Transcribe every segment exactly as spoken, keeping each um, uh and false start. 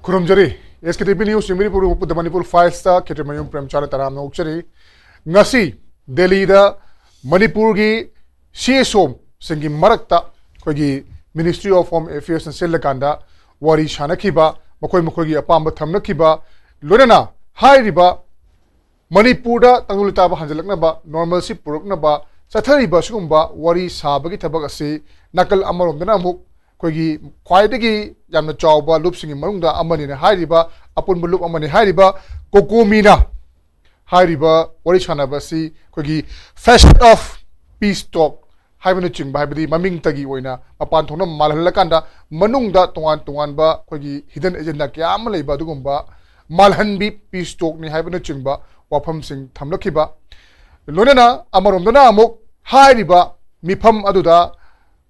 ꯈꯨꯔꯨꯝꯖꯔꯤ꯫ S K T V News ꯌꯦꯡꯕꯤꯔꯤꯕ ꯄꯨꯝꯅꯃꯛꯄꯨ The Manipur Files ꯇ ꯈꯦꯇ꯭ꯔꯤꯃꯌꯨꯝ ꯄ꯭ꯔꯦꯝꯆꯥꯟꯗ ꯇꯔꯥꯝꯅ ꯑꯣꯛꯆꯔꯤ꯫ ꯉꯁꯤ ꯗꯦꯜꯂꯤꯗ ꯃꯅꯤꯄꯨꯔꯒꯤ C S O ꯁꯤꯡꯒꯤ ꯃꯔꯛꯇ ꯑꯩꯈꯣꯏꯒꯤ Ministry of Home Affairs ꯅ ꯁꯤꯜꯂꯀꯥꯟꯗ ꯋꯥꯔꯤ ꯁꯥꯟꯅꯈꯤꯕ, ꯃꯈꯣꯏ ꯃꯈꯣꯏꯒꯤ ꯑꯄꯥꯝꯕ ꯊꯝꯅꯈꯤꯕ, ꯂꯣꯏꯅꯅ ꯍꯥꯏꯔꯤꯕ ꯃꯅꯤꯄꯨꯔꯗ ꯇꯪꯗꯨ ꯂꯩꯇꯥꯕ ꯍꯟꯖꯤꯜꯂꯛꯅꯕ, normalcy ꯄꯨꯔꯛꯅꯕ ꯆꯠꯊꯔꯤꯕ ꯑꯁꯤꯒꯨꯝꯕ ꯋꯥꯔꯤ ꯁꯥꯕꯒꯤ ꯊꯕꯛ ꯑꯁꯤ ꯅꯥꯀꯜ ꯑꯃꯔꯣꯝꯗꯅ ꯑꯃꯨꯛ ꯑꯩꯈꯣꯏꯒꯤ ꯈ꯭ꯋꯥꯏꯗꯒꯤ ꯌꯥꯝꯅ ꯆꯥꯎꯕ ꯂꯨꯞꯁꯤꯡꯒꯤ ꯃꯅꯨꯡꯗ ꯑꯃꯅꯤꯅ ꯍꯥꯏꯔꯤꯕ, ꯑꯄꯨꯟꯕ ꯂꯨꯞ ꯑꯃꯅꯤ ꯍꯥꯏꯔꯤꯕ ꯀꯣꯀꯣꯃꯤꯅ ꯍꯥꯏꯔꯤꯕ ꯋꯥꯔꯤ ꯁꯥꯟꯅꯕ ꯑꯁꯤ ꯑꯩꯈꯣꯏꯒꯤ Facet of Peace Talk ꯍꯥꯏꯕꯅꯆꯤꯡꯕ, ꯍꯥꯏꯕꯗꯤ ꯃꯃꯤꯡꯇꯒꯤ ꯑꯣꯏꯅ ꯃꯄꯥꯟ ꯊꯣꯡꯅ ꯃꯥꯜꯍꯜꯂꯀꯥꯟꯗ ꯃꯅꯨꯡꯗ ꯇꯣꯉꯥꯟ ꯇꯣꯉꯥꯟꯕ ꯑꯩꯈꯣꯏꯒꯤ hidden agenda ꯀꯌꯥ ꯑꯃ ꯂꯩꯕ ꯑꯗꯨꯒꯨꯝꯕ ꯃꯥꯜꯍꯟꯕꯤ peace talk ꯅꯤ ꯍꯥꯏꯕꯅꯆꯤꯡꯕ ꯋꯥꯐꯝꯁꯤꯡ ꯊꯝꯂꯛꯈꯤꯕ, ꯂꯣꯏꯅꯅ ꯑꯃꯔꯣꯝꯗꯅ ꯑꯃꯨꯛ ꯍꯥꯏꯔꯤꯕ ꯃꯤꯐꯝ ꯑꯗꯨꯗ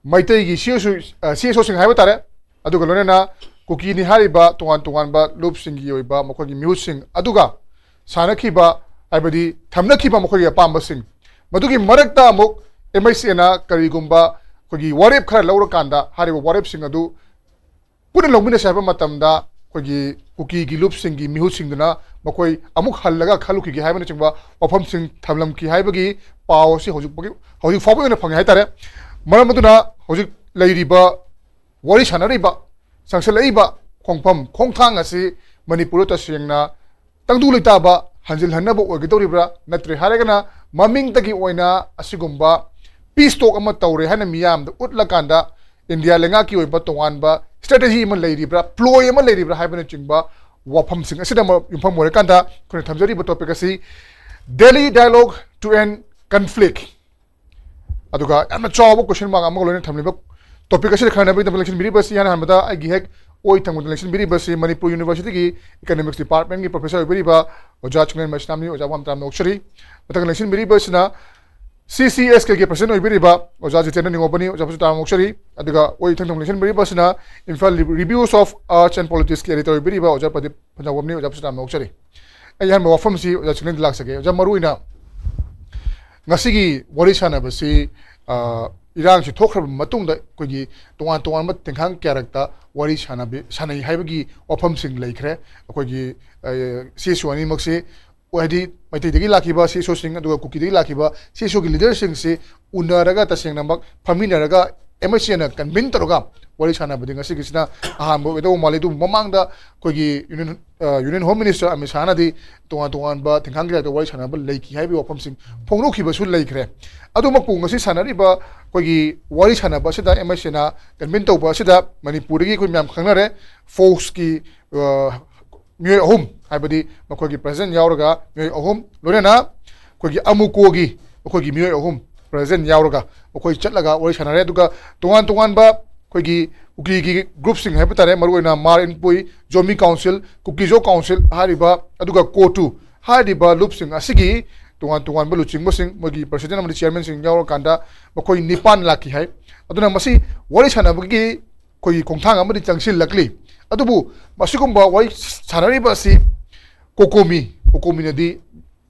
ꯃꯩꯇꯩꯒꯤ C S O, ꯑ, C S O ꯁꯤꯡ ꯍꯥꯏꯕ ꯇꯥꯔꯦ, ꯑꯗꯨꯒ ꯂꯣꯏꯅꯅ ꯀꯨꯀꯤꯅꯤ ꯍꯥꯏꯔꯤꯕ ꯇꯣꯉꯥꯟ ꯇꯣꯉꯥꯟꯕ ꯂꯨꯞꯁꯤꯡꯒꯤ ꯑꯣꯏꯕ ꯃꯈꯣꯏꯒꯤ ꯃꯤꯍꯨꯠꯁꯤꯡ ꯑꯗꯨꯒ ꯁꯥꯟꯅꯈꯤꯕ, ꯍꯥꯏꯕꯗꯤ ꯊꯝꯅꯈꯤꯕ ꯃꯈꯣꯏꯒꯤ ꯑꯄꯥꯝꯕꯁꯤꯡ, ꯃꯗꯨꯒꯤ ꯃꯔꯛꯇ ꯑꯃꯨꯛ M I C A ꯅ ꯀꯔꯤꯒꯨꯝꯕ ꯑꯩꯈꯣꯏꯒꯤ ꯋꯥꯔꯦꯞ ꯈꯔ ꯂꯧꯔꯀꯥꯟꯗ ꯍꯥꯏꯔꯤꯕ ꯋꯥꯔꯦꯞꯁꯤꯡ ꯑꯗꯨ ꯄꯨꯟꯅ ꯂꯧꯃꯤꯟꯅꯁꯤ ꯍꯥꯏꯕ ꯃꯇꯝꯗ ꯑꯩꯈꯣꯏꯒꯤ ꯀꯨꯀꯤꯒꯤ ꯂꯨꯞꯁꯤꯡꯒꯤ ꯃꯤꯍꯨꯠꯁꯤꯡꯗꯨꯅ ꯃꯈꯣꯏ ꯑꯃꯨꯛ ꯍꯜꯂꯒ ꯈꯜꯂꯨꯈꯤꯒꯦ ꯍꯥꯏꯕꯅꯆꯤꯡꯕ ꯋꯥꯐꯝꯁꯤꯡ ꯊꯝꯂꯝꯈꯤ ꯍꯥꯏꯕꯒꯤ ꯄꯥꯎ ꯑꯁꯤ ꯍꯧꯖꯤꯛ ꯐꯥꯎꯒꯤ, ꯍꯧꯖꯤꯛ ꯐꯥꯎꯕꯒꯤ ꯑꯣꯏꯅ ꯐꯪꯉꯦ ꯍꯥꯏꯇꯥꯔꯦ꯫ ꯃꯔꯝ ꯑꯗꯨꯅ ꯍꯧꯖꯤꯛ ꯂꯩꯔꯤꯕ, ꯋꯥꯔꯤ ꯁꯥꯟꯅꯔꯤꯕ, ꯆꯪꯁꯤꯜꯂꯛꯏꯕ ꯈꯣꯡꯐꯝ ꯈꯣꯡꯊꯥꯡ ꯑꯁꯤ ꯃꯅꯤꯄꯨꯔꯗ ꯇꯁꯦꯡꯅ ꯇꯪꯗꯨ ꯂꯩꯇꯥꯕ ꯍꯟꯖꯤꯜꯍꯟꯅꯕ ꯑꯣꯏꯒꯗꯧꯔꯤꯕ꯭ꯔꯥ? ꯅꯠꯇ꯭ꯔꯦ ꯍꯥꯏꯔꯒꯅ ꯃꯃꯤꯡꯇꯒꯤ ꯑꯣꯏꯅ ꯑꯁꯤꯒꯨꯝꯕ peace talk ꯑꯃ ꯇꯧꯔꯦ ꯍꯥꯏꯅ ꯃꯤꯌꯥꯝꯗ ꯎꯠꯂꯀꯥꯟꯗ ꯏꯟꯗꯤꯌꯥ ꯂꯩꯉꯥꯛꯀꯤ ꯑꯣꯏꯕ ꯇꯣꯉꯥꯟꯕ strategy ꯑꯃ ꯂꯩꯔꯤꯕ꯭ꯔꯥ, ploy ꯑꯃ ꯂꯩꯔꯤꯕ꯭ꯔꯥ ꯍꯥꯏꯕꯅꯆꯤꯡꯕ ꯋꯥꯐꯝꯁꯤꯡ ꯑꯁꯤꯗ ꯑꯃ ꯌꯨꯝꯐꯝ ꯑꯣꯏꯔꯀꯥꯟꯗ ꯑꯩꯈꯣꯏꯅ ꯊꯝꯖꯔꯤꯕ topic ꯑꯁꯤ Delhi Dialogue to End Conflict꯫ ꯑꯗꯨꯒ ꯌꯥꯝꯅ ꯆꯥꯎꯕ question mark ꯑꯃꯒ ꯂꯣꯏꯅꯅ ꯊꯝꯂꯤꯕ topic ꯑꯁꯤꯗ ꯈꯟꯅꯅꯕꯒꯤꯗꯃꯛ ꯂꯦꯡꯁꯤꯟꯕꯤꯔꯤꯕ ꯑꯁꯤ ꯏꯍꯥꯟ ꯍꯥꯟꯕꯗ ꯑꯩꯒꯤ ꯍꯦꯛ ꯑꯣꯏ ꯊꯪꯕꯗ ꯂꯦꯡꯁꯤꯟꯕꯤꯔꯤꯕ ꯑꯁꯤ ꯃꯅꯤꯄꯨꯔ University ꯒꯤ Economics Department ꯀꯤ professor ꯑꯣꯏꯕꯤꯔꯤꯕ ꯑꯣꯖꯥ ꯆꯤꯡꯂꯦꯟ ꯃꯩꯁꯅꯥꯝꯅꯤ꯫ ꯑꯣꯖꯥꯕꯨ ꯌꯥꯝ ꯇꯔꯥꯝꯅ ꯑꯣꯛꯆꯔꯤ꯫ ꯃꯊꯪ ꯂꯦꯡꯁꯤꯟꯕꯤꯔꯤꯕ ꯑꯁꯤꯅ C C S K ꯒꯤ president ꯑꯣꯏꯕꯤꯔꯤꯕ ꯑꯣꯖꯥ ꯖꯤꯇꯦꯟꯗ꯭ꯔ ꯅꯤꯉꯣꯝꯕꯅꯤ꯫ ꯑꯣꯖꯥꯕꯨꯁꯨ ꯇꯔꯥꯝꯅ ꯑꯣꯛꯆꯔꯤ꯫ ꯑꯗꯨꯒ ꯑꯣꯏ ꯏꯊꯪ ꯊꯪꯕ ꯂꯦꯡꯁꯤꯟꯕꯤꯔꯤꯕ ꯑꯁꯤꯅ Imphal Reviews of Arts and Politics ꯀꯤ editor ꯑꯣꯏꯕꯤꯔꯤꯕ ꯑꯣꯖꯥ ꯄ꯭ꯔꯗꯤꯞ ꯐꯟꯖꯥꯎꯕꯝꯅꯤ꯫ ꯑꯣꯖꯥꯕꯨꯁꯨ ꯇꯔꯥꯝꯅ ꯑꯣꯛꯆꯔꯤ꯫ ꯑꯩ ꯑꯍꯥꯟꯕ ꯋꯥꯐꯝꯁꯤ ꯑꯣꯖꯥ ꯆꯤꯡꯂꯦꯟꯗ ꯂꯥꯛꯆꯒꯦ꯫ ꯑꯣꯖꯥ, ꯃꯔꯨ ꯑꯣꯏꯅ ꯉꯁꯤꯒꯤ ꯋꯥꯔꯤ ꯁꯥꯟꯅꯕꯁꯤ, ꯑ, ꯏꯔꯥꯡꯁꯤ ꯊꯣꯛꯈ꯭ꯔꯕ ꯃꯇꯨꯡꯗ ꯑꯩꯈꯣꯏꯒꯤ ꯇꯣꯉꯥꯟ ꯇꯣꯉꯥꯟꯕ ꯇꯦꯡꯈꯥꯡ ꯀꯌꯥꯔꯛꯇ ꯋꯥꯔꯤ ꯁꯥꯟꯅꯕꯤ ꯁꯥꯟꯅꯩ ꯍꯥꯏꯕꯒꯤ ꯋꯥꯐꯝꯁꯤꯡ ꯂꯩꯈ꯭ꯔꯦ꯫ ꯑꯩꯈꯣꯏꯒꯤ ꯁꯤ ꯑꯦꯁ ꯑꯣ ꯑꯅꯤꯃꯛꯁꯤ ꯍꯥꯏꯗꯤ ꯃꯩꯇꯩꯗꯒꯤ ꯂꯥꯛꯈꯤꯕ ꯁꯤ ꯑꯦꯁ ꯑꯣꯁꯤꯡ ꯑꯗꯨꯒ ꯀꯨꯀꯤꯗꯒꯤ ꯂꯥꯛꯈꯤꯕ ꯁꯤ ꯑꯦꯁ ꯑꯣꯒꯤ ꯂꯤꯗꯔꯁꯤꯡꯁꯤ ꯎꯅꯔꯒ ꯇꯁꯦꯡꯅꯃꯛ ꯐꯝꯃꯤꯟꯅꯔꯒ ꯑꯦꯝ ꯑꯦꯁ ꯑꯦꯅ ꯀꯟꯚꯤꯟ ꯇꯧꯔꯒ ꯋꯥꯔꯤ ꯁꯥꯟꯅꯕꯗꯤ ꯉꯁꯤꯒꯤꯁꯤꯅ ꯑꯍꯥꯟꯕ ꯑꯣꯏꯒꯗꯧꯕ ꯃꯥꯜꯂꯤ꯫ ꯑꯗꯨꯕꯨ ꯃꯃꯥꯡꯗ ꯑꯩꯈꯣꯏꯒꯤ union union home minister Amit ꯁꯥꯍꯅꯗꯤ ꯇꯣꯉꯥꯟ ꯇꯣꯉꯥꯟꯕ ꯊꯤꯡꯈꯥꯡꯒꯤ ꯇꯥꯏꯞꯇ ꯋꯥꯔꯤ ꯁꯥꯟꯅꯕ ꯂꯩꯈꯤ ꯍꯥꯏꯕꯒꯤ ꯋꯥꯐꯝꯁꯤꯡ ꯐꯣꯡꯗꯣꯛꯈꯤꯕꯁꯨ ꯂꯩꯈ꯭ꯔꯦ꯫ ꯑꯗꯨꯃꯛꯄꯨ ꯉꯁꯤ ꯁꯥꯟꯅꯔꯤꯕ ꯑꯩꯈꯣꯏꯒꯤ ꯋꯥꯔꯤ ꯁꯥꯟꯅꯕ ꯑꯁꯤꯗ ꯑꯦꯝ ꯑꯦꯁ ꯑꯦꯅ ꯀꯟꯚꯤꯟ ꯇꯧꯕ ꯑꯁꯤꯗ ꯃꯅꯤꯄꯨꯔꯗꯒꯤ ꯑꯩꯈꯣꯏ ꯃꯌꯥꯝ ꯈꯪꯅꯔꯦ, ꯐꯣꯛꯁꯀꯤ ꯃꯤꯑꯣꯏ ꯑꯍꯨꯝ, ꯍꯥꯏꯕꯗꯤ ꯃꯈꯣꯏꯒꯤ ꯄ꯭ꯔꯦꯁꯤꯗꯦꯟ ꯌꯥꯎꯔꯒ ꯃꯤꯑꯣꯏ ꯑꯍꯨꯝ, ꯂꯣꯏꯅꯅ ꯑꯩꯈꯣꯏꯒꯤ ꯑꯃꯨꯀꯣꯒꯤ ꯑꯩꯈꯣꯏꯒꯤ ꯃꯤꯑꯣꯏ ꯑꯍꯨꯝ ꯄ꯭ꯔꯦꯁꯤꯗꯦꯟ ꯌꯥꯎꯔꯒ ꯑꯩꯈꯣꯏ ꯆꯠꯂꯒ ꯋꯥꯔꯤ ꯁꯥꯟꯅꯔꯦ꯫ ꯑꯗꯨꯒ ꯇꯣꯉꯥꯟ ꯇꯣꯉꯥꯟꯕ ꯑꯩꯈꯣꯏꯒꯤ ꯀꯨꯀꯤꯒꯤ ꯒ꯭ꯔꯨꯞꯁꯤꯡ ꯍꯥꯏꯕ ꯇꯥꯔꯦ, ꯃꯔꯨꯑꯣꯏꯅ ꯃꯥꯔ ꯏꯟꯄꯨꯏ, ꯖꯣꯃꯤ ꯀꯥꯎꯟꯁꯤꯜ, ꯀꯨꯀꯤꯖꯣ ꯀꯥꯎꯟꯁꯤꯜ ꯍꯥꯏꯔꯤꯕ, ꯑꯗꯨꯒ ꯀꯣꯇꯨ ꯍꯥꯏꯔꯤꯕ ꯂꯨꯞꯁꯤꯡ ꯑꯁꯤꯒꯤ ꯇꯣꯉꯥꯟ ꯇꯣꯉꯥꯟꯕ ꯂꯨꯆꯤꯡꯕꯁꯤꯡ, ꯃꯣꯏꯒꯤ ꯄ꯭ꯔꯦꯁꯤꯗꯦꯟ ꯑꯃꯗꯤ ꯆꯤꯌꯔꯃꯦꯟꯁꯤꯡ ꯌꯥꯎꯔꯀꯥꯟꯗ ꯃꯈꯣꯏ ꯅꯤꯄꯥꯟ ꯂꯥꯛꯈꯤ ꯍꯥꯏ꯫ ꯑꯗꯨꯅ ꯃꯁꯤ ꯋꯥꯔꯤ ꯁꯥꯟꯅꯕꯒꯤ ꯑꯩꯈꯣꯏꯒꯤ ꯈꯣꯡꯊꯥꯡ ꯑꯃꯗꯤ ꯆꯪꯁꯤꯜꯂꯛꯂꯤ꯫ ꯑꯗꯨꯕꯨ ꯃꯁꯤꯒꯨꯝꯕ ꯋꯥꯔꯤ ꯁꯥꯟꯅꯔꯤꯕ ꯑꯁꯤ ꯀꯣꯀꯣꯃꯤ, ꯀꯣꯀꯣꯃꯤꯅꯗꯤ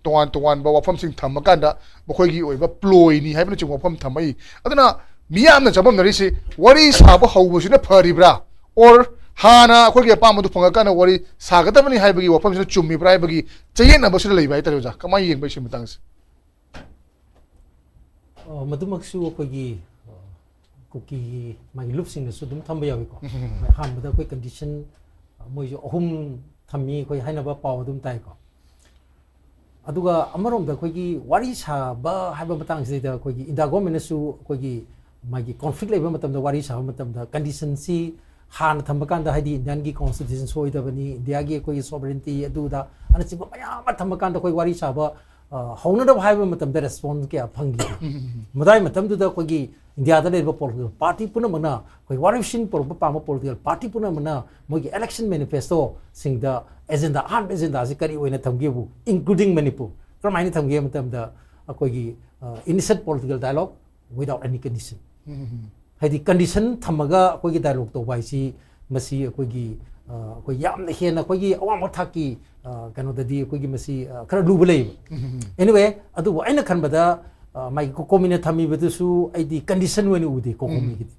ꯇꯣꯉꯥꯟ ꯇꯣꯉꯥꯟꯕ ꯋꯥꯐꯝꯁꯤꯡ ꯊꯝꯃꯀꯥꯟꯗ ꯃꯈꯣꯏꯒꯤ ꯑꯣꯏꯕ ꯄ꯭ꯂꯣꯏꯅꯤ ꯍꯥꯏꯕꯅꯆꯤꯡꯕ ꯋꯥꯐꯝ ꯊꯝꯃꯛꯏ꯫ ꯑꯗꯨꯅ ꯃꯤꯌꯥꯝꯅ ꯆꯃꯝꯅꯔꯤꯁꯤ ꯋꯥꯔꯤ ꯁꯥꯕ ꯍꯧꯕꯁꯤꯅ ꯐꯔꯤꯕ꯭ꯔꯥ, ꯑꯣꯔ ꯍꯥꯟꯅ ꯑꯩꯈꯣꯏꯒꯤ ꯑꯄꯥꯝꯕꯗꯨ ꯐꯪꯉꯀꯥꯟꯗ ꯋꯥꯔꯤ ꯁꯥꯒꯗꯕꯅꯤ ꯍꯥꯏꯕꯒꯤ ꯋꯥꯐꯝꯁꯤꯅ ꯆꯨꯝꯃꯤꯕ꯭ꯔꯥ ꯍꯥꯏꯕꯒꯤ ꯆꯌꯦꯠꯅꯕꯁꯤꯗ ꯂꯩꯕ ꯍꯥꯏꯇꯥꯔꯦ꯫ ꯑꯣꯖꯥ, ꯀꯃꯥꯏꯅ ꯌꯦꯡꯕ ꯁꯤ ꯃꯇꯥꯡꯁꯦ? ꯑ, ꯃꯗꯨꯃꯛꯁꯨ ꯑꯩꯈꯣꯏꯒꯤ, ꯑ, ꯀꯨꯀꯤꯒꯤ ꯃꯥꯒꯤ ꯂꯨꯞꯁꯤꯡꯅꯁꯨ ꯑꯗꯨꯝ ꯊꯝꯕ ꯌꯥꯎꯏꯀꯣ꯫ ꯎꯝ꯫ ꯑꯍꯥꯟꯕꯗ ꯑꯩꯈꯣꯏ ꯀꯟꯗꯤꯁꯟ, ꯑ, ꯃꯣꯏꯁꯨ ꯑꯍꯨꯝ ꯊꯝꯃꯤ ꯑꯩꯈꯣꯏ ꯍꯥꯏꯅꯕ ꯄꯥꯎ ꯑꯗꯨꯝ ꯇꯥꯏꯀꯣ꯫ ꯑꯗꯨꯒ ꯑꯃꯔꯣꯝꯗ ꯑꯩꯈꯣꯏꯒꯤ ꯋꯥꯔꯤ ꯁꯥꯕ ꯍꯥꯏꯕ ꯃꯇꯥꯡꯁꯤꯗꯩꯗ ꯑꯩꯈꯣꯏꯒꯤ ꯏꯟꯗꯤꯌꯥ ꯒꯣꯔꯃꯦꯟꯅꯁꯨ ꯑꯩꯈꯣꯏꯒꯤ ꯃꯥꯒꯤ ꯀꯣꯟꯐ꯭ꯂꯤꯛ ꯂꯩꯕ ꯃꯇꯝꯗ ꯋꯥꯔꯤ ꯁꯥꯕ ꯃꯇꯝꯗ ꯀꯟꯗꯤꯁꯟꯁꯤ ꯍꯥꯟꯅ ꯊꯝꯕ ꯀꯥꯟꯗ, ꯍꯥꯏꯗꯤ ꯏꯟꯗꯤꯌꯥꯟꯒꯤ ꯀꯣꯟꯁꯇꯤꯇ꯭ꯌꯨꯁꯟ ꯁꯣꯏꯗꯕꯅꯤ, ꯏꯟꯗꯤꯌꯥꯒꯤ ꯑꯩꯈꯣꯏꯒꯤ ꯁꯣꯕꯔꯦꯟꯇꯤ ꯑꯗꯨꯗ ꯑꯅꯆꯤꯡꯕ ꯃꯌꯥꯝ ꯑꯃ ꯊꯝꯕ ꯀꯥꯟꯗ ꯑꯩꯈꯣꯏ ꯋꯥꯔꯤ ꯁꯥꯕ, ꯑ, ꯍꯧꯅꯗꯕ ꯍꯥꯏꯕ ꯃꯇꯝꯗ ꯔꯦꯁꯄꯣꯟꯁ ꯀꯌꯥ ꯐꯪꯈꯤꯗꯦ꯫ ꯎꯝ, ꯎꯝ, ꯎꯝ꯫ ꯃꯗꯥꯏ ꯃꯇꯝꯗꯨꯗ ꯑꯩꯈꯣꯏꯒꯤ ꯏꯟꯗꯤꯌꯥꯗ ꯂꯩꯔꯤꯕ ꯄꯣꯂꯤꯇꯤꯀꯦꯜ ꯄꯥꯔꯇꯤ ꯄꯨꯝꯅꯃꯛꯅ, ꯑꯩꯈꯣꯏ ꯋꯥꯔꯤ ꯁꯤꯟ ꯄꯨꯔꯛꯄ ꯄꯥꯝꯕ ꯄꯣꯂꯤꯇꯤꯀꯦꯜ ꯄꯥꯔꯇꯤ ꯄꯨꯝꯅꯃꯛꯅ ꯃꯣꯏꯒꯤ ꯏꯂꯦꯛꯁꯟ ꯃꯦꯅꯤꯐꯦꯁꯇꯣꯁꯤꯡꯗ ꯑꯦꯖꯦꯟꯗꯥ, ꯑꯍꯥꯟꯕ ꯑꯦꯖꯦꯟꯗꯥꯁꯤ ꯀꯔꯤ ꯑꯣꯏꯅ ꯊꯝꯒꯦꯕꯨ, ꯏꯟꯀ꯭ꯂꯨꯗꯤꯡ ꯃꯅꯤꯄꯨꯔ, ꯀꯔꯝꯍꯥꯏꯅ ꯊꯝꯒꯦ ꯍꯥꯏꯕ ꯃꯇꯝꯗ ꯑꯩꯈꯣꯏꯒꯤ, ꯑ, initiate political dialogue without any condition꯫ ꯎꯝ, ꯎꯝ, ꯎꯝ꯫ ꯍꯥꯏꯗꯤ ꯀꯟꯗꯤꯁꯟ ꯊꯝꯃꯒ ꯑꯩꯈꯣꯏꯒꯤ ꯗꯥꯏꯂꯣꯛ ꯇꯧꯕ ꯍꯥꯏꯁꯤ ꯃꯁꯤ ꯑꯩꯈꯣꯏꯒꯤ, ꯑ, ꯑꯩꯈꯣꯏ ꯌꯥꯝꯅ ꯍꯦꯟꯅ ꯑꯩꯈꯣꯏꯒꯤ ꯑꯋꯥꯡꯕ ꯊꯥꯛꯀꯤ, ꯑ, ꯀꯩꯅꯣꯗꯗꯤ ꯑꯩꯈꯣꯏꯒꯤ ꯃꯁꯤ, ꯑ, ꯈꯔ ꯂꯨꯕ ꯂꯩꯌꯦꯕ꯫ ꯎꯝ, ꯎꯝ, ꯎꯝ꯫ Anyway, ꯑꯗꯨꯕꯨ ꯑꯩꯅ ꯈꯟꯕꯗ ꯑ, ꯃꯥꯒꯤ ꯀꯣꯀꯣꯃꯤꯅ ꯊꯝꯃꯤꯕꯗꯨꯁꯨ ꯑꯩꯗꯤ condition ꯑꯣꯏꯅ ꯎꯗꯦ ꯀꯣꯀꯣꯃꯤꯒꯤꯗꯤ꯫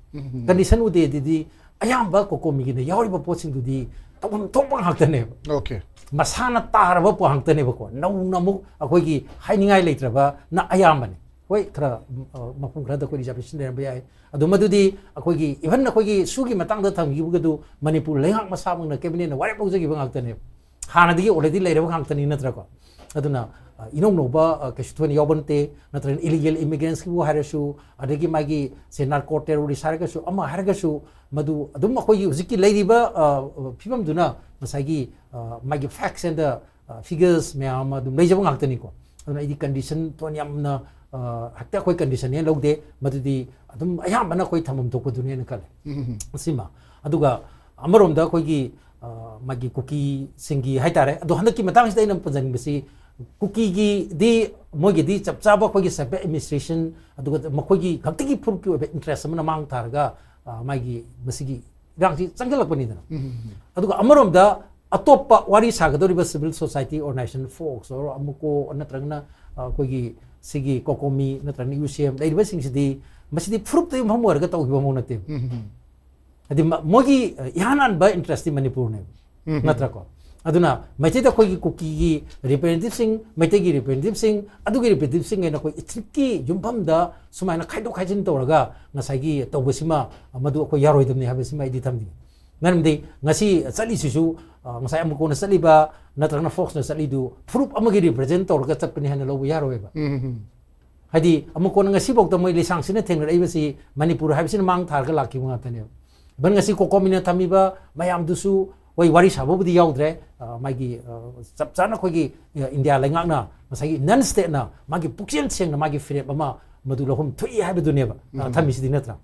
Condition ꯎꯗꯦ ꯑꯗꯨꯗꯤ ꯑꯌꯥꯝꯕ ꯀꯣꯀꯣꯃꯤꯒꯤꯅ ꯌꯥꯎꯔꯤꯕ ꯄꯣꯠꯁꯤꯡꯗꯨꯗꯤ ꯇꯧꯐꯝ ꯊꯣꯛꯄ ꯉꯥꯛꯇꯅꯦꯕ꯫ Okay. ꯃꯁꯥꯅ ꯇꯥꯔꯕ ꯄꯣꯠ ꯉꯥꯛꯇꯅꯦꯕꯀꯣ꯫ ꯅꯧꯅ ꯑꯃꯨꯛ ꯑꯩꯈꯣꯏꯒꯤ ꯍꯥꯏꯅꯤꯡꯉꯥꯏ ꯂꯩꯇ꯭ꯔꯕꯅ ꯑꯌꯥꯝꯕꯅꯤ꯫ ꯍꯣꯏ, ꯈꯔ, ꯎꯝ, ꯑ, ꯃꯐꯝ ꯈꯔꯗ ꯑꯩꯈꯣꯏ reservation ꯂꯩꯔꯝꯕ ꯌꯥꯏ꯫ ꯑꯗꯨ ꯃꯗꯨꯗꯤ ꯑꯩꯈꯣꯏꯒꯤ, even ꯑꯩꯈꯣꯏꯒꯤ ꯁꯨꯒꯤ ꯃꯇꯥꯡꯗ ꯊꯝꯈꯤꯕꯒꯗꯨ ꯃꯅꯤꯄꯨꯔ ꯂꯩꯉꯥꯛ ꯃꯁꯥꯃꯛꯅ cabinet ꯅ ꯋꯥꯔꯦꯞ ꯂꯧꯖꯈꯤꯕ ꯉꯥꯛꯇꯅꯦꯕ꯫ ꯍꯥꯟꯅꯗꯒꯤ already ꯂꯩꯔꯕ ꯉꯥꯛꯇꯅꯤ ꯅꯠꯇ꯭ꯔꯀꯣ? ꯑꯗꯨꯅ, ꯑ, ꯏꯅꯧ ꯅꯧꯕ, ꯑ, ꯀꯩꯁꯨ ꯊꯣꯏꯅ ꯌꯥꯎꯕ ꯅꯠꯇꯦ, ꯅꯠꯇ꯭ꯔꯒꯅ illegal immigrants ꯀꯤꯕꯨ ꯍꯥꯏꯔꯁꯨ, ꯑꯗꯒꯤ ꯃꯥꯒꯤ ꯁꯦ narco terrorist ꯍꯥꯏꯔꯒꯁꯨ, ꯑꯃ ꯍꯥꯏꯔꯒꯁꯨ, ꯃꯗꯨ ꯑꯗꯨꯝ ꯑꯩꯈꯣꯏꯒꯤ ꯍꯧꯖꯤꯛꯀꯤ ꯂꯩꯔꯤꯕ, ꯑ, ꯐꯤꯕꯝꯗꯨꯅ ꯉꯁꯥꯏꯒꯤ, ꯑ, ꯃꯥꯒꯤ facts and the, ꯑ, figures ꯃꯌꯥꯝ ꯑꯃ ꯑꯗꯨꯝ ꯂꯩꯖꯕ ꯉꯥꯛꯇꯅꯤꯀꯣ꯫ ꯑꯗꯨꯅ ꯑꯩꯗꯤ condition ꯊꯣꯏꯅ ꯌꯥꯝꯅ, ꯑ, ꯍꯦꯛꯇ ꯑꯩꯈꯣꯏ condition ꯍꯦꯟꯅ ꯂꯧꯗꯦ, ꯃꯗꯨꯗꯤ ꯑꯗꯨꯝ ꯑꯌꯥꯝꯕꯅ ꯑꯩꯈꯣꯏ ꯊꯝꯐꯝ ꯊꯣꯛꯄꯗꯨꯅꯦꯅ ꯈꯜꯂꯦ꯫ ꯁꯤꯃ꯫ ꯑꯗꯨꯒ ꯑꯃꯔꯣꯝꯗ ꯑꯩꯈꯣꯏꯒꯤ, ꯑ, ꯃꯥꯒꯤ ꯀꯨꯀꯤꯁꯤꯡꯒꯤ ꯍꯥꯏꯇꯥꯔꯦ, ꯑꯗꯣ ꯍꯟꯗꯛꯀꯤ ꯃꯇꯥꯡꯁꯤꯗ ꯑꯩꯅ ꯄꯟꯖꯅꯤꯡꯕꯁꯤ, ꯀꯨꯀꯤꯒꯤꯗꯤ ꯃꯣꯏꯒꯤꯗꯤ ꯆꯞ ꯆꯥꯕ ꯑꯩꯈꯣꯏꯒꯤ separate administration, ꯑꯗꯨꯒ ꯃꯈꯣꯏꯒꯤ ꯈꯛꯇꯒꯤ ꯐꯨꯔꯨꯞꯀꯤ ꯑꯣꯏꯕ interest ꯑꯃꯅ ꯃꯥꯡ ꯊꯥꯔꯒ, ꯑ, ꯃꯥꯒꯤ ꯃꯁꯤꯒꯤ ꯏꯔꯥꯡꯁꯤ ꯆꯪꯁꯤꯜꯂꯛꯄꯅꯤꯗꯅ꯫ ꯑꯗꯨꯒ ꯑꯃꯔꯣꯝꯗ ꯑꯇꯣꯞꯄ ꯋꯥꯔꯤ ꯁꯥꯒꯗꯧꯔꯤꯕ civil society organization, folks ꯑꯣꯏꯔꯣ, ꯑꯃꯨꯀꯣ ꯅꯠꯇ꯭ꯔꯒꯅ, ꯑ, ꯑꯩꯈꯣꯏꯒꯤ ꯁꯤꯒꯤ ꯀꯣꯀꯣꯃꯤ ꯅꯠꯇ꯭ꯔꯒꯅ U C M ꯂꯩꯔꯤꯕꯁꯤꯡꯁꯤꯗꯤ ꯃꯁꯤꯗꯤ ꯐꯨꯔꯨꯞꯇ ꯌꯨꯝꯐꯝ ꯑꯣꯏꯔꯒ ꯇꯧꯈꯤꯕ ꯑꯃ ꯅꯠꯇꯦꯕ꯫ ꯍꯥꯏꯗꯤ ꯃ-, ꯃꯣꯏꯒꯤ, ꯑ, ꯏꯍꯥꯟ ꯍꯥꯟꯕ interest ꯇꯤ ꯃꯅꯤꯄꯨꯔꯅꯦꯕ꯫ ꯅꯠꯇ꯭ꯔꯀꯣ? ꯑꯗꯨꯅ ꯃꯩꯇꯩꯗ ꯑꯩꯈꯣꯏꯒꯤ ꯀꯨꯀꯤꯒꯤ representative ꯁꯤꯡ, ꯃꯩꯇꯩꯒꯤ representative ꯁꯤꯡ, ꯑꯗꯨꯒꯤ representative ꯁꯤꯡ ꯍꯥꯏꯅ ꯑꯩꯈꯣꯏ ethnic ꯀꯤ ꯌꯨꯝꯐꯝꯗ ꯁꯨꯃꯥꯏꯅ ꯈꯥꯏꯗꯣꯛ ꯈꯥꯏꯖꯤꯟ ꯇꯧꯔꯒ ꯉꯁꯥꯏꯒꯤ ꯇꯧꯕꯁꯤꯃ, ꯃꯗꯨ ꯑꯩꯈꯣꯏ ꯌꯥꯔꯣꯏꯗꯕꯅꯤ ꯍꯥꯏꯕꯁꯤꯃ ꯑꯩꯗꯤ ꯊꯝꯅꯤꯡꯉꯤ꯫ ꯃꯔꯝꯗꯤ ꯉꯁꯤ ꯆꯠꯂꯤꯁꯤꯁꯨ, ꯑ, ꯉꯁꯥꯏ ꯑꯃꯨꯛ ꯀꯣꯟꯅ ꯆꯠꯂꯤꯕ ꯅꯠꯇ꯭ꯔꯒꯅ folks ꯅ ꯆꯠꯂꯤꯗꯨ ꯐꯨꯔꯨꯞ ꯑꯃꯒꯤ represent ꯇꯧꯔꯒ ꯆꯠꯄꯅꯤ ꯍꯥꯏꯅ ꯂꯧꯕ ꯌꯥꯔꯣꯏꯕ꯫ ꯍꯥꯏꯗꯤ ꯑꯃꯨꯛ ꯀꯣꯟꯅ ꯉꯁꯤꯐꯥꯎꯗ ꯃꯣꯏ ꯂꯩꯁꯥꯡꯁꯤꯟꯅ ꯊꯦꯡꯅꯔꯛꯏꯕꯁꯤ ꯃꯅꯤꯄꯨꯔ ꯍꯥꯏꯕꯁꯤꯅ ꯃꯥꯡ ꯊꯥꯔꯒ ꯂꯥꯛꯈꯤꯕ ꯉꯥꯛꯇꯅꯦꯕ꯫ Even ꯉꯁꯤ ꯀꯣꯀꯣꯃꯤꯅ ꯊꯝꯃꯤꯕ ꯃꯌꯥꯝꯗꯨꯁꯨ ꯍꯣꯏ ꯋꯥꯔꯤ ꯁꯥꯕꯕꯨꯗꯤ ꯌꯥꯎꯗ꯭ꯔꯦ꯫ ꯑ, ꯃꯥꯒꯤ, ꯑ, ꯆꯞ ꯆꯥꯅ ꯑꯩꯈꯣꯏꯒꯤ, ꯑ, ꯏꯟꯗꯤꯌꯥ ꯂꯩꯉꯥꯛꯅ ꯉꯁꯥꯏꯒꯤ non state ꯅ ꯃꯥꯒꯤ ꯄꯨꯛꯆꯦꯜ ꯁꯦꯡꯅ ꯃꯥꯒꯤ ꯐꯤꯔꯦꯞ ꯑꯃ ꯃꯗꯨ ꯂꯧꯐꯝ ꯊꯣꯛꯏ ꯍꯥꯏꯕꯗꯨꯅꯦꯕ, ꯑ, ꯊꯝꯃꯤꯁꯤꯗꯤ ꯅꯠꯇ꯭ꯔꯥ?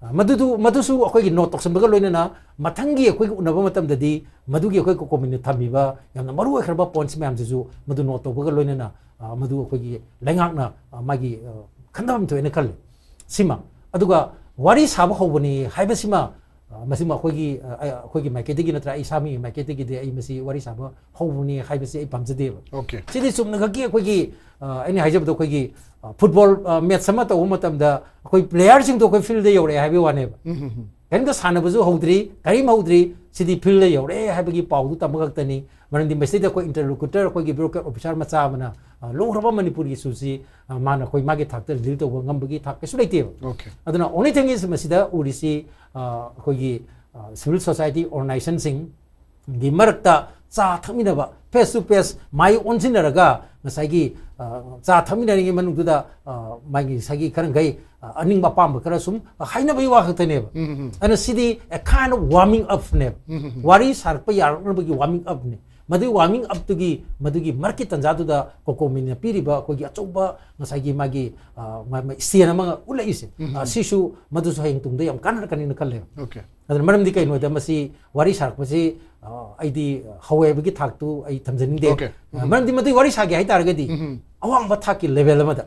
ꯑ, ꯃꯗꯨꯗꯨ, ꯃꯗꯨꯁꯨ ꯑꯩꯈꯣꯏꯒꯤ note ꯇꯧꯁꯟꯕꯒ ꯂꯣꯏꯅꯅ ꯃꯊꯪꯒꯤ ꯑꯩꯈꯣꯏꯒꯤ ꯎꯅꯕ ꯃꯇꯝꯗꯗꯤ ꯃꯗꯨꯒꯤ ꯑꯩꯈꯣꯏ ꯀꯣꯀꯣꯃꯤꯅ ꯊꯝꯃꯤꯕ ꯌꯥꯝꯅ ꯃꯔꯨ ꯑꯣꯏꯈ꯭ꯔꯕ points ꯃꯌꯥꯝꯁꯤꯁꯨ ꯃꯗꯨ note ꯇꯧꯕꯒ ꯂꯣꯏꯅꯅ, ꯑ, ꯃꯗꯨ ꯑꯩꯈꯣꯏꯒꯤ ꯂꯩꯉꯥꯛꯅ, ꯑ, ꯃꯥꯒꯤ, ꯑ, ꯈꯟꯊꯐꯝ ꯊꯣꯛꯑꯦꯅ ꯈꯜꯂꯤ꯫ ꯁꯤꯃ꯫ ꯑꯗꯨꯒ ꯋꯥꯔꯤ ꯁꯥꯕ ꯍꯧꯕꯅꯤ ꯍꯥꯏꯕꯁꯤꯃ ꯑ, ꯃꯁꯤꯃ ꯑꯩꯈꯣꯏꯒꯤ, ꯑ, ꯑꯩ, ꯑꯩꯈꯣꯏꯒꯤ ꯃꯥꯏꯀꯩꯗꯒꯤ ꯅꯠꯇ꯭ꯔꯒ ꯑꯩ ꯏꯁꯥꯃꯛꯀꯤ ꯃꯥꯏꯀꯩꯗꯒꯤꯗꯤ ꯑꯩ ꯃꯁꯤ ꯋꯥꯔꯤ ꯁꯥꯕ ꯍꯧꯕꯅꯤ ꯍꯥꯏꯕꯁꯤ ꯑꯩ ꯄꯥꯝꯖꯗꯦꯕ꯫ Okay. ꯁꯤꯗꯤ ꯆꯨꯝꯅꯈꯛꯀꯤ ꯑꯩꯈꯣꯏꯒꯤ, ꯑ, ꯑꯩꯅ ꯍꯥꯏꯖꯕꯗꯣ ꯑꯩꯈꯣꯏꯒꯤ, ꯑ, football, ꯑ, match ꯑꯃ ꯇꯧꯕ ꯃꯇꯝꯗ ꯑꯩꯈꯣꯏ playerꯁꯤꯡꯗꯣ ꯑꯩꯈꯣꯏ fieldꯗ ꯌꯧꯔꯛꯑꯦ ꯍꯥꯏꯕꯒꯤ ꯋꯥꯅꯦꯕ꯫ ꯀꯔꯤꯝꯇ ꯁꯥꯟꯅꯕꯁꯨ ꯍꯧꯗ꯭ꯔꯤ, ꯀꯔꯤꯝ ꯍꯧꯗ꯭ꯔꯤ, ꯁꯤꯗꯤ fieldꯗ ꯌꯧꯔꯛꯑꯦ ꯍꯥꯏꯕꯒꯤ ꯄꯥꯎꯗꯨ ꯇꯝꯕ ꯈꯛꯇꯅꯤ꯫ ꯃꯔꯝꯗꯤ ꯃꯁꯤꯗ ꯑꯩꯈꯣꯏ interlocutor, ꯑꯩꯈꯣꯏꯒꯤ bureaucrat officer ꯃꯆꯥ ꯑꯃꯅ, ꯑ, ꯂꯨꯈ꯭ꯔꯕ ꯃꯅꯤꯄꯨꯔꯒꯤ issueꯁꯤ, ꯑ, ꯃꯥꯅ ꯑꯩꯈꯣꯏ ꯃꯥꯒꯤ ꯊꯥꯛꯇ deal ꯇꯧꯕ ꯉꯝꯕꯒꯤ ꯊꯥꯛ ꯀꯩꯁꯨ ꯂꯩꯇꯦꯕ꯫ Okay. ꯑꯗꯨꯅ only thing is ꯃꯁꯤꯗ ꯎꯔꯤꯁꯤ, ꯑ, ꯑꯩꯈꯣꯏꯒꯤ, ꯑ, civil society organizationꯁꯤꯡꯒꯤ ꯃꯔꯛꯇ ꯆꯥ ꯊꯛꯃꯤꯟꯅꯕ, face to face ꯃꯥꯏ ꯑꯣꯟꯁꯤꯟꯅꯔꯒ ꯉꯁꯥꯏꯒꯤ, ꯑ, ꯆꯥ ꯊꯛꯃꯤꯟꯅꯔꯤꯉꯩ ꯃꯅꯨꯡꯗꯨꯗ, ꯑ, ꯃꯥꯒꯤ ꯉꯁꯥꯏꯒꯤ ꯈꯔ ꯃꯈꯩ, ꯑ, ꯑꯅꯤꯡꯕ ꯑꯄꯥꯝꯕ ꯈꯔ ꯁꯨꯝ ꯍꯥꯏꯅꯕꯒꯤ ꯋꯥ ꯈꯛꯇꯅꯦꯕ꯫ ꯑꯗꯨꯅ ꯁꯤꯗꯤ a kind of warming upꯅꯦꯕ꯫ ꯋꯥꯔꯤ ꯁꯥꯔꯛꯄ ꯌꯥꯔꯛꯅꯕꯒꯤ warming upꯅꯦ꯫ ꯃꯗꯨꯒꯤ warming upꯇꯨꯒꯤ, ꯃꯗꯨꯒꯤ ꯃꯔꯛꯀꯤ ꯇꯥꯟꯖꯥꯗꯨꯗ COCOMIꯅ ꯄꯤꯔꯤꯕ ꯑꯩꯈꯣꯏꯒꯤ ꯑꯆꯧꯕ ꯉꯁꯥꯏꯒꯤ ꯃꯥꯒꯤ, ꯑ, ꯃꯥ-, ꯃꯥ-, stand ꯑꯃ ꯎꯠꯂꯛꯏꯁꯦ, ꯑ, ꯁꯤꯁꯨ ꯃꯗꯨꯁꯨ ꯍꯌꯦꯡ ꯇꯨꯡꯗ ꯌꯥꯝ ꯀꯥꯟꯅꯔꯛꯀꯅꯤꯅ ꯈꯜꯂꯦ꯫ Okay. ꯑꯗꯨꯅ ꯃꯔꯝꯗꯤ ꯀꯩꯅꯣꯗ ꯃꯁꯤ ꯋꯥꯔꯤ ꯁꯥꯔꯛꯄꯁꯤ, ꯑ, ꯑꯩꯗꯤ ꯍꯧꯋꯦ ꯍꯥꯏꯕꯒꯤ ꯊꯥꯛꯇꯨ ꯑꯩ ꯊꯝꯖꯅꯤꯡꯗꯦ꯫ Okay. ꯑ, ꯃꯔꯝꯗꯤ ꯃꯗꯨꯒꯤ ꯋꯥꯔꯤ ꯁꯥꯒꯦ ꯍꯥꯏꯇꯥꯔꯒꯗꯤ ꯑꯋꯥꯡꯕ ꯊꯥꯛꯀꯤ level ꯑꯃꯗ,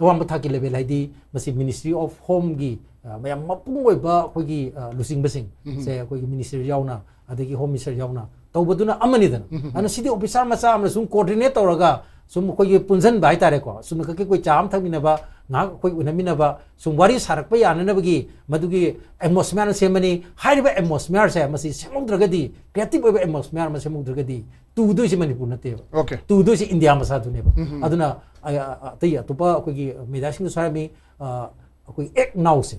ꯑꯋꯥꯡꯕ ꯊꯥꯛꯀꯤ level ꯍꯥꯏꯗꯤ ꯃꯁꯤ Ministry of Homeꯒꯤ, ꯑ, ꯃꯌꯥꯝ ꯃꯄꯨꯡ ꯑꯣꯏꯕ ꯑꯩꯈꯣꯏꯒꯤ, ꯑ, ꯂꯨꯆꯤꯡꯕꯁꯤꯡ ꯁꯦ ꯑꯩꯈꯣꯏꯒꯤ minister ꯌꯥꯎꯅ, ꯑꯗꯒꯤ Home Minister ꯌꯥꯎꯅ ꯇꯧꯕꯗꯨꯅ ꯑꯃꯅꯤꯗꯅ꯫ ꯑꯗꯨꯅ ꯁꯤꯗꯤ officer ꯃꯆꯥ ꯑꯃꯅ ꯁꯨꯝ coordinate ꯇꯧꯔꯒ ꯁꯨꯝ ꯑꯩꯈꯣꯏꯒꯤ ꯄꯨꯟꯁꯤꯟꯕ ꯍꯥꯏꯇꯥꯔꯦꯀꯣ, ꯁꯨꯝ ꯈꯛꯀꯤ ꯑꯩꯈꯣꯏ ꯆꯥ ꯑꯃ ꯊꯛꯃꯤꯟꯅꯕ, ꯉꯥꯏꯍꯥꯛ ꯑꯩꯈꯣꯏ ꯎꯅꯃꯤꯟꯅꯕ, ꯁꯨꯝ ꯋꯥꯔꯤ ꯁꯥꯔꯛꯄ ꯌꯥꯅꯅꯕꯒꯤ ꯃꯗꯨꯒꯤ atmosphere ꯑꯃ ꯁꯦꯝꯃꯅꯤ꯫ ꯍꯥꯏꯔꯤꯕ atmosphereꯁꯦ ꯃꯁꯤ ꯁꯦꯝꯍꯧꯗ꯭ꯔꯒꯗꯤ, creative ꯑꯣꯏꯕ atmosphere ꯑꯃ ꯁꯦꯝꯍꯧꯗ꯭ꯔꯒꯗꯤ ꯇꯨꯗꯣꯏꯁꯦ ꯃꯅꯤꯄꯨꯔ ꯅꯠꯇꯦꯕ꯫ Okay. ꯇꯨꯗꯣꯏꯁꯦ ꯏꯟꯗꯤꯌꯥ ꯃꯆꯥꯗꯨꯅꯦꯕ꯫ ꯑꯗꯨꯅ ꯑ-, ꯑ-, ꯑꯇꯩ ꯑꯇꯣꯞꯄ ꯑꯩꯈꯣꯏꯒꯤ mediaꯁꯤꯡꯗꯁꯨ ꯍꯥꯏꯔꯝꯃꯤ, ꯑ, ꯑꯩꯈꯣꯏ act nowꯁꯦ,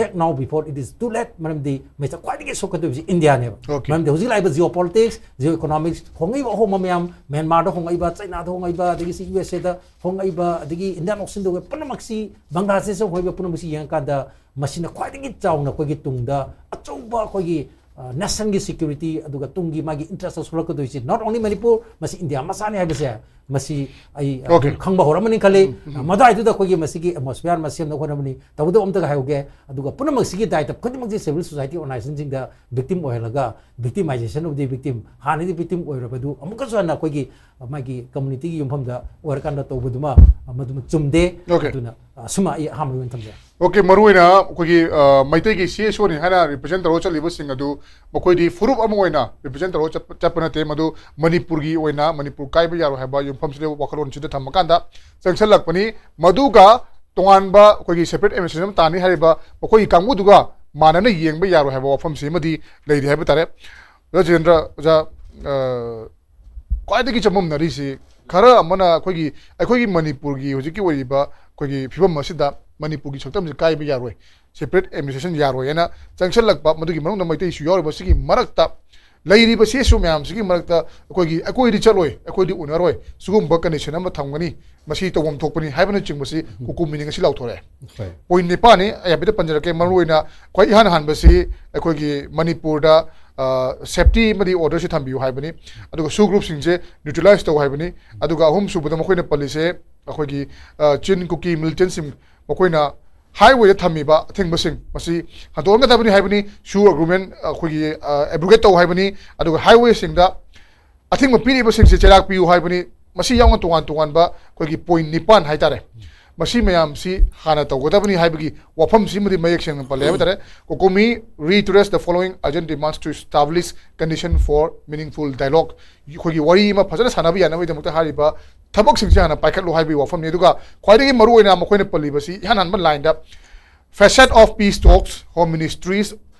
act now before it is too late꯫ ꯃꯔꯝꯗꯤ ꯃꯁꯤꯗ ꯈ꯭ꯋꯥꯏꯗꯒꯤ ꯁꯣꯛꯀꯗꯣꯏꯁꯦ ꯏꯟꯗꯤꯌꯥꯅꯦꯕ꯫ Okay. ꯃꯔꯝꯗꯤ ꯍꯧꯖꯤꯛ ꯂꯥꯛꯏꯕ geopolitics, geo economics, ꯍꯣꯡꯉꯛꯏꯕ ꯑꯍꯣꯡꯕ ꯃꯌꯥꯝ, ꯃ꯭ꯌꯥꯟꯃꯥꯔꯗ ꯍꯣꯡꯉꯛꯏꯕ, ꯆꯩꯅꯥꯗ ꯍꯣꯡꯉꯛꯏꯕ, ꯑꯗꯒꯤ ꯁꯤ USAꯗ ꯍꯣꯡꯉꯛꯏꯕ, ꯑꯗꯒꯤ Indian Oceanꯗ ꯍꯣꯡꯉꯛꯏꯕ ꯄꯨꯝꯅꯃꯛꯁꯤ, ꯕꯪꯒ꯭ꯂꯥꯗꯦꯁꯇ ꯍꯣꯡꯉꯛꯏꯕ ꯄꯨꯝꯅꯃꯛꯁꯤ ꯌꯦꯡꯉꯀꯥꯟꯗ ꯃꯁꯤꯅ ꯈ꯭ꯋꯥꯏꯗꯒꯤ ꯆꯥꯎꯅ ꯑꯩꯈꯣꯏꯒꯤ ꯇꯨꯡꯗ ꯑꯆꯧꯕ ꯑꯩꯈꯣꯏꯒꯤ, ꯑ, nationꯒꯤ security, ꯑꯗꯨꯒ ꯇꯨꯡꯒꯤ ꯃꯥꯒꯤ interest ꯁꯣꯛꯂꯛꯀꯗꯣꯏꯁꯤ not only ꯃꯅꯤꯄꯨꯔ, ꯃꯁꯤ ꯏꯟꯗꯤꯌꯥ ꯃꯆꯥꯅꯤ ꯍꯥꯏꯕꯁꯦ ꯃꯁꯤ ꯑꯩ, ꯑ, Okay. ꯈꯪꯕ ꯍꯧꯔꯝꯃꯅꯤ ꯈꯜꯂꯤ꯫ ꯑ, ꯃꯗꯨꯋꯥꯏꯗꯨꯗ ꯑꯩꯈꯣꯏꯒꯤ ꯃꯁꯤꯒꯤ atmosphere ꯑꯃ ꯁꯦꯝꯅꯕ ꯍꯣꯠꯅꯕꯅꯤ꯫ ꯇꯧꯕꯇꯕꯨ ꯑꯝꯇꯒ ꯍꯥꯏꯍꯧꯒꯦ, ꯑꯗꯨꯒ ꯄꯨꯝꯅꯃꯛꯁꯤꯒꯤ ꯗꯥꯏꯇ ꯈꯨꯗꯤꯡꯃꯛꯁꯤ civil society organizationꯁꯤꯡꯗ victim ꯑꯣꯏꯍꯜꯂꯒ, victimization of the victim, ꯍꯥꯟꯅꯗꯤ victim ꯑꯣꯏꯔꯕꯗꯨ ꯑꯃꯨꯛꯀꯁꯨ ꯍꯟꯅ ꯑꯩꯈꯣꯏꯒꯤ, ꯑ, ꯃꯥꯒꯤ communityꯒꯤ ꯌꯨꯝꯐꯝꯗ ꯑꯣꯏꯔꯀꯥꯟꯗ ꯇꯧꯕꯗꯨꯃ, ꯑ, ꯃꯗꯨꯃ ꯆꯨꯝꯗꯦ꯫ Okay. ꯑꯗꯨꯅ, ꯑ, ꯁꯨꯃ ꯑꯩ ꯑꯍꯥꯟꯕ ꯑꯣꯏꯅ ꯊꯝꯖꯔꯦ꯫ ꯑꯣꯀꯦ, ꯃꯔꯨꯑꯣꯏꯅ ꯑꯩꯈꯣꯏꯒꯤ ꯑ, ꯃꯩꯇꯩꯒꯤ ꯁꯤ ꯑꯦꯁ ꯑꯣꯅꯤ ꯍꯥꯏꯅ ꯔꯤꯄ꯭ꯔꯖꯦꯟ ꯇꯧꯔꯒ ꯆꯠꯂꯤꯕꯁꯤꯡ ꯑꯗꯨ ꯃꯈꯣꯏꯗꯤ ꯐꯨꯔꯨꯞ ꯑꯃ ꯑꯣꯏꯅ ꯔꯤꯄ꯭ꯔꯖꯦꯟ ꯇꯧꯔꯒ ꯆꯠꯄ ꯆꯠꯄ ꯅꯠꯇꯦ꯫ ꯃꯗꯨ ꯃꯅꯤꯄꯨꯔꯒꯤ ꯑꯣꯏꯅ ꯃꯅꯤꯄꯨꯔ ꯀꯥꯏꯕ ꯌꯥꯔꯣꯏ ꯍꯥꯏꯕ ꯌꯨꯝꯐꯝꯁꯤꯗ ꯋꯥꯈꯜꯂꯣꯟꯁꯤꯗ ꯊꯝꯃꯀꯥꯟꯗ ꯆꯪꯁꯤꯜꯂꯛꯄꯅꯤ꯫ ꯃꯗꯨꯒ ꯇꯣꯉꯥꯟꯕ ꯑꯩꯈꯣꯏꯒꯤ ꯁꯦꯄꯔꯦꯠ ꯑꯦꯗꯃꯤꯅꯤꯁꯇ꯭ꯔꯦꯁꯟ ꯑꯃ ꯇꯥꯅꯤ ꯍꯥꯏꯔꯤꯕ ꯃꯈꯣꯏꯒꯤ ꯀꯥꯡꯕꯨꯗꯨꯒ ꯃꯥꯟꯅꯅ ꯌꯦꯡꯕ ꯌꯥꯔꯣꯏ ꯍꯥꯏꯕ ꯋꯥꯐꯝꯁꯤ ꯑꯃꯗꯤ ꯂꯩꯔꯤ ꯍꯥꯏꯕ ꯇꯥꯔꯦ꯫ ꯑꯣꯖꯥ ꯖꯤꯇꯦꯟꯗ꯭ꯔ, ꯑꯣꯖꯥ, ꯑ, ꯈ꯭ꯋꯥꯏꯗꯒꯤ ꯆꯃꯝꯅꯔꯤꯁꯤ ꯈꯔ ꯑꯃꯅ ꯑꯩꯈꯣꯏꯒꯤ, ꯑꯩꯈꯣꯏꯒꯤ ꯃꯅꯤꯄꯨꯔꯒꯤ ꯍꯧꯖꯤꯛꯀꯤ ꯑꯣꯏꯔꯤꯕ ꯑꯩꯈꯣꯏꯒꯤ ꯐꯤꯕꯝ ꯑꯁꯤꯗ ꯃꯅꯤꯄꯨꯔꯒꯤ ꯁꯛꯇꯝꯁꯤ ꯀꯥꯏꯕ ꯌꯥꯔꯣꯏ, ꯁꯦꯄꯔꯦꯠ ꯑꯦꯗꯃꯤꯅꯤꯁꯇ꯭ꯔꯦꯁꯟ ꯌꯥꯔꯣꯏ ꯍꯥꯏꯅ ꯆꯪꯁꯤꯜꯂꯛꯄ, ꯃꯗꯨꯒꯤ ꯃꯅꯨꯡꯗ ꯃꯩꯇꯩꯁꯨ ꯌꯥꯎꯔꯤꯕ꯫ ꯁꯤꯒꯤ ꯃꯔꯛꯇ ꯂꯩꯔꯤꯕ ꯁꯤ ꯑꯦꯁ ꯑꯣ ꯃꯌꯥꯝꯁꯤꯒꯤ ꯃꯔꯛꯇ ꯑꯩꯈꯣꯏꯒꯤ, ꯑꯩꯈꯣꯏꯗꯤ ꯆꯠꯂꯣꯏ, ꯑꯩꯈꯣꯏꯗꯤ ꯎꯅꯔꯣꯏ, ꯁꯤꯒꯨꯝꯕ ꯀꯟꯗꯤꯁꯟ ꯑꯃ ꯊꯝꯒꯅꯤ, ꯃꯁꯤ ꯇꯧꯐꯝ ꯊꯣꯛꯄꯅꯤ ꯍꯥꯏꯕꯅꯆꯤꯡꯕꯁꯤ ꯀꯨꯀꯨꯝ ꯃꯤꯅꯤ ꯉꯁꯤ ꯂꯥꯎꯊꯣꯔꯛꯑꯦ꯫ ꯍꯣꯏ꯫ ꯄꯣꯏꯟ ꯅꯤꯄꯥꯟꯅꯤ ꯑꯩ ꯍꯥꯏꯐꯦꯠꯇ ꯄꯟꯖꯔꯛꯀꯦ꯫ ꯃꯔꯨꯑꯣꯏꯅ ꯈ꯭ꯋꯥꯏ ꯏꯍꯥꯟ ꯍꯥꯟꯕꯁꯤ ꯑꯩꯈꯣꯏꯒꯤ ꯃꯅꯤꯄꯨꯔꯗ, ꯑ, ꯁꯦꯐꯇꯤ ꯑꯃꯗꯤ ꯑꯣꯔꯗꯔꯁꯤ ꯊꯝꯕꯤꯌꯨ ꯍꯥꯏꯕꯅꯤ꯫ ꯑꯗꯨꯒ ꯁꯨ ꯒ꯭ꯔꯨꯞꯁꯤꯡꯁꯦ ꯅ꯭ꯌꯨꯇ꯭ꯔꯦꯂꯥꯏꯁ ꯇꯧ ꯍꯥꯏꯕꯅꯤ꯫ ꯑꯗꯨꯒ ꯑꯍꯨꯝꯁꯨꯕꯗ ꯃꯈꯣꯏꯅ ꯄꯜꯂꯤꯁꯦ ꯑꯩꯈꯣꯏꯒꯤ, ꯑ, ꯆꯤꯟ ꯀꯨꯀꯤ ꯃꯤꯂꯤꯇꯦꯟꯁꯤꯡ, ꯃꯈꯣꯏꯅ ꯍꯥꯏꯋꯦꯗ ꯊꯝꯃꯤꯕ ꯑꯊꯤꯡꯕꯁꯤꯡ ꯃꯁꯤ ꯍꯟꯗꯣꯛꯍꯟꯒꯗꯕꯅꯤ ꯍꯥꯏꯕꯅꯤ꯫ ꯁꯨ ꯑꯦꯒ꯭ꯔꯤꯃꯦꯟ ꯑꯩꯈꯣꯏꯒꯤ, ꯑ, ꯑꯦꯕ꯭ꯔꯣꯒꯦꯠ ꯇꯧ ꯍꯥꯏꯕꯅꯤ꯫ ꯑꯗꯨꯒ ꯍꯥꯏꯋꯦꯁꯤꯡꯗ ꯑꯊꯤꯡꯕ ꯄꯤꯔꯤꯕꯁꯤꯡꯁꯦ ꯆꯩꯔꯥꯛ ꯄꯤꯌꯨ ꯍꯥꯏꯕꯅꯤ꯫ ꯃꯁꯤ ꯌꯥꯎꯅ ꯇꯣꯉꯥꯟ ꯇꯣꯉꯥꯟꯕ ꯑꯩꯈꯣꯏꯒꯤ ꯄꯣꯏꯟ ꯅꯤꯄꯥꯟ ꯍꯥꯏꯇꯥꯔꯦ꯫ ꯃꯁꯤ ꯃꯌꯥꯝꯁꯤ ꯍꯥꯟꯅ ꯇꯧꯒꯗꯕꯅꯤ ꯍꯥꯏꯕꯒꯤ ꯋꯥꯐꯝꯁꯤꯃꯗꯤ ꯃꯌꯦꯛ ꯁꯦꯡꯅ ꯄꯜꯂꯦ ꯍꯥꯏꯕ ꯇꯥꯔꯦ꯫ COCOMI reiterates the following urgent demands to establish condition for meaningful dialogue꯫ ꯑꯩꯈꯣꯏꯒꯤ ꯋꯥꯔꯤ ꯑꯃ ꯐꯖꯅ ꯁꯥꯟꯅꯕ ꯌꯥꯅꯕꯒꯤꯗꯃꯛꯇ ꯍꯥꯏꯔꯤꯕ ꯊꯕꯛꯁꯤꯡꯁꯦ ꯍꯥꯟꯅ ꯄꯥꯏꯈꯠꯂꯨ ꯍꯥꯏꯕꯒꯤ ꯋꯥꯐꯝꯅꯤ꯫ ꯑꯗꯨꯒ ꯈ꯭ꯋꯥꯏꯗꯒꯤ ꯃꯔꯨꯑꯣꯏꯅ ꯃꯈꯣꯏꯅ ꯄꯜꯂꯤꯕꯁꯤ ꯏꯍꯥꯟ ꯍꯥꯟꯕ ꯂꯥꯏꯟꯗ, facade of peace talks, Home Ministry's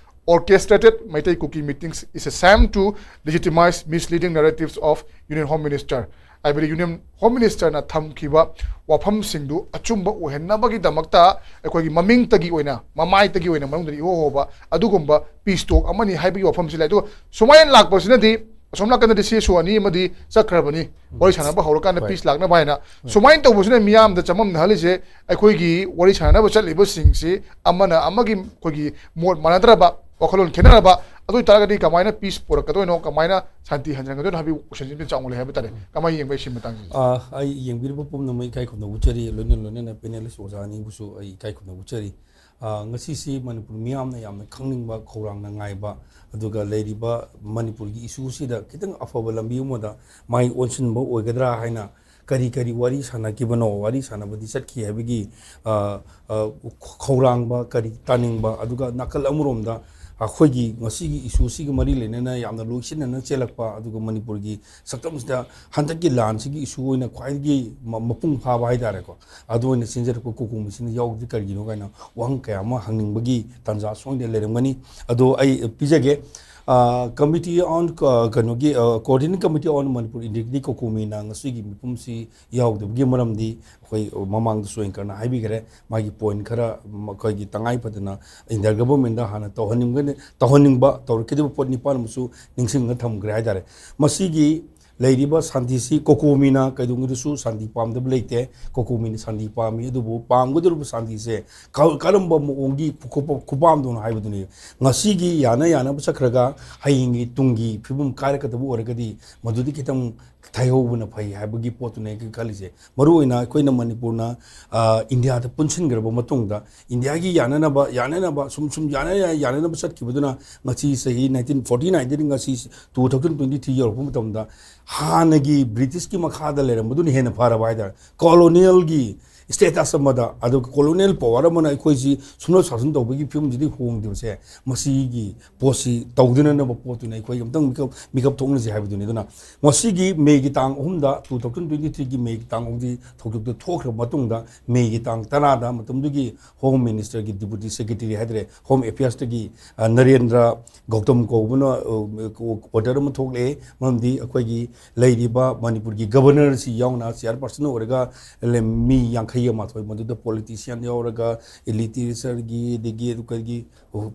orchestrated Meitei Kuki meetings is a sham to legitimize misleading narratives of Union Home Minister꯫ ꯍꯥꯏꯕꯗꯤ ꯌꯨꯅꯤꯌꯟ ꯍꯣꯝ ꯃꯤꯅꯤꯁꯇꯔꯅ ꯊꯝꯈꯤꯕ ꯋꯥꯐꯝꯁꯤꯡꯗꯨ ꯑꯆꯨꯝꯕ ꯑꯣꯏꯍꯟꯅꯕꯒꯤꯗꯃꯛꯇ ꯑꯩꯈꯣꯏꯒꯤ ꯃꯃꯤꯡꯇꯒꯤ ꯑꯣꯏꯅ, ꯃꯃꯥꯏꯇꯒꯤ ꯑꯣꯏꯅ ꯃꯅꯨꯡꯗꯗꯤ ꯏꯍꯣ ꯍꯣꯕ ꯑꯗꯨꯒꯨꯝꯕ ꯄꯤꯁ ꯇꯣꯛ ꯑꯃꯅꯤ ꯍꯥꯏꯕꯒꯤ ꯋꯥꯐꯝꯁꯤ ꯂꯩ꯫ ꯑꯗꯨꯒ ꯁꯨꯃꯥꯏꯅ ꯂꯥꯛꯄꯁꯤꯅꯗꯤ ꯑꯁꯣꯝ ꯅꯥꯀꯟꯗꯗꯤ ꯁꯤ ꯑꯦꯁ ꯑꯣ ꯑꯅꯤ ꯑꯃꯗꯤ ꯆꯠꯈ꯭ꯔꯕꯅꯤ, ꯋꯥꯔꯤ ꯁꯥꯟꯅꯕ ꯍꯧꯔꯀꯥꯟꯗ ꯄꯤꯁ ꯂꯥꯛꯅꯕ ꯍꯥꯏꯅ꯫ ꯁꯨꯃꯥꯏꯅ ꯇꯧꯕꯁꯤꯅ ꯃꯤꯌꯥꯝꯗ ꯆꯃꯝꯅꯍꯜꯂꯤꯁꯦ꯫ ꯑꯩꯈꯣꯏꯒꯤ ꯋꯥꯔꯤ ꯁꯥꯟꯅꯅꯕ ꯆꯠꯂꯤꯕꯁꯤꯡꯁꯤ ꯑꯃꯅ ꯑꯃꯒꯤ ꯑꯩꯈꯣꯏꯒꯤ ꯃꯣꯠ ꯃꯥꯟꯅꯗ꯭ꯔꯕ, ꯋꯥꯈꯜꯂꯣꯟ ꯈꯦꯠꯅꯔꯕ, ꯑꯗꯨ ꯑꯣꯏꯇꯥꯔꯒꯗꯤ ꯀꯃꯥꯏꯅ ꯄꯤꯁ ꯄꯨꯔꯛꯀꯗꯣꯏꯅꯣ, ꯀꯃꯥꯏꯅ ꯁꯥꯟꯇꯤ ꯍꯟꯖꯤꯟꯒꯗꯣꯏꯅꯣ ꯍꯥꯏꯕꯒꯤ ꯀꯣꯏꯁꯟꯁꯤ ꯆꯥꯎꯅ ꯂꯩ ꯍꯥꯏꯕ ꯇꯥꯔꯦ꯫ ꯀꯃꯥꯏꯅ ꯌꯦꯡꯕ ꯁꯤ ꯃꯇꯥꯡꯁꯤꯗ? ꯑ, ꯑꯩ ꯌꯦꯡꯕꯤꯔꯤꯕ ꯄꯨꯝꯅꯃꯛ ꯏꯀꯥꯏ ꯈꯨꯝꯅꯕ ꯎꯠꯆꯔꯤ, ꯂꯣꯏꯅ ꯂꯣꯏꯅꯅ ꯄꯦꯅꯦꯂꯤꯁ ꯑꯣꯖꯥ ꯑꯅꯤꯕꯨꯁꯨ ꯑꯩ ꯏꯀꯥꯏ ꯈꯨꯝꯅꯕ ꯎꯠꯆꯔꯤ꯫ ꯑ, ꯉꯁꯤꯁꯤ ꯃꯅꯤꯄꯨꯔ ꯃꯤꯌꯥꯝꯅ ꯌꯥꯝꯅ ꯈꯪꯅꯤꯡꯕ, ꯈꯧꯔꯥꯡꯅ ꯉꯥꯏꯕ, ꯑꯗꯨꯒ ꯂꯩꯔꯤꯕ ꯃꯅꯤꯄꯨꯔꯒꯤ ꯏꯁꯨꯁꯤꯗ ꯈꯤꯇꯪ ꯑꯐꯕ ꯂꯝꯕꯤ ꯑꯃꯗ ꯃꯥꯏ ꯑꯣꯟꯁꯤꯟꯕ ꯑꯣꯏꯒꯗ꯭ꯔꯥ ꯍꯥꯏꯅ ꯀꯔꯤ ꯀꯔꯤ ꯋꯥꯔꯤ ꯁꯥꯟꯅꯈꯤꯕꯅꯣ, ꯋꯥꯔꯤ ꯁꯥꯟꯅꯕꯗꯤ ꯆꯠꯈꯤ ꯍꯥꯏꯕꯒꯤ, ꯑ, ꯑ, ꯈꯧꯔꯥꯡꯕ, ꯀꯔꯤ ꯇꯥꯅꯤꯡꯕ, ꯑꯗꯨꯒ ꯅꯥꯀꯜ ꯑꯃꯔꯣꯝꯗ ꯑꯩꯈꯣꯏꯒꯤ ꯉꯁꯤꯒꯤ ꯏꯁꯨꯁꯤꯒ ꯃꯔꯤ ꯂꯩꯅꯅ ꯌꯥꯝꯅ ꯂꯣꯏꯁꯤꯟꯅꯅ ꯆꯦꯜꯂꯛꯄ, ꯑꯗꯨꯒ ꯃꯅꯤꯄꯨꯔꯒꯤ ꯁꯛꯇꯝꯁꯤꯗ ꯍꯟꯗꯛꯀꯤ ꯂꯥꯟꯁꯤꯒꯤ ꯏꯁꯨ ꯑꯣꯏꯅ ꯈ꯭ꯋꯥꯏꯗꯒꯤ ꯃ-, ꯃꯄꯨꯡ ꯐꯥꯕ ꯍꯥꯏꯇꯥꯔꯦꯀꯣ, ꯑꯗꯨ ꯑꯣꯏꯅ ꯆꯦꯟꯖꯔꯛꯄ ꯀꯣꯀꯣꯃꯤꯁꯤꯅ ꯌꯥꯎꯗ꯭ꯔꯤ ꯀꯔꯤꯒꯤꯅꯣ ꯀꯥꯏꯅ ꯋꯥꯍꯪ ꯀꯌꯥ ꯑꯃ ꯍꯪꯅꯤꯡꯕꯒꯤ ꯇꯥꯟꯖꯥ ꯁꯣꯏꯗꯅ ꯂꯩꯔꯝꯒꯅꯤ꯫ ꯑꯗꯣ ꯑꯩ ꯄꯤꯖꯒꯦ꯫ ꯑ, Committee on, ꯑ, ꯀꯩꯅꯣꯒꯤ, ꯑ, Coordinating Committee on Manipur Integrity, ꯀꯣꯀꯣꯃꯤꯅ ꯉꯁꯤꯒꯤ ꯃꯤꯄꯨꯝꯁꯤ ꯌꯥꯎꯗꯕꯒꯤ ꯃꯔꯝꯗꯤ ꯑꯩꯈꯣꯏ ꯃꯃꯥꯡꯗꯁꯨ anchorꯅ ꯍꯥꯏꯕꯤꯈ꯭ꯔꯦ, ꯃꯥꯒꯤ point ꯈꯔ ꯃꯈꯣꯏꯒꯤ ꯇꯉꯥꯏ ꯐꯗꯅ India governmentꯗ ꯍꯥꯟꯅ ꯇꯧꯍꯟꯅꯤꯡꯒꯅꯤ, ꯇꯧꯍꯟꯅꯤꯡꯕ, ꯇꯧꯔꯛꯀꯗꯕ ꯄꯣꯠ ꯅꯤꯄꯥꯟ ꯑꯃꯁꯨ ꯅꯤꯡꯁꯤꯡꯅ ꯊꯝꯈ꯭ꯔꯦ ꯍꯥꯏꯇꯥꯔꯦ꯫ ꯃꯁꯤꯒꯤ ꯂꯩꯔꯤꯕ ꯁꯥꯟꯇꯤꯁꯤ ꯀꯣꯀꯣꯃꯤꯅ ꯀꯩꯗꯧꯉꯩꯗꯁꯨ ꯁꯥꯟꯇꯤ ꯄꯥꯝꯗꯕ ꯂꯩꯇꯦ꯫ ꯀꯣꯀꯣꯃꯤꯅ ꯁꯥꯟꯇꯤ ꯄꯥꯝꯃꯤ, ꯑꯗꯨꯕꯨ ꯄꯥꯝꯒꯗꯧꯔꯤꯕ ꯁꯥꯟꯇꯤꯁꯦ ꯀ-, ꯀꯔꯝꯕ ꯃꯑꯣꯡꯒꯤ ꯈꯨ-, ꯈꯨꯄꯥꯝꯗꯧꯅꯣ ꯍꯥꯏꯕꯗꯨꯅꯤ꯫ ꯉꯁꯤꯒꯤ ꯌꯥꯅ ꯌꯥꯅꯕ ꯆꯠꯈ꯭ꯔꯒ ꯍꯌꯦꯡꯒꯤ ꯇꯨꯡꯒꯤ ꯐꯤꯕꯝ ꯀꯥꯏꯔꯛꯀꯗꯕ ꯑꯣꯏꯔꯒꯗꯤ ꯃꯗꯨꯗꯤ ꯈꯤꯇꯪ ꯊꯩꯍꯧꯕꯅ ꯐꯩ ꯍꯥꯏꯕꯒꯤ ꯄꯣꯠꯇꯨꯅꯦ ꯑꯩꯅ ꯈꯜꯂꯤꯁꯦ꯫ ꯃꯔꯨꯑꯣꯏꯅ ꯑꯩꯈꯣꯏꯅ ꯃꯅꯤꯄꯨꯔꯅ, ꯑ, ꯏꯟꯗꯤꯌꯥꯗ ꯄꯨꯟꯁꯤꯟꯈ꯭ꯔꯕ ꯃꯇꯨꯡꯗ ꯏꯟꯗꯤꯌꯥꯒꯤ ꯌꯥꯅꯅꯕ, ꯌꯥꯅꯅꯕ, ꯁꯨꯝ, ꯁꯨꯝ ꯌꯥꯅ-, ꯌꯥꯅꯅꯕ ꯆꯠꯈꯤꯕꯗꯨꯅ ꯉꯁꯤ ꯆꯍꯤ nineteen forty nineꯗꯒꯤ ꯉꯁꯤ two thousand twenty three ꯌꯧꯔꯛꯄ ꯃꯇꯝꯗ ꯍꯥꯟꯅꯒꯤ ꯕ꯭ꯔꯤꯇꯤꯁꯀꯤ ꯃꯈꯥꯗ ꯂꯩꯔꯝꯕꯗꯨꯅ ꯍꯦꯟꯅ ꯐꯔꯕ ꯍꯥꯏꯇꯥꯔꯦ꯫ Colonialꯒꯤ status ꯑꯃꯗ, ꯑꯗꯨꯒ colonial power ꯑꯃꯅ ꯑꯩꯈꯣꯏꯁꯤ ꯁꯨꯝꯅ ꯁꯥꯁꯟ ꯇꯧꯕꯒꯤ ꯐꯤꯕꯝꯁꯤꯗꯤ ꯍꯣꯡꯗꯕꯁꯦ, ꯃꯁꯤꯒꯤ ꯄꯣꯠꯁꯤ ꯇꯧꯗꯅꯅꯕ ꯄꯣꯠꯇꯨꯅ ꯑꯩꯈꯣꯏ ꯑꯃꯨꯛꯇꯪ ꯃꯤꯀꯞ, ꯃꯤꯀꯞ ꯊꯣꯛꯅꯁꯤ ꯍꯥꯏꯕꯗꯨꯅꯤ꯫ ꯑꯗꯨꯅ ꯉꯁꯤꯒꯤ ꯃꯦꯒꯤ ꯇꯥꯡ ꯑꯍꯨꯝꯗ, two thousand twenty threeꯒꯤ ꯃꯦꯒꯤ ꯇꯥꯡ ꯑꯍꯨꯝꯗꯤ ꯊꯧꯗꯣꯛꯇ ꯊꯣꯛꯈ꯭ꯔꯕ ꯃꯇꯨꯡꯗ, ꯃꯦꯒꯤ ꯇꯥꯡ ꯇꯔꯥꯗ ꯃꯇꯝꯗꯨꯒꯤ Home Ministerꯒꯤ Deputy Secretary ꯍꯥꯏꯇꯥꯔꯦ, Home Affairsꯇꯒꯤ, ꯑ, ꯅꯔꯦꯟꯗ꯭ꯔ ꯒꯧꯇꯝ ꯀꯧꯕꯅ, ꯑ, order ꯑꯃ ꯊꯣꯛꯂꯛꯑꯦ꯫ ꯃꯔꯝꯗꯤ ꯑꯩꯈꯣꯏꯒꯤ ꯂꯩꯔꯤꯕ ꯃꯅꯤꯄꯨꯔꯒꯤ Governorꯁꯤ ꯌꯥꯎꯅ chairperson ꯑꯣꯏꯔꯒ ꯂꯦꯝ-, ꯃꯤ ꯌꯥꯡꯈꯩꯒ ꯃꯥꯊꯣꯏ, ꯃꯗꯨꯗ politician ꯌꯥꯎꯔꯒ, literatureꯒꯤ, ꯑꯗꯒꯤ ꯑꯗꯨ ꯀꯔꯤꯒꯤ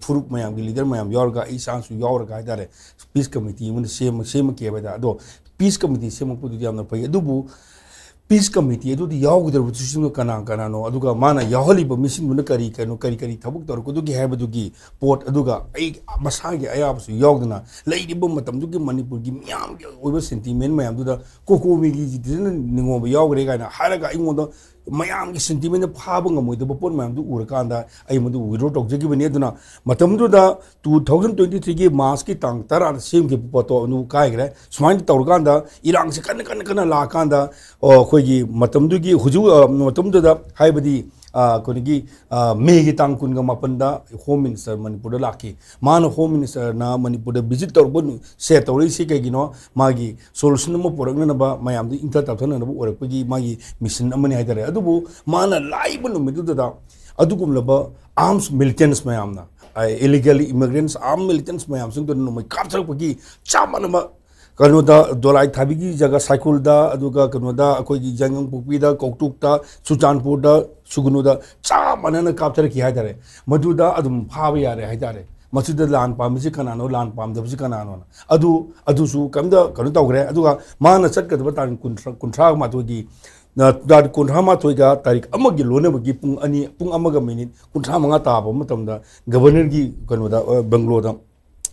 ꯐꯨꯔꯨꯞ ꯃꯌꯥꯝꯒꯤ leader ꯃꯌꯥꯝ ꯌꯥꯎꯔꯒ, ꯑꯩ ꯏꯁꯥꯅꯁꯨ ꯌꯥꯎꯔꯒ ꯍꯥꯏꯇꯥꯔꯦ, peace committee ꯑꯃꯅ ꯁꯦꯝꯃ-, ꯁꯦꯝꯃꯛꯀꯦꯕ ꯍꯥꯏꯇꯥꯔꯦ꯫ ꯑꯗꯣ peace committee ꯁꯦꯝꯃꯛꯄꯗꯨꯗꯤ ꯌꯥꯝꯅ ꯐꯩ, ꯑꯗꯨꯕꯨ peace committee ꯑꯗꯨꯗꯤ ꯌꯥꯎꯒꯗꯧꯔꯤꯕꯁꯤꯡꯗꯣ ꯀꯅꯥ ꯀꯅꯥꯅꯣ, ꯑꯗꯨꯒ ꯃꯥꯅ ꯌꯥꯎꯍꯜꯂꯤꯕ ꯃꯤꯁꯤꯡꯗꯨꯅ ꯀꯔꯤ ꯀꯩꯅꯣ, ꯀꯔꯤ ꯀꯔꯤ ꯊꯕꯛ ꯇꯧꯔꯛꯀꯗꯒꯦ ꯍꯥꯏꯕꯗꯨꯒꯤ ꯄꯣꯠ, ꯑꯗꯨꯒ ꯑꯩ ꯃꯁꯥꯒꯤ ꯑꯌꯥꯕꯁꯨ ꯌꯥꯎꯗꯅ ꯂꯩꯔꯤꯕ ꯃꯇꯝꯗꯨꯒꯤ ꯃꯅꯤꯄꯨꯔꯒꯤ ꯃꯤꯌꯥꯝꯒꯤ ꯑꯣꯏꯕ sentiment ꯃꯌꯥꯝꯗꯨꯗ ꯀꯣꯀꯣꯃꯤꯒꯤ citizen ꯅꯤꯉꯣꯝꯕ ꯌꯥꯎꯈ꯭ꯔꯦ ꯀꯥꯏꯅ ꯍꯥꯏꯔꯒ ꯑꯩꯉꯣꯟꯗ ꯃꯌꯥꯝꯒꯤ ꯁꯦꯟꯇꯤꯃꯦꯟꯗ ꯐꯥꯕ ꯉꯝꯃꯣꯏꯗꯕ ꯄꯣꯠ ꯃꯌꯥꯝꯗꯨ ꯎꯔꯀꯥꯟꯗ ꯑꯩ ꯃꯗꯨ ꯋꯤꯗ꯭ꯔꯣ ꯇꯧꯖꯈꯤꯕꯅꯤ꯫ ꯑꯗꯨꯅ ꯃꯇꯝꯗꯨꯗ ꯇꯨ ꯊꯥꯎꯖꯟ ꯇ꯭ꯋꯦꯟꯇꯤ ꯊ꯭ꯔꯤꯒꯤ ꯃꯥꯔꯆꯀꯤ ꯇꯥꯡ ꯇꯔꯥꯗ ꯁꯦꯝꯈꯤꯕ ꯄꯣꯠꯇꯣ ꯑꯗꯨ ꯀꯥꯏꯈ꯭ꯔꯦ꯫ ꯁꯨꯃꯥꯏꯅ ꯇꯧꯔꯀꯥꯟꯗ ꯏꯔꯥꯡꯁꯦ ꯀꯟꯅ ꯀꯟꯅ ꯀꯟꯅ ꯂꯥꯛꯑꯀꯥꯟꯗ, ꯑꯣ, ꯑꯩꯈꯣꯏꯒꯤ ꯃꯇꯝꯗꯨꯒꯤ ꯍꯧꯖꯤꯛ, ꯑ, ꯃꯇꯝꯗꯨꯗ ꯍꯥꯏꯕꯗꯤ, ꯑ, ꯑꯩꯈꯣꯏꯒꯤ, ꯑ, ꯃꯦꯒꯤ ꯇꯥꯡ ꯀꯨꯟꯒ ꯃꯥꯄꯟꯗ ꯍꯣꯝ ꯃꯤꯅꯤꯁꯇꯔ ꯃꯅꯤꯄꯨꯔꯗ ꯂꯥꯛꯈꯤ꯫ ꯃꯥꯅ ꯍꯣꯝ ꯃꯤꯅꯤꯁꯇꯔꯅ ꯃꯅꯤꯄꯨꯔꯗ ꯚꯤꯖꯤꯠ ꯇꯧꯔꯛꯄ ꯅꯨ-, ꯁꯦ ꯇꯧꯔꯛꯏꯁꯤ ꯀꯩꯒꯤꯅꯣ? ꯃꯥꯒꯤ ꯁꯣꯂꯨꯁꯟ ꯑꯃ ꯄꯨꯔꯛꯅꯅꯕ, ꯃꯌꯥꯝꯗ ꯏꯪꯊ ꯇꯞꯊꯅꯅꯕ ꯑꯣꯏꯔꯛꯄꯒꯤ ꯃꯥꯒꯤ ꯃꯤꯁꯟ ꯑꯃꯅꯤ ꯍꯥꯏꯇꯥꯔꯦ꯫ ꯑꯗꯨꯕꯨ ꯃꯥꯅ ꯂꯥꯛꯏꯕ ꯅꯨꯃꯤꯠꯇꯨꯗ ꯑꯗꯨꯒꯨꯝꯂꯕ ꯑꯥꯔꯝꯁ ꯃꯤꯂꯤꯇꯦꯟꯁ ꯃꯌꯥꯝꯅ, ꯏꯂꯤꯒꯦꯜ ꯏꯃꯤꯒ꯭ꯔꯦꯟꯁ, ꯑꯥꯔꯝ ꯃꯤꯂꯤꯇꯦꯟꯁ ꯃꯌꯥꯝꯁꯤꯡꯗꯨꯅ ꯅꯣꯡꯃꯩ ꯀꯥꯞꯊꯔꯛꯄꯒꯤ ꯆꯞ ꯃꯥꯟꯅꯕ ꯀꯩꯅꯣꯗ, ꯗꯣꯂꯥꯏ ꯊꯥꯕꯤꯒꯤ ꯖꯒꯥ ꯁꯥꯏꯀꯨꯜꯗ, ꯑꯗꯨꯒ ꯀꯩꯅꯣꯗ, ꯑꯩꯈꯣꯏꯒꯤ ꯌꯥꯏꯉꯪꯄꯣꯛꯄꯤꯗ, ꯀꯧꯇꯨꯛꯇ, ꯆꯨꯔꯆꯥꯟꯄꯨꯔꯗ, ꯁꯨꯒꯅꯨꯗ ꯆꯞ ꯃꯥꯟꯅꯅ ꯀꯥꯞꯊꯔꯛꯈꯤ ꯍꯥꯏꯇꯥꯔꯦ꯫ ꯃꯗꯨꯗ ꯑꯗꯨꯝ ꯐꯥꯕ ꯌꯥꯔꯦ ꯍꯥꯏꯇꯥꯔꯦ꯫ ꯃꯁꯤꯗ ꯂꯥꯟ ꯄꯥꯝꯃꯤꯁꯤ ꯀꯅꯥꯅꯣ, ꯂꯥꯟ ꯄꯥꯝꯗꯕꯁꯤ ꯀꯅꯥꯅꯣꯅ꯫ ꯑꯗꯨ, ꯑꯗꯨꯁꯨ ꯀꯩꯝꯇ ꯀꯩꯅꯣ ꯇꯧꯈ꯭ꯔꯦ꯫ ꯑꯗꯨꯒ ꯃꯥꯅ ꯆꯠꯀꯗꯕ ꯇꯥꯔꯤꯛ ꯀꯨꯟꯊ꯭ꯔꯥ, ꯀꯨꯟꯊ꯭ꯔꯥ ꯃꯥꯊꯣꯏꯒꯤ, ꯅ, ꯇꯥꯔꯤꯛ ꯀꯨꯟꯊ꯭ꯔꯥ ꯃꯥꯊꯣꯏꯒ ꯇꯥꯔꯤꯛ ꯑꯃꯒꯤ ꯂꯣꯟꯅꯕꯒꯤ ꯄꯨꯡ ꯑꯅꯤ, ꯄꯨꯡ ꯑꯃꯒ ꯃꯤꯅꯤꯠ ꯀꯨꯟꯊ꯭ꯔꯥ ꯃꯉꯥ ꯇꯥꯕ ꯃꯇꯝꯗ ꯒꯕꯔꯅꯔꯒꯤ ꯀꯩꯅꯣꯗ, ꯑ, ꯕꯪꯒ꯭ꯂꯣꯗ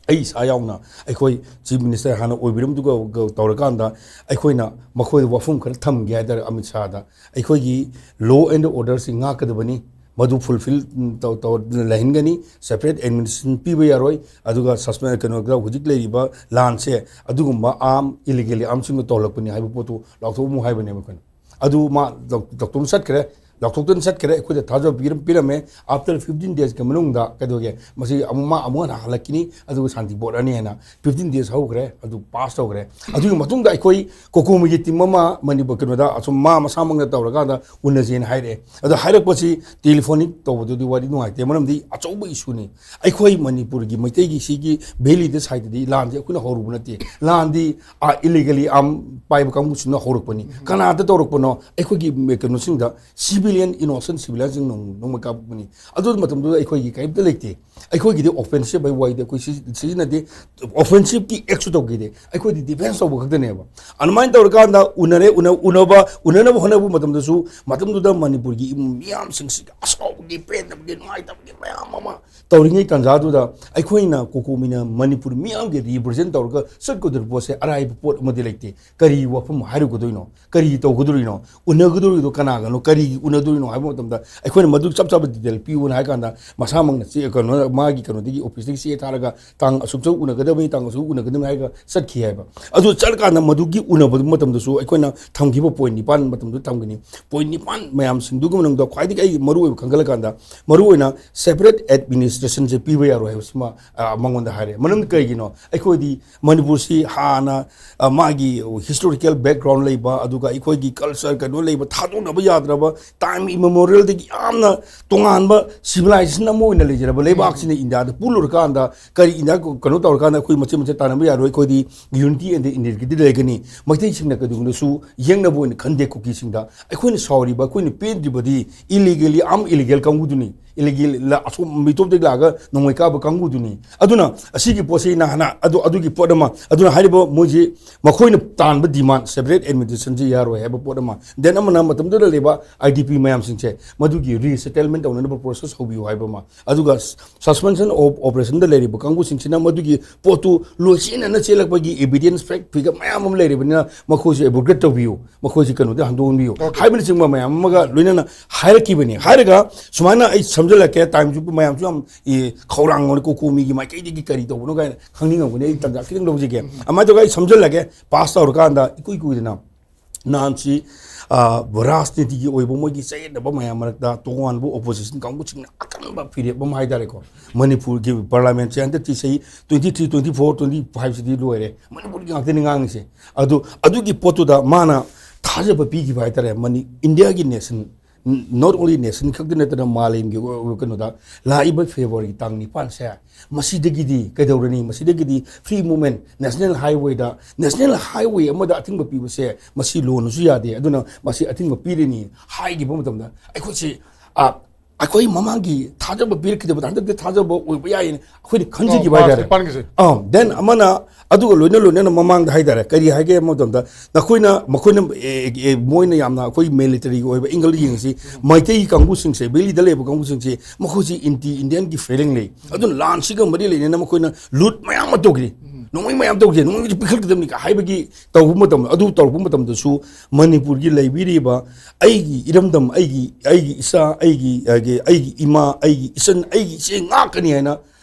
ꯑꯩ ꯏꯁꯥ ꯌꯥꯎꯅ, ꯑꯩꯈꯣꯏ ꯆꯤꯐ ꯃꯤꯅꯤꯁꯇꯔ ꯍꯥꯟꯅ ꯑꯣꯏꯕꯤꯔꯝꯗꯨꯒ ꯒ-, ꯇꯧꯔꯀꯥꯟꯗ ꯑꯩꯈꯣꯏꯅ ꯃꯈꯣꯏꯗ ꯋꯥꯐꯝ ꯈꯔ ꯊꯝꯒꯦ ꯍꯥꯏꯇꯥꯔꯦ ꯑꯃꯤꯠ ꯁꯥꯍꯗ꯫ ꯑꯩꯈꯣꯏꯒꯤ ꯂꯣ ꯑꯦꯟ ꯑꯣꯔꯗꯔꯁꯤ ꯉꯥꯛꯀꯗꯕꯅꯤ, ꯃꯗꯨ ꯐꯨꯜꯐꯤꯜ, ꯎꯝ, ꯇꯧ-, ꯇꯧ-, ꯂꯩꯍꯟꯒꯅꯤ, ꯁꯦꯄꯔꯦꯠ ꯑꯦꯗꯃꯤꯅꯤꯁꯇ꯭ꯔꯦꯁꯟ ꯄꯤꯕ ꯌꯥꯔꯣꯏ, ꯑꯗꯨꯒ ꯁꯁꯄꯦꯟ, ꯀꯩꯅꯣꯗ ꯍꯧꯖꯤꯛ ꯂꯩꯔꯤꯕ ꯂꯥꯟꯁꯦ ꯑꯗꯨꯒꯨꯝꯕ ꯑꯥꯔꯝ, ꯏꯂꯤꯒꯦꯜꯂꯤ ꯑꯥꯔꯝꯁꯤꯡꯅ ꯇꯧꯍꯜꯂꯛꯄꯅꯤ ꯍꯥꯏꯕ ꯄꯣꯠꯇꯨ ꯂꯥꯎꯊꯣꯛꯑꯝꯃꯨ ꯍꯥꯏꯕꯅꯦꯕ ꯑꯩꯈꯣꯏꯅ꯫ ꯑꯗꯨ ꯃꯥ ꯗꯣꯛ-, ꯗꯣꯛꯇꯔ ꯆꯠꯈ꯭ꯔꯦ, ꯂꯥꯎꯊꯣꯛꯇꯅ ꯆꯠꯈ꯭ꯔꯦ꯫ ꯑꯩꯈꯣꯏꯗ ꯊꯥꯖꯕ ꯄꯤꯔꯝ-, ꯄꯤꯔꯝꯃꯦ꯫ After fifteen days ꯀꯤ ꯃꯅꯨꯡꯗ ꯀꯩꯗꯧꯒꯦ, ꯃꯁꯤ ꯑꯃꯨꯛ ꯃꯥ ꯑꯃꯨꯛ ꯍꯟꯅ ꯍꯜꯂꯛꯈꯤꯅꯤ, ꯑꯗꯨꯒ ꯁꯥꯟꯇꯤ ꯄꯣꯔꯛꯑꯅꯤ ꯍꯥꯏꯅ꯫ Fifteen days ꯍꯧꯈ꯭ꯔꯦ, ꯑꯗꯨ ꯄꯥꯁ ꯇꯧꯈ꯭ꯔꯦ꯫ ꯑꯗꯨꯒꯤ ꯃꯇꯨꯡꯗ ꯑꯩꯈꯣꯏ ꯀꯣꯀꯣꯃꯤꯒꯤ ꯇꯤꯝ ꯑꯃ ꯃꯅꯤꯄꯨꯔ ꯀꯩꯅꯣꯗ ꯑꯁꯨꯝ ꯃꯥ ꯃꯁꯥꯃꯛꯅ ꯇꯧꯔꯀꯥꯟꯗ ꯎꯅꯁꯦꯅ ꯍꯥꯏꯔꯛꯑꯦ꯫ ꯑꯗꯣ ꯍꯥꯏꯔꯛꯄꯁꯤ ꯇꯦꯂꯤꯐꯣꯅꯤꯛ ꯇꯧꯕꯗꯨꯗꯤ ꯋꯥꯔꯤ ꯅꯨꯡꯉꯥꯏꯇꯦ, ꯃꯔꯝꯗꯤ ꯑꯆꯧꯕ ꯏꯁꯨꯅꯤ꯫ ꯑꯩꯈꯣꯏ ꯃꯅꯤꯄꯨꯔꯒꯤ ꯃꯩꯇꯩꯒꯤ ꯁꯤꯒꯤ ꯚꯦꯂꯤꯗ ꯁꯥꯏꯗꯗꯤ ꯂꯥꯟꯁꯦ ꯑꯩꯈꯣꯏꯅ ꯍꯧꯔꯨꯕ ꯅꯠꯇꯦ꯫ ꯂꯥꯟꯗꯤ, ꯑꯥ, ꯏꯂꯤꯒꯦꯜꯂꯤ ꯑꯥꯔꯝ ꯄꯥꯏꯕ ꯀꯥꯡꯕꯨꯁꯤꯅ ꯍꯧꯔꯛꯄꯅꯤ꯫ ꯀꯅꯥꯗ ꯇꯧꯔꯛꯄꯅꯣ? ꯑꯩꯈꯣꯏꯒꯤ ꯀꯩꯅꯣꯁꯤꯡꯗ, ꯁꯤꯕꯤ ꯃꯤꯂꯤꯌꯟ ꯏꯅꯣꯁꯦꯟ ꯁꯤꯚꯤꯂꯥꯏꯟꯁꯤꯡ ꯅꯣꯡ ꯅꯣꯡꯃꯩ ꯀꯥꯞꯄꯛꯄꯅꯤ꯫ ꯑꯗꯨ ꯃꯇꯝꯗꯨꯗ ꯑꯩꯈꯣꯏꯒꯤ ꯀꯔꯤꯝꯇ ꯂꯩꯇꯦ꯫ ꯑꯩꯈꯣꯏꯒꯤꯗꯤ ꯑꯣꯐꯦꯟꯁꯤꯞ ꯍꯥꯏꯕ ꯋꯥꯔꯤꯗꯤ ꯑꯩꯈꯣꯏ ꯁꯤ- ꯁꯤꯖꯤꯟꯅꯗꯦ꯫ ꯑꯣꯐꯦꯟꯁꯤꯞꯀꯤ ꯑꯦꯛꯁꯨ ꯇꯧꯈꯤꯗꯦ꯫ ꯑꯩꯈꯣꯏꯗꯤ ꯗꯤꯐꯦꯟꯁ ꯇꯧꯕ ꯈꯛꯇꯅꯦꯕ꯫ ꯑꯗꯨꯃꯥꯏꯅ ꯇꯧꯔꯀꯥꯟꯗ ꯎꯅꯔꯦ꯫ ꯎꯅ- ꯎꯅꯕ ꯎꯅꯅꯕ ꯍꯣꯠꯅꯕ ꯃꯇꯝꯗꯁꯨ ꯃꯇꯝꯗꯨꯗ ꯃꯅꯤꯄꯨꯔꯒꯤ ꯏꯃꯨꯡ ꯃꯤꯌꯥꯝꯁꯤꯡꯁꯤꯒ ꯑꯁꯥꯎꯕꯒꯤ, ꯄꯦꯟꯗꯕꯒꯤ, ꯅꯨꯡꯉꯥꯏꯇꯕꯒꯤ ꯃꯌꯥꯝ ꯑꯃ ꯇꯧꯔꯤꯉꯩ ꯇꯥꯟꯖꯥꯗꯨꯗ ꯑꯩꯈꯣꯏꯅ ꯀꯣꯀꯣꯃꯤꯅ ꯃꯅꯤꯄꯨꯔ ꯃꯤꯌꯥꯝꯒꯤ ꯔꯤꯄ꯭ꯔꯖꯦꯟ ꯇꯧꯔꯒ ꯆꯠꯀꯗꯧꯔꯤꯕ ꯄꯣꯠꯁꯦ ꯑꯔꯥꯏꯕ ꯄꯣꯠ ꯑꯃꯗꯤ ꯂꯩꯇꯦ꯫ ꯀꯔꯤ ꯋꯥꯐꯝ ꯍꯥꯏꯔꯨꯒꯗꯣꯏꯅꯣ? ꯀꯔꯤ ꯇꯧꯒꯗꯧꯔꯤꯅꯣ? ꯎꯅꯒꯗꯧꯔꯤꯗꯣ ꯀꯅꯥꯒꯅꯣ? ꯀꯔꯤꯒꯤ ꯎꯅꯗꯧꯔꯤꯅꯣ ꯍꯥꯏꯕ ꯃꯇꯝꯗ ꯑꯩꯈꯣꯏꯅ ꯃꯗꯨ ꯆꯞ ꯆꯥꯕ ꯗꯤꯇꯦꯜ ꯄꯤꯌꯨꯅ ꯍꯥꯏ ꯀꯥꯟꯗ ꯃꯁꯥꯃꯛꯅ ꯆꯦ- ꯀꯩꯅꯣ, ꯃꯥꯒꯤ ꯀꯩꯅꯣꯗꯒꯤ, ꯑꯣꯐꯤꯁꯇꯒꯤ ꯆꯦ ꯊꯥꯔꯒ ꯇꯥꯡ ꯑꯁꯨꯛ ꯆꯧ ꯎꯅꯒꯗꯕꯅꯤ, ꯇꯥꯡ ꯑꯁꯨꯛ ꯎꯅꯒꯗꯕꯅꯤ ꯍꯥꯏꯔꯒ ꯆꯠꯈꯤ ꯍꯥꯏꯕ꯫ ꯑꯗꯨ ꯆꯠꯂꯀꯥꯟꯗ ꯃꯗꯨꯒꯤ ꯎꯅꯕ ꯃꯇꯝꯗꯁꯨ ꯑꯩꯈꯣꯏꯅ ꯊꯝꯈꯤꯕ ꯄꯣꯏꯟ ꯅꯤꯄꯥꯟ ꯃꯇꯝꯗꯨ ꯊꯝꯒꯅꯤ꯫ ꯄꯣꯏꯟ ꯅꯤꯄꯥꯟ ꯃꯌꯥꯝꯁꯤꯡꯗꯨꯒꯤ ꯃꯅꯨꯡꯗ ꯈ꯭ꯋꯥꯏꯗꯒꯤ ꯑꯩ ꯃꯔꯨ ꯑꯣꯏꯕ ꯈꯟꯒꯠꯂꯀꯥꯟꯗ, ꯃꯔꯨ ꯑꯣꯏꯅ ꯁꯦꯄꯔꯦꯠ ꯑꯦꯗꯃꯤꯅꯤꯁꯇ꯭ꯔꯦꯁꯟꯁꯦ ꯄꯤꯕ ꯌꯥꯔꯣꯏ ꯍꯥꯏꯕꯁꯤꯃ, ꯑ, ꯃꯉꯣꯟꯗ ꯍꯥꯏꯔꯦ꯫ ꯃꯔꯝꯗꯤ ꯀꯩꯒꯤꯅꯣ? ꯑꯩꯈꯣꯏꯗꯤ ꯃꯅꯤꯄꯨꯔꯁꯤ ꯍꯥꯟꯅ, ꯑ, ꯃꯥꯒꯤ ꯍꯤꯁꯇꯣꯔꯤꯀꯦꯜ ꯕꯦꯛꯒ꯭ꯔꯥꯎꯟ ꯂꯩꯕ, ꯑꯗꯨꯒ ꯑꯩꯈꯣꯏꯒꯤ ꯀꯜꯆꯔ ꯀꯩꯅꯣ ꯂꯩꯕ, ꯊꯥꯗꯣꯛꯅꯕ ꯌꯥꯗ꯭ꯔꯕ, ꯇꯥꯏꯝ ꯏꯃꯦꯃꯣꯔꯤꯌꯦꯜꯗꯒꯤ ꯌꯥꯝꯅ ꯇꯣꯉꯥꯟꯕ ꯁꯤꯚꯤꯂꯥꯏꯖꯦꯁꯟ ꯑꯃ ꯑꯣꯏꯅ ꯂꯩꯖꯔꯕ ꯂꯩꯕꯥꯛꯁꯤꯅ ꯏꯟꯗꯤꯌꯥꯗ ꯄꯨꯜꯂꯨꯔꯀꯥꯟꯗ ꯀꯔꯤ ꯏꯟꯗꯤꯌꯥ ꯀꯩꯅꯣ ꯇꯧꯔꯀꯥꯟꯗ ꯑꯩꯈꯣꯏ ꯃꯆꯦꯠ ꯃꯆꯦꯠ ꯇꯥꯟꯅꯕ ꯌꯥꯔꯣꯏ꯫ ꯑꯩꯈꯣꯏꯗꯤ ꯌꯨꯅꯤꯇꯤ ꯑꯦꯟ ꯏꯟꯇꯤꯒ꯭ꯔꯤꯇꯤ ꯂꯩꯒꯅꯤ꯫ ꯃꯩꯇꯩꯁꯤꯡꯅ ꯀꯩꯗꯧꯅꯨꯡꯗꯁꯨ ꯌꯦꯡꯅꯕ ꯑꯣꯏꯅ ꯈꯟꯗꯦ ꯀꯨꯀꯤꯁꯤꯡꯗ꯫ ꯑꯩꯈꯣꯏꯅ ꯁꯥꯎꯔꯤꯕ, ꯑꯩꯈꯣꯏꯅ ꯄꯦꯟꯗ꯭ꯔꯤꯕꯗꯤ ꯏꯂꯤꯒꯦꯜꯂꯤ ꯑꯥꯔꯝ ꯏꯂꯤꯒꯦꯜ ꯀꯥꯡꯕꯨꯗꯨꯅꯤ꯫ ꯏꯂꯤꯒꯦꯜ ꯑꯁꯣꯝ ꯃꯤꯇꯣꯞꯇꯒꯤ ꯂꯥꯛꯑꯒ ꯅꯣꯡꯃꯩ ꯀꯥꯞꯄ ꯀꯥꯡꯕꯨꯗꯨꯅꯤ꯫ ꯑꯗꯨꯅ ꯑꯁꯤꯒꯤ ꯄꯣꯠꯁꯤ ꯅꯍꯥꯟꯅ ꯑꯗꯨ, ꯑꯗꯨꯒꯤ ꯄꯣꯠ ꯑꯃ, ꯑꯗꯨꯅ ꯍꯥꯏꯔꯤꯕ ꯃꯣꯏꯁꯤ ꯃꯈꯣꯏꯅ ꯇꯥꯟꯕ ꯗꯤꯃꯥꯟ ꯁꯦꯄꯔꯦꯠ ꯑꯦꯗꯃꯤꯅꯤꯁꯇ꯭ꯔꯦꯁꯟꯁꯤ ꯌꯥꯔꯣꯏ ꯍꯥꯏꯕ ꯄꯣꯠ ꯑꯃ, ꯗꯦꯟ ꯑꯃꯅ ꯃꯇꯝꯗꯨꯗ ꯂꯩꯕ ꯑꯥꯏ ꯗꯤ ꯄꯤ ꯃꯌꯥꯝꯁꯤꯡꯁꯦ ꯃꯗꯨꯒꯤ ꯔꯤꯁꯦꯇꯜꯃꯦꯟ ꯇꯧꯅꯅꯕ ꯄ꯭ꯔꯣꯁꯦꯁ ꯍꯧꯕꯤꯌꯨ ꯍꯥꯏꯕ ꯑꯃ, ꯑꯗꯨꯒ ꯁꯁꯄꯦꯟꯁꯟ ꯑꯣꯐ ꯑꯣꯄꯔꯦꯁꯟꯗ ꯂꯩꯔꯤꯕ ꯀꯥꯡꯕꯨꯁꯤꯡꯁꯤꯅ ꯃꯗꯨꯒꯤ ꯄꯣꯠꯇꯨ ꯂꯣꯏꯁꯤꯟꯅꯅ ꯆꯦꯜꯂꯛꯄꯒꯤ ꯏꯚꯤꯗꯦꯟꯁ ꯐꯦꯛ ꯐꯤꯒꯔ ꯃꯌꯥꯝ ꯑꯃ ꯂꯩꯔꯤꯕꯅꯤꯅ ꯃꯈꯣꯏꯁꯨ ꯑꯦꯕꯣꯀꯦꯠ ꯇꯧꯕꯤꯌꯨ, ꯃꯈꯣꯏꯁꯤ ꯀꯩꯅꯣꯗ ꯍꯟꯗꯣꯛꯍꯟꯕꯤꯌꯨ ꯍꯥꯏꯕꯅꯆꯤꯡꯕ ꯃꯌꯥꯝ ꯑꯃꯒ ꯂꯣꯏꯅꯅ ꯍꯥꯏꯔꯛꯈꯤꯕꯅꯤ꯫ ꯍꯥꯏꯔꯒ ꯁꯨꯃꯥꯏꯅ ꯑꯩ ꯁꯝꯖꯜꯂꯛꯀꯦ, ꯇꯥꯏꯝꯁꯨ ꯃꯌꯥꯝꯁꯨ ꯌꯥꯝ, ꯑꯦ, ꯈꯧꯔꯥꯡꯕꯅꯤ, ꯀꯣꯀꯣꯃꯤꯒꯤ ꯃꯥꯏꯀꯩꯗꯒꯤ ꯀꯔꯤ ꯇꯧꯕꯅꯣ ꯀꯥꯏꯅ ꯈꯪꯅꯤꯡꯉꯝꯒꯅꯤ꯫ ꯑꯩ ꯇꯟꯖꯥ ꯈꯤꯇꯪ ꯂꯧꯖꯒꯦ꯫ ꯑꯗꯨꯃꯥꯏꯅ ꯇꯧꯔꯒ ꯑꯩ ꯁꯝꯖꯜꯂꯒꯦ, ꯄꯥꯁ ꯇꯧꯔꯀꯥꯟꯗ ꯏꯀꯨꯏ ꯀꯨꯏꯗꯅ ꯅꯍꯥꯟꯁꯤ, ꯑ, ꯔꯥꯖꯅꯤꯇꯤꯒꯤ ꯑꯣꯏꯕ ꯃꯣꯏꯒꯤ ꯆꯌꯦꯠꯅꯕ ꯃꯌꯥꯝ ꯃꯔꯛꯇ ꯇꯣꯉꯥꯟꯕ ꯑꯣꯄꯣꯖꯤꯁꯟ ꯀꯥꯡꯕꯨꯁꯤꯡꯅ ꯑꯀꯟꯕ ꯐꯤꯔꯦꯞ ꯑꯃ ꯍꯥꯏꯇꯥꯔꯦꯀꯣ, ꯃꯅꯤꯄꯨꯔꯒꯤ ꯄꯥꯔꯂꯤꯌꯥꯃꯦꯟꯁꯦ ꯍꯟꯗꯛꯀꯤ ꯆꯍꯤ twenty three, twenty four, twenty ꯐꯥꯏꯚꯁꯤꯗꯤ ꯂꯣꯏꯔꯦ, ꯃꯅꯤꯄꯨꯔꯒꯤ ꯉꯥꯛꯇꯅꯤ ꯉꯥꯡꯉꯤꯁꯦ꯫ ꯑꯗꯨ, ꯑꯗꯨꯒꯤ ꯄꯣꯠꯇꯨꯗ ꯃꯥꯅ ꯊꯥꯖꯕ ꯄꯤꯈꯤꯕ ꯍꯥꯏꯇꯥꯔꯦ, ꯃꯅꯤ-, ꯏꯟꯗꯤꯌꯥꯒꯤ ꯅꯦꯁꯟ Not only nation ꯈꯛꯇ ꯅꯠꯇꯅ ꯃꯥꯂꯦꯝꯒꯤ ꯑꯣꯏ-, ꯑꯣꯏ-, ꯀꯩꯅꯣꯗ ꯂꯥꯛꯏꯕ February ꯒꯤ ꯇꯥꯡ ꯅꯤꯄꯥꯟꯁꯦ, ꯃꯁꯤꯗꯒꯤꯗꯤ ꯀꯩꯗꯧꯔꯅꯤ? ꯃꯁꯤꯗꯒꯤꯗꯤ free movement, national highway ꯗ, national highway ꯑꯃꯗ ꯑꯊꯤꯡꯕ ꯄꯤꯕꯁꯦ ꯃꯁꯤ ꯂꯣꯅꯁꯨ ꯌꯥꯗꯦ꯫ ꯑꯗꯨꯅ ꯃꯁꯤ ꯑꯊꯤꯡꯕ ꯄꯤꯔꯅꯤ ꯍꯥꯏꯈꯤꯕ ꯃꯇꯝꯗ ꯑꯩꯈꯣꯏꯁꯤ, ꯑ, ꯑꯩꯈꯣꯏ ꯃꯃꯥꯡꯒꯤ ꯊꯥꯖꯕ ꯄꯤꯔꯛꯈꯤꯗꯕꯗ ꯍꯟꯗꯛꯇꯤ ꯊꯥꯖꯕ ꯑꯣꯏꯕ ꯌꯥꯏꯌꯦꯅ ꯑꯩꯈꯣꯏꯅ ꯈꯟꯖꯈꯤꯕ ꯍꯥꯏꯇꯥꯔꯦ꯫ ꯑ, then ꯑꯃꯅ ꯑꯗꯨꯒ ꯂꯣꯏꯅ ꯂꯣꯏꯅꯅ ꯃꯃꯥꯡꯗ ꯍꯥꯏꯇꯥꯔꯦ, ꯀꯔꯤ ꯍꯥꯏꯒꯦ ꯍꯥꯏꯕ ꯃꯇꯝꯗ, ꯅꯈꯣꯏꯅ, ꯃꯈꯣꯏꯅ, ꯑꯦ, ꯑꯦ, ꯃꯣꯏꯅ ꯌꯥꯝꯅ ꯑꯩꯈꯣꯏ military ꯒꯤ ꯑꯣꯏꯕ angle ꯌꯦꯡꯉꯁꯤ, ꯃꯩꯇꯩ ꯀꯥꯡꯕꯨꯁꯤꯡꯁꯦ, valley ꯗ ꯂꯩꯕ ꯀꯥꯡꯕꯨꯁꯤꯡꯁꯦ, ꯃꯈꯣꯏꯁꯤ anti Indian ꯒꯤ feeling ꯂꯩ꯫ ꯑꯗꯨꯅ ꯂꯥꯟꯁꯤꯒ ꯃꯔꯤ ꯂꯩꯅꯅ ꯃꯈꯣꯏꯅ ꯂꯨꯠ ꯃꯌꯥꯝ ꯑꯃ ꯇꯧꯈ꯭ꯔꯤ꯫ ꯅꯣꯡꯃꯩ ꯃꯌꯥꯝ ꯇꯧꯈ꯭ꯔꯤ, ꯅꯣꯡꯃꯩꯁꯤ ꯄꯤꯈꯠꯀꯗꯕꯅꯤ ꯀ ꯍꯥꯏꯕꯒꯤ ꯇꯧꯕ ꯃꯇꯝꯗ, ꯑꯗꯨ ꯇꯧꯔꯛꯄ ꯃꯇꯝꯗꯁꯨ ꯃꯅꯤꯄꯨꯔꯒꯤ ꯂꯩꯕꯤꯔꯤꯕ ꯑꯩꯒꯤ ꯏꯔꯝꯗꯝ, ꯑꯩꯒꯤ, ꯑꯩꯒꯤ ꯏꯆꯥ, ꯑꯩꯒꯤ, ꯑꯩꯒꯤ, ꯑꯩꯒꯤ ꯏꯃꯥ, ꯑꯩꯒꯤ ꯏꯆꯟ, ꯑꯩꯒꯤ ꯏꯆꯦ ꯉꯥꯛꯀꯅꯤ ꯍꯥꯏꯅ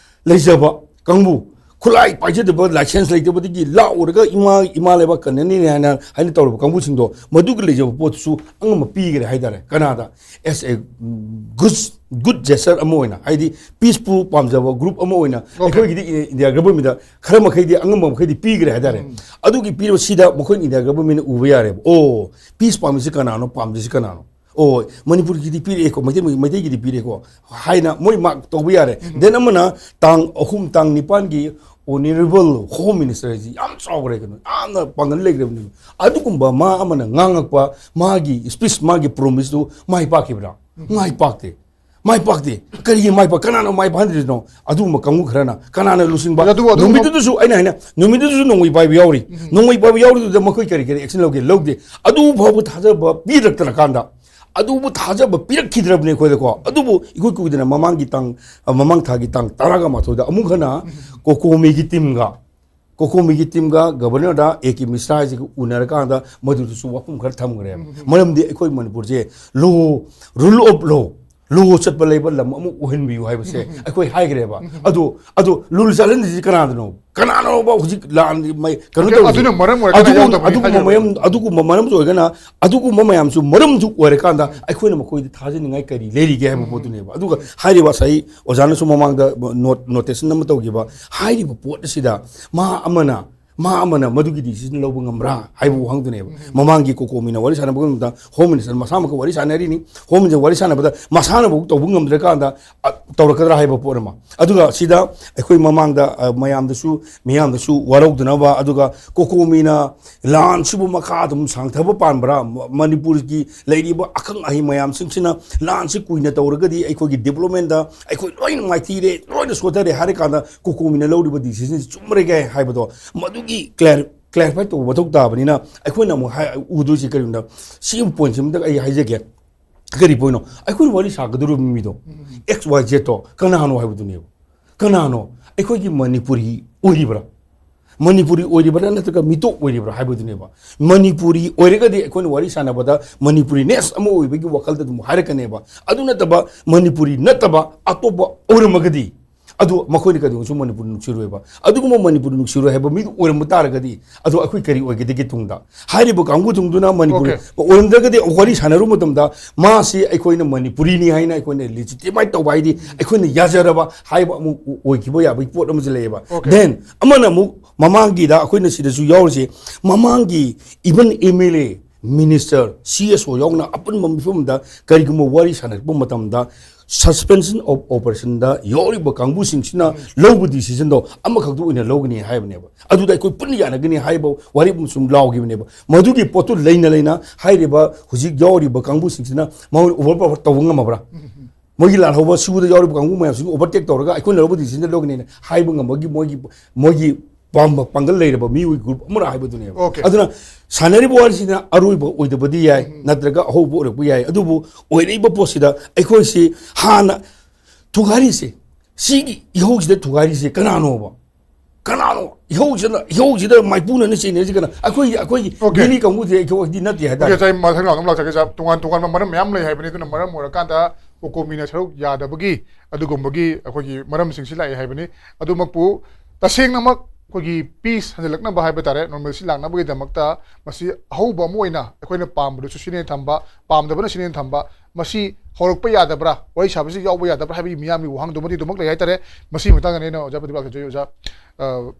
ꯂꯩꯖꯕ ꯀꯥꯡꯕꯨ, ꯈꯨꯠꯂꯥꯏ ꯄꯥꯏꯖꯗꯕ, license ꯂꯩꯇꯕꯗꯒꯤ ꯂꯥꯛꯎꯔꯒ ꯏꯃꯥ, ꯏꯃꯥ ꯂꯩꯕꯥꯛ ꯀꯟꯅꯅꯤ ꯍꯥꯏꯅ, ꯍꯥꯏꯅ ꯇꯧꯔꯕ ꯀꯥꯡꯕꯨꯁꯤꯡꯗꯣ, ꯃꯗꯨꯒꯤ ꯂꯩꯖꯕ ꯄꯣꯠꯇꯨꯁꯨ ꯑꯉꯝꯕ ꯄꯤꯈ꯭ꯔꯦ ꯍꯥꯏꯇꯥꯔꯦ꯫ ꯀꯅꯥꯗ? As a good, good gesture ꯑꯃ ꯑꯣꯏꯅ, ꯍꯥꯏꯗꯤ peace ꯄꯨ ꯄꯥꯝꯖꯕ group ꯑꯃ ꯑꯣꯏꯅ, ꯑꯩꯈꯣꯏꯒꯤꯗꯤ ꯏꯟꯗꯤꯌꯥ government ꯗ ꯈꯔ ꯃꯈꯩꯗꯤ, ꯑꯉꯝꯕ ꯃꯈꯩꯗꯤ ꯄꯤꯈ꯭ꯔꯦ ꯍꯥꯏꯇꯥꯔꯦ꯫ ꯑꯗꯨꯒꯤ ꯄꯤꯔꯕꯁꯤꯗ ꯃꯈꯣꯏ ꯏꯟꯗꯤꯌꯥ government ꯅ ꯎꯕ ꯌꯥꯔꯦꯕ, ꯑꯣ, peace ꯄꯥꯝꯃꯤꯁꯤ ꯀꯅꯥꯅꯣ, ꯄꯥꯝꯗ꯭ꯔꯤꯁꯤ ꯀꯅꯥꯅꯣ? ꯑꯣ, ꯃꯅꯤꯄꯨꯔꯒꯤꯗꯤ ꯄꯤꯔꯛꯑꯦꯀꯣ, ꯃꯩꯇꯩ, ꯃꯩꯇꯩꯒꯤꯗꯤ ꯄꯤꯔꯛꯑꯦꯀꯣ ꯍꯥꯏꯅ ꯃꯣꯏ mark ꯇꯧꯕ ꯌꯥꯔꯦ꯫ Then ꯑꯃꯅ ꯇꯥꯡ ꯑꯍꯨꯝ, ꯇꯥꯡ ꯅꯤꯄꯥꯟꯒꯤ honourable Home Minister ꯍꯥꯏꯁꯤ ꯌꯥꯝ ꯆꯥꯎꯈ꯭ꯔꯦ ꯀꯩꯅꯣ, ꯌꯥꯝꯅ ꯄꯥꯡꯒꯜ ꯂꯩꯈ꯭ꯔꯕꯅꯤ꯫ ꯑꯗꯨꯒꯨꯝꯕ ꯃꯥ ꯑꯃꯅ ꯉꯥꯡꯉꯛꯄ ꯃꯥꯒꯤ speech, ꯃꯥꯒꯤ promise ꯇꯨ ꯃꯥꯏ ꯄꯥꯛꯈꯤꯕ꯭ꯔꯥ? ꯃꯥꯏ ꯄꯥꯛꯇꯦ꯫ ꯃꯥꯏ ꯄꯥꯛꯇꯦ꯫ ꯀꯔꯤꯒꯤ ꯃꯥꯏ ꯄꯥꯛ-, ꯀꯅꯥꯅ ꯃꯥꯏ ꯄꯥꯛꯍꯟꯗ꯭ꯔꯤꯅꯣ? ꯑꯗꯨꯒꯨꯝꯕ ꯀꯥꯡꯕꯨ ꯈꯔꯅ꯫ ꯀꯅꯥꯅ ꯂꯨꯆꯤꯡꯕ? ꯑꯗꯨꯕꯨ, ꯑꯗꯨꯒꯨꯝꯕ ꯅꯨꯃꯤꯠꯇꯨꯗꯁꯨ ꯑꯩꯅ ꯍꯥꯏꯅ, ꯅꯨꯃꯤꯠꯇꯨꯗꯁꯨ ꯅꯣꯡꯃꯩ ꯄꯥꯏꯕ ꯌꯥꯎꯔꯤ꯫ ꯅꯣꯡꯃꯩ ꯄꯥꯏꯕ ꯌꯥꯎꯔꯤꯗꯨꯗ ꯃꯈꯣꯏ ꯀꯔꯤ ꯀꯔꯤ action ꯂꯧꯒꯦ? ꯂꯧꯗꯦ꯫ ꯑꯗꯨ ꯐꯥꯎꯕ ꯊꯥꯖꯕ ꯄꯤꯔꯛꯇ꯭ꯔꯀꯥꯟꯗ, ꯑꯗꯨꯕꯨ ꯊꯥꯖꯕ ꯄꯤꯔꯛꯈꯤꯗ꯭ꯔꯕꯅꯤ ꯑꯩꯈꯣꯏꯗꯀꯣ꯫ ꯑꯗꯨꯕꯨ ꯏꯀꯨꯏ ꯀꯨꯏꯗꯅ ꯃꯃꯥꯡꯒꯤ ꯇꯥꯡ, ꯑ, ꯃꯃꯥꯡ ꯊꯥꯒꯤ ꯇꯥꯡ ꯇꯔꯥꯒ ꯃꯥꯊꯣꯏꯗ ꯑꯃꯨꯛ ꯍꯟꯅ ꯀꯣꯀꯣꯃꯤꯒꯤ team ꯒ, ꯀꯣꯀꯣꯃꯤꯒꯤ team ꯒ Governor ꯗ ꯑꯦ ꯀꯦ ꯃꯤꯁ꯭ꯔꯥ ꯍꯥꯏꯁꯤꯒ ꯎꯅꯔꯀꯥꯟꯗ ꯃꯗꯨꯗꯁꯨ ꯋꯥꯐꯝ ꯈꯔ ꯊꯝꯈ꯭ꯔꯦꯕ꯫ ꯃꯔꯝꯗꯤ ꯑꯩꯈꯣꯏ ꯃꯅꯤꯄꯨꯔꯁꯦ law, rule of law, law ꯆꯠꯄ ꯂꯩꯕ ꯂꯝ ꯑꯃ ꯑꯣꯏꯍꯟꯕꯤꯌꯨ ꯍꯥꯏꯕꯁꯦ ꯑꯩꯈꯣꯏ ꯍꯥꯏꯈ꯭ꯔꯦꯕ꯫ ꯑꯗꯣ, ꯑꯗꯣ rule ꯆꯠꯍꯟꯗ꯭ꯔꯤꯁꯤ ꯀꯅꯥꯗꯅꯣ? ꯀꯅꯥꯅꯣꯕ ꯍꯧꯖꯤꯛ ꯂꯥꯟ ꯃꯩ-, ꯀꯩꯅꯣ ꯑꯗꯨ-, ꯇꯧꯔꯤꯁꯦ? ꯑꯗꯨꯅ ꯃꯔꯝ ꯑꯣꯏꯔꯒꯅ ꯑꯗꯨꯒꯨꯝꯕ, ꯌꯥꯎꯗꯕꯅꯤ ꯑꯗꯨꯒꯨꯝꯕ ꯍꯥꯏꯅꯔꯤꯕ꯫ ꯃꯌꯥꯝ, ꯑꯗꯨꯒꯨꯝꯕ ꯃꯔꯝꯁꯨ ꯑꯣꯏꯒꯅ, ꯑꯗꯨꯒꯨꯝꯕ ꯃꯌꯥꯝꯁꯨ ꯃꯔꯝꯁꯨ ꯑꯣꯏꯔꯀꯥꯟꯗ ꯑꯩꯈꯣꯏꯅ ꯃꯈꯣꯏꯗ ꯊꯥꯖꯅꯤꯡꯉꯥꯏ ꯀꯔꯤ ꯂꯩꯔꯤꯒꯦ ꯍꯥꯏꯕ ꯄꯣꯠꯇꯨꯅꯦꯕ꯫ ꯑꯗꯨꯒ ꯍꯥꯏꯔꯤꯕ ꯉꯁꯥꯏ ꯑꯣꯖꯥꯅꯁꯨ ꯃꯃꯥꯡꯗ ꯅꯣꯠ-, notation ꯑꯃ ꯇꯧꯈꯤꯕ, ꯍꯥꯏꯔꯤꯕ ꯄꯣꯠ ꯑꯁꯤꯗ ꯃꯥ ꯑꯃꯅ ꯃꯥ ꯑꯃꯅ ꯃꯗꯨꯒꯤ decision ꯂꯧꯕ ꯉꯝꯕ꯭ꯔꯥ ꯍꯥꯏꯕ ꯋꯥꯍꯪꯗꯨꯅꯦꯕ꯫ ꯃꯃꯥꯡꯒꯤ ꯀꯣꯀꯣꯃꯤꯅ ꯋꯥꯔꯤ ꯁꯥꯟꯅꯕ ꯃꯇꯝꯗ Home Minister ꯃꯁꯥꯃꯛꯀ ꯋꯥꯔꯤ ꯁꯥꯟꯅꯔꯤꯅꯤ꯫ Home Minister ꯋꯥꯔꯤ ꯁꯥꯟꯅꯕꯗ ꯃꯁꯥꯅꯐꯥꯎ ꯇꯧꯕ ꯉꯝꯗ꯭ꯔꯀꯥꯟꯗ, ꯑ, ꯇꯧꯔꯛꯀꯗ꯭ꯔꯥ ꯍꯥꯏꯕ ꯄꯣꯠ ꯑꯃ꯫ ꯑꯗꯨꯒ ꯁꯤꯗ ꯑꯩꯈꯣꯏ ꯃꯃꯥꯡꯗ, ꯑ, ꯃꯌꯥꯝꯗꯁꯨ, ꯃꯤꯌꯥꯝꯗꯁꯨ ꯋꯥꯔꯧꯗꯅꯕ, ꯑꯗꯨꯒ ꯀꯣꯀꯣꯃꯤꯅ ꯂꯥꯟꯁꯤꯕꯨ ꯃꯈꯥ ꯑꯗꯨꯝ ꯁꯥꯡꯊꯕ ꯄꯥꯟꯕ꯭ꯔꯥ? ꯃ-, ꯃꯅꯤꯄꯨꯔꯒꯤ ꯂꯩꯔꯤꯕ ꯑꯈꯪ ꯑꯍꯩ ꯃꯌꯥꯝꯁꯤꯡꯁꯤꯅ ꯂꯥꯟꯁꯤ ꯀꯨꯏꯅ ꯇꯧꯔꯒꯗꯤ ꯑꯩꯈꯣꯏꯒꯤ developmentꯇ ꯑꯩꯈꯣꯏ ꯂꯣꯏꯅ ꯃꯥꯏꯊꯤꯔꯦ, ꯂꯣꯏꯅ ꯁꯣꯊꯔꯦ ꯍꯥꯏꯔꯀꯥꯟꯗ ꯀꯣꯀꯣꯃꯤꯅ ꯂꯧꯔꯤꯕ decisionꯁꯤ ꯆꯨꯝꯃꯔꯒꯦ ꯍꯥꯏꯕꯗꯣ, ꯃꯗꯨꯒꯤ clear-, clarify ꯇꯧꯕ ꯃꯊꯧ ꯇꯥꯕꯅꯤꯅ ꯑꯩꯈꯣꯏꯅ ꯑꯃꯨꯛ ꯍꯥꯏ-, ꯎꯗꯣꯏꯁꯤ ꯀꯔꯤꯒꯨꯝꯕꯗ, ꯁꯤꯒꯤ pointꯁꯤꯃꯇꯪ ꯑꯩ ꯍꯥꯏꯖꯒꯦ꯫ ꯀꯔꯤ pointꯅꯣ? ꯑꯩꯈꯣꯏꯅ ꯋꯥꯔꯤ ꯁꯥꯒꯗꯧꯔꯤꯕ ꯃꯤꯗꯣ, X Y Zꯗꯣ ꯀꯅꯥꯅꯣ ꯍꯥꯏꯕꯗꯨꯅꯦꯕ꯫ ꯀꯅꯥꯅꯣ? ꯑꯩꯈꯣꯏꯒꯤ ꯃꯅꯤꯄꯨꯔꯤ ꯑꯣꯏꯔꯤꯕ꯭ꯔꯥ? ꯃꯅꯤꯄꯨꯔꯤ ꯑꯣꯏꯔꯤꯕ꯭ꯔꯥ ꯅꯠꯇ꯭ꯔꯒ ꯃꯤꯇꯣꯞ ꯑꯣꯏꯔꯤꯕ꯭ꯔꯥ ꯍꯥꯏꯕꯗꯨꯅꯦꯕ꯫ ꯃꯅꯤꯄꯨꯔꯤ ꯑꯣꯏꯔꯒꯗꯤ ꯑꯩꯈꯣꯏꯅ ꯋꯥꯔꯤ ꯁꯥꯟꯅꯕꯗ Manipurinates ꯑꯃ ꯑꯣꯏꯕꯒꯤ ꯋꯥꯈꯜꯗ ꯑꯗꯨꯝ ꯍꯥꯏꯔꯛꯀꯅꯦꯕ꯫ ꯑꯗꯨ ꯅꯠꯇꯕ, ꯃꯅꯤꯄꯨꯔꯤ ꯅꯠꯇꯕ ꯑꯇꯣꯞꯄ ꯑꯣꯏꯔꯝꯃꯒꯗꯤ, ꯑꯗꯨ ꯃꯈꯣꯏꯅ ꯀꯩꯗꯧꯉꯩꯁꯨ ꯃꯅꯤꯄꯨꯔ ꯅꯨꯡꯁꯤꯔꯣꯏꯕ꯫ ꯑꯗꯨꯒꯨꯝꯕ ꯃꯅꯤꯄꯨꯔ ꯅꯨꯡꯁꯤꯔꯣꯏ ꯍꯥꯏꯕ ꯃꯤꯗꯨ ꯑꯣꯏꯔꯝꯕ ꯇꯥꯔꯒꯗꯤ, ꯑꯗꯨ ꯑꯩꯈꯣꯏ ꯀꯔꯤ ꯑꯣꯏꯒꯗꯒꯦ ꯇꯨꯡꯗ? ꯍꯥꯏꯔꯤꯕ ꯀꯥꯡꯕꯨꯁꯤꯡꯗꯨꯅ ꯃꯅꯤꯄꯨꯔ Okay. ꯑꯣꯏꯔꯝꯗ꯭ꯔꯒꯗꯤ, ꯋꯥꯔꯤ ꯁꯥꯟꯅꯔꯨꯕ ꯃꯇꯝꯗ ꯃꯥꯁꯤ ꯑꯩꯈꯣꯏꯅ ꯃꯅꯤꯄꯨꯔꯤꯅꯤ ꯍꯥꯏꯅ ꯑꯩꯈꯣꯏꯅ legitimate ꯇꯧꯕ ꯍꯥꯏꯗꯤ ꯑꯩꯈꯣꯏꯅ ꯌꯥꯖꯔꯕ ꯍꯥꯏꯕ ꯑꯃꯨꯛ ꯑꯣꯏꯈꯤꯕ ꯌꯥꯕꯒꯤ ꯄꯣꯠ ꯑꯃꯁꯨ ꯂꯩꯌꯦꯕ꯫ Okay. Then ꯑꯃꯅ ꯑꯃꯨꯛ ꯃꯃꯥꯡꯒꯤꯗ ꯑꯩꯈꯣꯏꯅ ꯁꯤꯗꯁꯨ ꯌꯥꯎꯔꯤꯁꯦ, ꯃꯃꯥꯡꯒꯤ even M L A, minister, C S O ꯌꯥꯎꯅ ꯑꯄꯨꯟꯕ ꯃꯤꯐꯝꯗ ꯀꯔꯤꯒꯨꯝꯕ ꯋꯥꯔꯤ ꯁꯥꯟꯅꯔꯛꯄ ꯃꯇꯝꯗ, suspension of operationꯗ ꯌꯥꯎꯔꯤꯕ ꯀꯥꯡꯕꯨꯁꯤꯡꯁꯤꯅ ꯂꯧꯕ decisionꯗꯣ ꯑꯃꯈꯛꯇ ꯑꯣꯏꯅ ꯂꯧꯒꯅꯤ ꯍꯥꯏꯕꯅꯦꯕ꯫ ꯑꯗꯨꯗ ꯑꯩꯈꯣꯏ ꯄꯨꯟꯅ ꯌꯥꯅꯒꯅꯤ ꯍꯥꯏꯕ ꯋꯥꯔꯦꯞ ꯑꯃꯁꯨ ꯂꯥꯎꯈꯤꯕꯅꯦꯕ꯫ ꯃꯗꯨꯒꯤ ꯄꯣꯠꯇꯨ ꯂꯩꯅ ꯂꯩꯅ ꯍꯥꯏꯔꯤꯕ ꯍꯧꯖꯤꯛ ꯌꯥꯎꯔꯤꯕ ꯀꯥꯡꯕꯨꯁꯤꯡꯁꯤꯅ ꯃꯉꯣꯟꯗ over power ꯇꯧꯕ ꯉꯝꯃꯕ꯭ꯔꯥ? ꯃꯣꯏꯒꯤ ꯂꯥꯜꯍꯧꯕ ꯁꯨꯗ ꯌꯥꯎꯔꯤꯕ ꯀꯥꯡꯕꯨ ꯃꯌꯥꯝꯁꯤꯒ overtake ꯇꯧꯔꯒ ꯑꯩꯈꯣꯏꯅ ꯂꯧꯕ decisionꯗ ꯂꯧꯒꯅꯤꯅ ꯍꯥꯏꯕ ꯉꯝꯕꯒꯤ ꯃꯣꯏꯒꯤ, ꯃꯣꯏꯒꯤ ꯄꯥꯝꯕ ꯄꯥꯡꯒꯜ ꯂꯩꯔꯕ ꯃꯤꯑꯣꯏ group ꯑꯃꯔ ꯍꯥꯏꯕꯗꯨꯅꯦꯕ꯫ Okay. ꯑꯗꯨꯅ ꯁꯥꯟꯅꯔꯤꯕ ꯋꯥꯔꯤꯁꯤꯅ ꯑꯔꯣꯏꯕ ꯑꯣꯏꯗꯕꯗꯤ ꯌꯥꯏ, ꯅꯠꯇ꯭ꯔꯒ ꯑꯍꯧꯕ ꯑꯣꯏꯔꯛꯄ ꯌꯥꯏ, ꯑꯗꯨꯕꯨ ꯑꯣꯏꯔꯛꯏꯕ ꯄꯣꯠꯁꯤꯗ ꯑꯩꯈꯣꯏꯁꯤ ꯍꯥꯟꯅ ꯊꯨꯒꯥꯏꯔꯤꯁꯦ, ꯁꯤꯒꯤ ꯏꯍꯧꯁꯤꯗ ꯊꯨꯒꯥꯏꯔꯤꯁꯦ ꯀꯅꯥꯅꯣꯕ? ꯀꯅꯥꯅꯣ? ꯏꯍꯧꯁꯤꯅ, ꯏꯍꯧꯁꯤꯗ ꯃꯥꯏꯄꯨꯅꯅ ꯆꯦꯟꯅꯔꯤꯁꯤ ꯀꯅꯥ? ꯑꯩꯈꯣꯏꯒꯤ, ꯑꯩꯈꯣꯏꯒꯤ Okay. ꯃꯤꯅꯤ ꯀꯥꯡꯕꯨꯁꯦ ꯑꯩꯈꯣꯏꯗꯤ ꯅꯠꯇꯦ ꯍꯥꯏꯇꯥꯔꯦ꯫ Okay, ꯁꯥꯏ, ꯃꯊꯪ ꯂꯥꯎ ꯑꯗꯨꯝ ꯂꯥꯛꯆꯒꯦ, ꯁꯥꯏ꯫ ꯇꯣꯉꯥꯟ ꯇꯣꯉꯥꯟꯕ ꯃꯔꯝ ꯃꯌꯥꯝ ꯂꯩ ꯍꯥꯏꯕꯅꯤ, ꯑꯗꯨꯅ ꯃꯔꯝ ꯑꯣꯏꯔꯀꯥꯟꯗ ꯀꯣꯀꯣꯃꯤꯅ ꯁꯔꯨꯛ ꯌꯥꯗꯕꯒꯤ ꯑꯗꯨꯒꯨꯝꯕꯒꯤ ꯑꯩꯈꯣꯏꯒꯤ ꯃꯔꯝꯁꯤꯡꯁꯤ ꯂꯥꯛꯑꯦ ꯍꯥꯏꯕꯅꯤ꯫ ꯑꯗꯨꯃꯛꯄꯨ ꯇꯁꯦꯡꯅꯃꯛ ꯑꯩꯈꯣꯏꯒꯤ peace ꯍꯟꯖꯤꯜꯂꯛꯅꯕ ꯍꯥꯏꯕ ꯇꯥꯔꯦ, normalcy ꯂꯥꯛꯅꯕꯒꯤꯗꯃꯛꯇ ꯃꯁꯤ ꯑꯍꯧꯕ ꯑꯃ ꯑꯣꯏꯅ ꯑꯩꯈꯣꯏꯅ ꯄꯥꯝꯕꯗꯨꯁꯨ ꯁꯤꯅꯦ ꯊꯝꯕ, ꯄꯥꯝꯗꯕꯅ ꯁꯤꯅꯦ ꯊꯝꯕ, ꯃꯁꯤ ꯍꯧꯔꯛꯄ ꯌꯥꯗꯕ꯭ꯔꯥ, ꯋꯥꯔꯤ ꯁꯥꯕꯁꯤ ꯌꯥꯎꯕ ꯌꯥꯗꯕ꯭ꯔꯥ ꯍꯥꯏꯕꯒꯤ ꯃꯤꯌꯥꯝꯒꯤ ꯋꯥꯍꯪꯗꯨꯃꯗꯤ ꯑꯗꯨꯃꯛ ꯂꯩ ꯍꯥꯏꯇꯥꯔꯦ꯫ ꯃꯁꯤꯒꯤ ꯃꯇꯥꯡꯗꯅꯦ ꯑꯩꯅ ꯑꯣꯖꯥ ꯄ꯭ꯔꯗꯤꯞ ꯂꯥꯛꯆꯗꯣꯏ꯫ ꯑꯣꯖꯥ,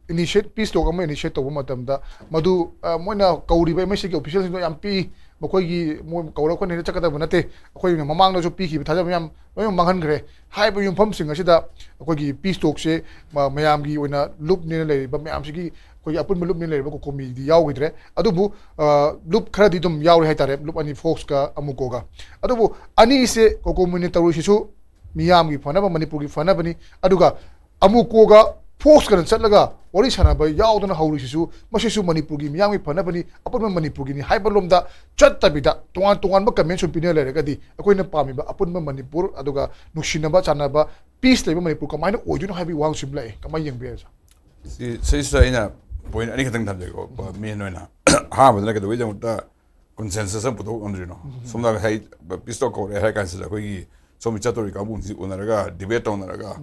ꯏꯅꯤꯁꯤꯌꯦꯠ ꯄꯤꯁ ꯇꯣꯛ ꯑꯃ ꯏꯅꯤꯁꯤꯌꯦꯠ ꯇꯧꯕ ꯃꯇꯝꯗ ꯃꯗꯨ ꯑ, ꯃꯣꯏꯅ ꯀꯧꯔꯤꯕ ꯑꯦꯝ ꯑꯦꯁ ꯁꯤꯒꯤ ꯑꯣꯐꯤꯁꯤꯌꯦꯜꯁꯤꯡꯗꯣ ꯌꯥꯝ ꯄꯤ, ꯃꯈꯣꯏꯒꯤ ꯃꯣꯏ ꯀꯧꯔ ꯑꯩꯈꯣꯏꯅ ꯍꯦꯛꯇ ꯆꯠꯀꯗꯕ ꯅꯠꯇꯦ꯫ ꯑꯩꯈꯣꯏꯅ ꯃꯃꯥꯡꯗꯁꯨ ꯄꯤꯈꯤꯕ ꯊꯥꯖꯕ ꯃꯌꯥꯝ ꯂꯣꯏꯅꯃꯛ ꯃꯥꯡꯍꯟꯈ꯭ꯔꯦ꯫ ꯍꯥꯏꯔꯤꯕ ꯌꯨꯝꯐꯝꯁꯤꯡ ꯑꯁꯤꯗ ꯑꯩꯈꯣꯏꯒꯤ ꯄꯤꯁ ꯇꯣꯛꯁꯦ ꯃ-, ꯃꯌꯥꯝꯒꯤ ꯑꯣꯏꯅ ꯂꯨꯞꯅꯦꯅ ꯂꯩꯔꯤꯕ ꯃꯌꯥꯝꯁꯤꯒꯤ ꯑꯩꯈꯣꯏꯒꯤ ꯑꯄꯨꯟꯕ ꯂꯨꯞꯅꯦꯅ ꯂꯩꯔꯤꯕ ꯀꯣꯀꯣꯃꯤꯗꯤ ꯌꯥꯎꯈꯤꯗ꯭ꯔꯦ꯫ ꯑꯗꯨꯕꯨ ꯑ, ꯂꯨꯞ ꯈꯔꯗꯤ ꯑꯗꯨꯝ ꯌꯥꯎꯔꯤ ꯍꯥꯏꯇꯥꯔꯦ, ꯂꯨꯞ ꯑꯅꯤ, ꯐꯣꯛꯁꯀ ꯑꯃꯨꯀꯣꯒ꯫ ꯑꯗꯨꯕꯨ ꯑꯅꯤꯁꯦ ꯀꯣꯀꯣꯃꯤꯅ ꯇꯧꯔꯤꯁꯤꯁꯨ ꯃꯤꯌꯥꯝꯒꯤ ꯐꯅꯕ, ꯃꯅꯤꯄꯨꯔꯒꯤ ꯐꯅꯕꯅꯤ꯫ ꯑꯗꯨꯒ ꯑꯃꯨꯀꯣꯒ ꯐꯣꯛꯁꯀꯅ ꯆꯠꯂꯒ ꯋꯥꯔꯤ ꯁꯥꯟꯅꯕ ꯌꯥꯎꯗꯅ ꯍꯧꯔꯤꯁꯤꯁꯨ, ꯃꯁꯤꯁꯨ ꯃꯅꯤꯄꯨꯔꯒꯤ ꯃꯤꯌꯥꯝꯒꯤ ꯐꯅꯕꯅꯤ, ꯑꯄꯨꯟꯕ ꯃꯅꯤꯄꯨꯔꯒꯤꯅꯤ ꯍꯥꯏꯕ ꯂꯣꯝꯗ ꯆꯠꯇꯕꯤꯗ, ꯇꯣꯉꯥꯟ ꯇꯣꯉꯥꯟꯕ ꯀꯃꯦꯟ ꯁꯨꯝ ꯄꯤꯅ ꯂꯩꯔꯒꯗꯤ ꯑꯩꯈꯣꯏꯅ ꯄꯥꯝꯃꯤꯕ ꯑꯄꯨꯟꯕ ꯃꯅꯤꯄꯨꯔ, ꯑꯗꯨꯒ ꯅꯨꯡꯁꯤꯅꯕ ꯆꯥꯟꯅꯕ, ꯄꯤꯁ ꯂꯩꯕ ꯃꯅꯤꯄꯨꯔ ꯀꯃꯥꯏꯅ ꯑꯣꯏꯗꯣꯏꯅꯣ ꯍꯥꯏꯕꯒꯤ ꯋꯥꯍꯪꯁꯤ ꯑꯃ ꯂꯥꯛꯑꯦ꯫ ꯀꯃꯥꯏꯅ ꯌꯦꯡꯕ ꯌꯥꯏ, ꯁꯥꯔ? ꯁꯤ, ꯁꯤꯁꯤꯗ ꯑꯩꯅ ꯄꯣꯏꯟ ꯑꯅꯤꯈꯛꯇꯪ ꯊꯝꯖꯒꯦꯀꯣ꯫ ꯃꯦꯟ ꯑꯣꯏꯅ ꯑꯍꯥꯟꯕꯗꯅ ꯀꯩꯗꯧꯕꯩꯗꯃꯛꯇ ꯀꯟꯁꯦꯟꯁꯁ ꯑꯃ ꯄꯨꯊꯣꯛ ꯉꯝꯗ꯭ꯔꯤꯅꯣ? ꯁꯣꯝꯗ ꯉꯁꯥꯏ ꯄꯤꯁ ꯇꯣꯛ ꯀꯧꯔꯦ ꯍꯥꯏꯔ ꯀꯥꯟꯁꯤꯗ ꯑꯩꯈꯣꯏꯒꯤ ꯁꯣꯝꯒꯤ ꯆꯠꯇꯧꯔꯤ ꯀꯥꯡꯕꯨꯁꯤ ꯎꯅꯔꯒ, ꯗꯤꯕꯦꯠ ꯇꯧꯅꯔꯒ,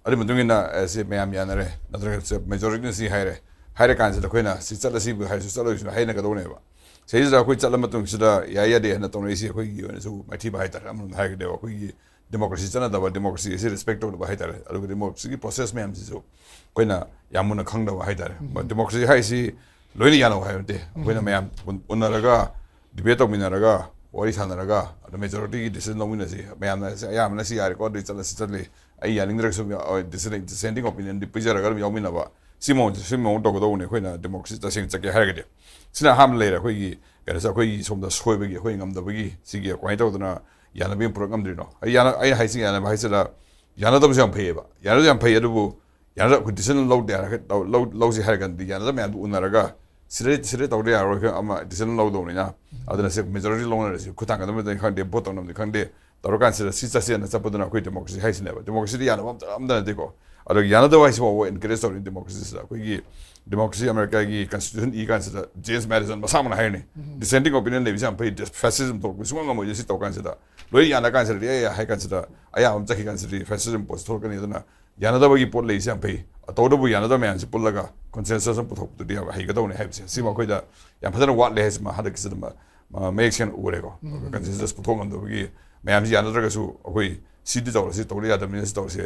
ꯑꯗꯨꯒꯤ ꯃꯇꯨꯡ ꯏꯟꯅ, ꯑꯦ, ꯁꯤ ꯃꯌꯥꯝ ꯌꯥꯅꯔꯦ, ꯅꯠꯇ꯭ꯔꯒ ꯃꯦꯖꯣꯔꯤꯇꯤꯅ ꯁꯤ ꯍꯥꯏꯔꯦ ꯍꯥꯏꯔ ꯀꯥꯟꯁꯤꯗ ꯑꯩꯈꯣꯏꯅ ꯁꯤ ꯆꯠꯂꯁꯤꯕꯨ ꯍꯥꯏꯔꯁꯨ ꯆꯠꯂꯣꯏꯁꯤꯕꯨ ꯍꯥꯏꯅꯒꯗꯧꯅꯦꯕ꯫ ꯁꯤꯗꯩꯁꯤꯗ ꯑꯩꯈꯣꯏ ꯆꯠꯂ ꯃꯇꯨꯡꯁꯤꯗ ꯌꯥꯏ ꯌꯥꯗꯦ ꯍꯥꯏꯅ ꯇꯧꯅꯔꯤꯁꯤ ꯑꯩꯈꯣꯏꯒꯤ ꯑꯣꯏꯅꯁꯨ ꯃꯥꯏꯊꯤꯕ ꯍꯥꯏꯇꯥꯔꯦ꯫ ꯑꯃꯔꯣꯝꯗ ꯍꯥꯏꯔꯒꯗꯤꯕ ꯑꯩꯈꯣꯏꯒꯤ ꯗꯦꯃꯣꯀ꯭ꯔꯦꯁꯤ ꯆꯠꯅꯗꯕ, ꯗꯦꯃꯣꯀ꯭ꯔꯦꯁꯤ ꯑꯁꯤ ꯔꯦꯁꯄꯦꯛ ꯇꯧꯗꯕ ꯍꯥꯏꯇꯥꯔꯦ꯫ ꯑꯗꯨꯒ ꯗꯦꯃꯣꯀ꯭ꯔꯦꯁꯤꯒꯤ ꯄ꯭ꯔꯣꯁꯦꯁ ꯃꯌꯥꯝꯁꯤꯁꯨ ꯑꯩꯈꯣꯏꯅ ꯌꯥꯝ ꯃꯨꯟꯅ ꯈꯪꯗꯕ ꯍꯥꯏꯇꯥꯔꯦ꯫ ꯗꯦꯃꯣꯀ꯭ꯔꯦꯁꯤ ꯍꯥꯏꯁꯤ ꯂꯣꯏꯅ ꯌꯥꯅꯧ ꯍꯥꯏꯕ ꯅꯠꯇꯦ꯫ ꯑꯩꯈꯣꯏꯅ ꯃꯌꯥꯝ ꯎꯟ-, ꯎꯅꯔꯒ, ꯗꯤꯕꯦꯠ ꯇꯧꯃꯤꯟꯅꯔꯒ, ꯋꯥꯔꯤ ꯁꯥꯟꯅꯔꯒ, ꯑꯗꯣ ꯃꯦꯖꯣꯔꯤꯇꯤꯒꯤ ꯗꯤꯁꯤꯖꯟ ꯂꯧꯃꯤꯟꯅꯁꯤ꯫ ꯃꯌꯥꯝꯅ ꯁꯤ, ꯑꯌꯥꯝꯕꯅ ꯁꯤ ꯌꯥꯔꯦꯀꯣ, ꯑꯗꯨꯗꯤ ꯆꯠꯂꯁꯤ ꯆꯠꯂꯤ, ꯑꯩ ꯌꯥꯅꯤꯡꯗ꯭ꯔꯒꯁꯨ, ꯑ, ꯗꯤꯁꯦꯟ-, ꯗꯤꯁꯦꯟꯇꯤꯡ ꯑꯣꯄꯤꯅꯤꯌꯟꯗꯤ ꯄꯤꯖꯔꯒ ꯑꯗꯨꯝ ꯌꯥꯎꯃꯤꯟꯅꯕ꯫ ꯁꯤ ꯃꯑꯣꯡꯁꯦ, ꯁꯤ ꯃꯑꯣꯡ ꯇꯧꯒꯗꯧꯕꯅꯤ ꯑꯩꯈꯣꯏꯅ ꯗꯦꯃꯣꯀ꯭ꯔꯦꯁꯤ ꯇꯁꯦꯡꯅ ꯆꯠꯀꯦ ꯍꯥꯏꯔꯒꯗꯤ꯫ ꯁꯤꯅ ꯑꯍꯥꯟꯕ ꯂꯩꯔꯦ ꯑꯩꯈꯣꯏꯒꯤ, ꯀꯩꯅꯣꯁꯦ, ꯑꯩꯈꯣꯏꯒꯤ ꯁꯣꯝꯗ ꯁꯣꯏꯕꯒꯤ, ꯑꯩꯈꯣꯏ ꯉꯝꯗꯕꯒꯤ, ꯁꯤꯒꯤ ꯀꯃꯥꯏꯅ ꯇꯧꯗꯅ ꯌꯥꯅꯕ ꯑꯃ ꯄꯨꯔꯛ ꯉꯝꯗ꯭ꯔꯤꯅꯣ? ꯑꯩ ꯌꯥꯅ-, ꯑꯩꯅ ꯍꯥꯏꯁꯤ ꯌꯥꯅꯕ ꯍꯥꯏꯁꯤꯗ, ꯌꯥꯅꯗꯕꯁꯨ ꯌꯥꯝ ꯐꯩꯌꯦꯕ, ꯌꯥꯅꯕꯁꯨ ꯌꯥꯝ ꯐꯩ꯫ ꯑꯗꯨꯕꯨ ꯌꯥꯅꯗꯕ, ꯑꯩꯈꯣꯏ ꯗꯤꯁꯤꯖꯟ ꯂꯧꯗꯦ ꯍꯥꯏꯔꯒ, ꯂꯧ-, ꯂꯧ-, ꯂꯧꯁꯤ ꯍꯥꯏꯔꯒꯗꯤ ꯌꯥꯅꯗꯕ ꯃꯌꯥꯝꯗꯨ ꯎꯅꯔꯒ ꯁꯤꯗ, ꯁꯤꯗ ꯇꯧꯗ ꯌꯥꯔꯣꯏ, ꯑꯩꯈꯣꯏ ꯑꯃ ꯗꯤꯁꯤꯖꯟ ꯂꯧꯗꯧꯅꯤꯅ꯫ ꯑꯗꯨꯅ ꯁꯤ ꯃꯦꯖꯣꯔꯤꯇꯤ ꯂꯧꯅꯔꯁꯤ, ꯈꯨꯠ ꯊꯥꯡꯒꯠꯅꯕꯗꯤ ꯈꯪꯗꯦ, ꯚꯣꯠ ꯇꯧꯅꯕꯗꯤ ꯈꯪꯗꯦ, ꯇꯧꯔꯀꯥꯟꯁꯤꯗ ꯁꯤ ꯆꯠꯁꯦꯅ ꯆꯠꯄꯗꯨꯅ ꯑꯩꯈꯣꯏ ꯗꯦꯃꯣꯀ꯭ꯔꯦꯁꯤ ꯍꯥꯏꯁꯤꯅꯦꯕ꯫ ꯗꯦꯃꯣꯀ꯭ꯔꯦꯁꯤꯗꯤ ꯌꯥꯅꯕ ꯑꯝꯇ, ꯑꯝꯇ ꯅꯠꯇꯦꯀꯣ꯫ ꯑꯗꯣ ꯌꯥꯅꯗꯕ ꯍꯥꯏꯁꯤꯐꯥꯎꯕ ꯑꯦꯟꯀꯔꯦꯖ ꯇꯧꯔꯤ ꯗꯦꯃꯣꯀ꯭ꯔꯦꯁꯤꯁꯤꯗ꯫ ꯑꯩꯈꯣꯏꯒꯤ ꯗꯦꯃꯣꯀ꯭ꯔꯦꯁꯤ ꯑꯃꯦꯔꯤꯀꯥꯒꯤ ꯀꯟꯁꯇꯤꯇ꯭ꯌꯨꯁꯟ ꯏ ꯀꯥꯟꯁꯤꯗ ꯖꯦꯝꯁ ꯃꯦꯗꯤꯁꯟ ꯃꯁꯥꯃꯛꯅ ꯍꯥꯏꯔꯅꯤ, ꯗꯤꯁꯦꯟꯇꯤꯡ ꯑꯣꯄꯤꯅꯤꯌꯟ ꯂꯩꯕꯁꯤ ꯌꯥꯝ ꯐꯩ, ꯐꯦꯁꯤꯖꯝ ꯊꯣꯛꯂꯛꯄ ꯁꯨꯡꯉꯝ ꯉꯝꯃꯣꯏ ꯁꯤ ꯇꯧ ꯀꯥꯟꯁꯤꯗ꯫ ꯂꯣꯏ ꯌꯥꯅ ꯀꯥꯟꯁꯤꯗꯗꯤ ꯑꯦ ꯍꯥꯏ ꯀꯥꯟꯁꯤꯗ ꯑꯌꯥꯝꯕ ꯑꯃ ꯆꯠꯈꯤ ꯀꯥꯟꯁꯤꯗꯗꯤ ꯐꯦꯁꯤꯖꯝ ꯄꯣꯠꯁꯤ ꯊꯣꯛꯂꯛꯀꯅꯤ꯫ ꯑꯗꯨꯅ ꯌꯥꯅꯗꯕꯒꯤ ꯄꯣꯠ ꯂꯩꯁꯦ ꯌꯥꯝ ꯐꯩ꯫ ꯇꯧꯕꯇꯕꯨ ꯌꯥꯅꯗꯕ ꯃꯌꯥꯝꯁꯤ ꯄꯨꯜꯂꯒ ꯀꯟꯁꯦꯟꯁꯁ ꯑꯃ ꯄꯨꯊꯣꯛꯄꯗꯨꯗꯤ ꯌꯥꯝ ꯍꯩꯒꯗꯧꯅꯦ ꯍꯥꯏꯕꯁꯦ ꯁꯤꯃ ꯑꯩꯈꯣꯏꯗ ꯌꯥꯝ ꯐꯖꯅ ꯋꯥꯠꯂꯦ ꯍꯥꯏꯁꯤꯃ ꯍꯟꯗꯛꯀꯤꯁꯤꯗ ꯃ-, ꯃ-, ꯃꯌꯦꯛ ꯁꯦꯡꯅ ꯎꯔꯦꯀꯣ꯫ ꯀꯟꯁꯦꯟꯁꯁ ꯄꯨꯊꯣꯛ ꯉꯝꯗꯕꯒꯤ ꯃꯌꯥꯝꯁꯤ ꯌꯥꯅꯗ꯭ꯔꯒꯁꯨ ꯑꯩꯈꯣꯏ ꯁꯤꯗꯤ ꯇꯧꯔꯁꯤ, ꯇꯧꯗ ꯌꯥꯗꯕꯅꯤꯅ ꯁꯤ ꯇꯧꯔꯁꯤ,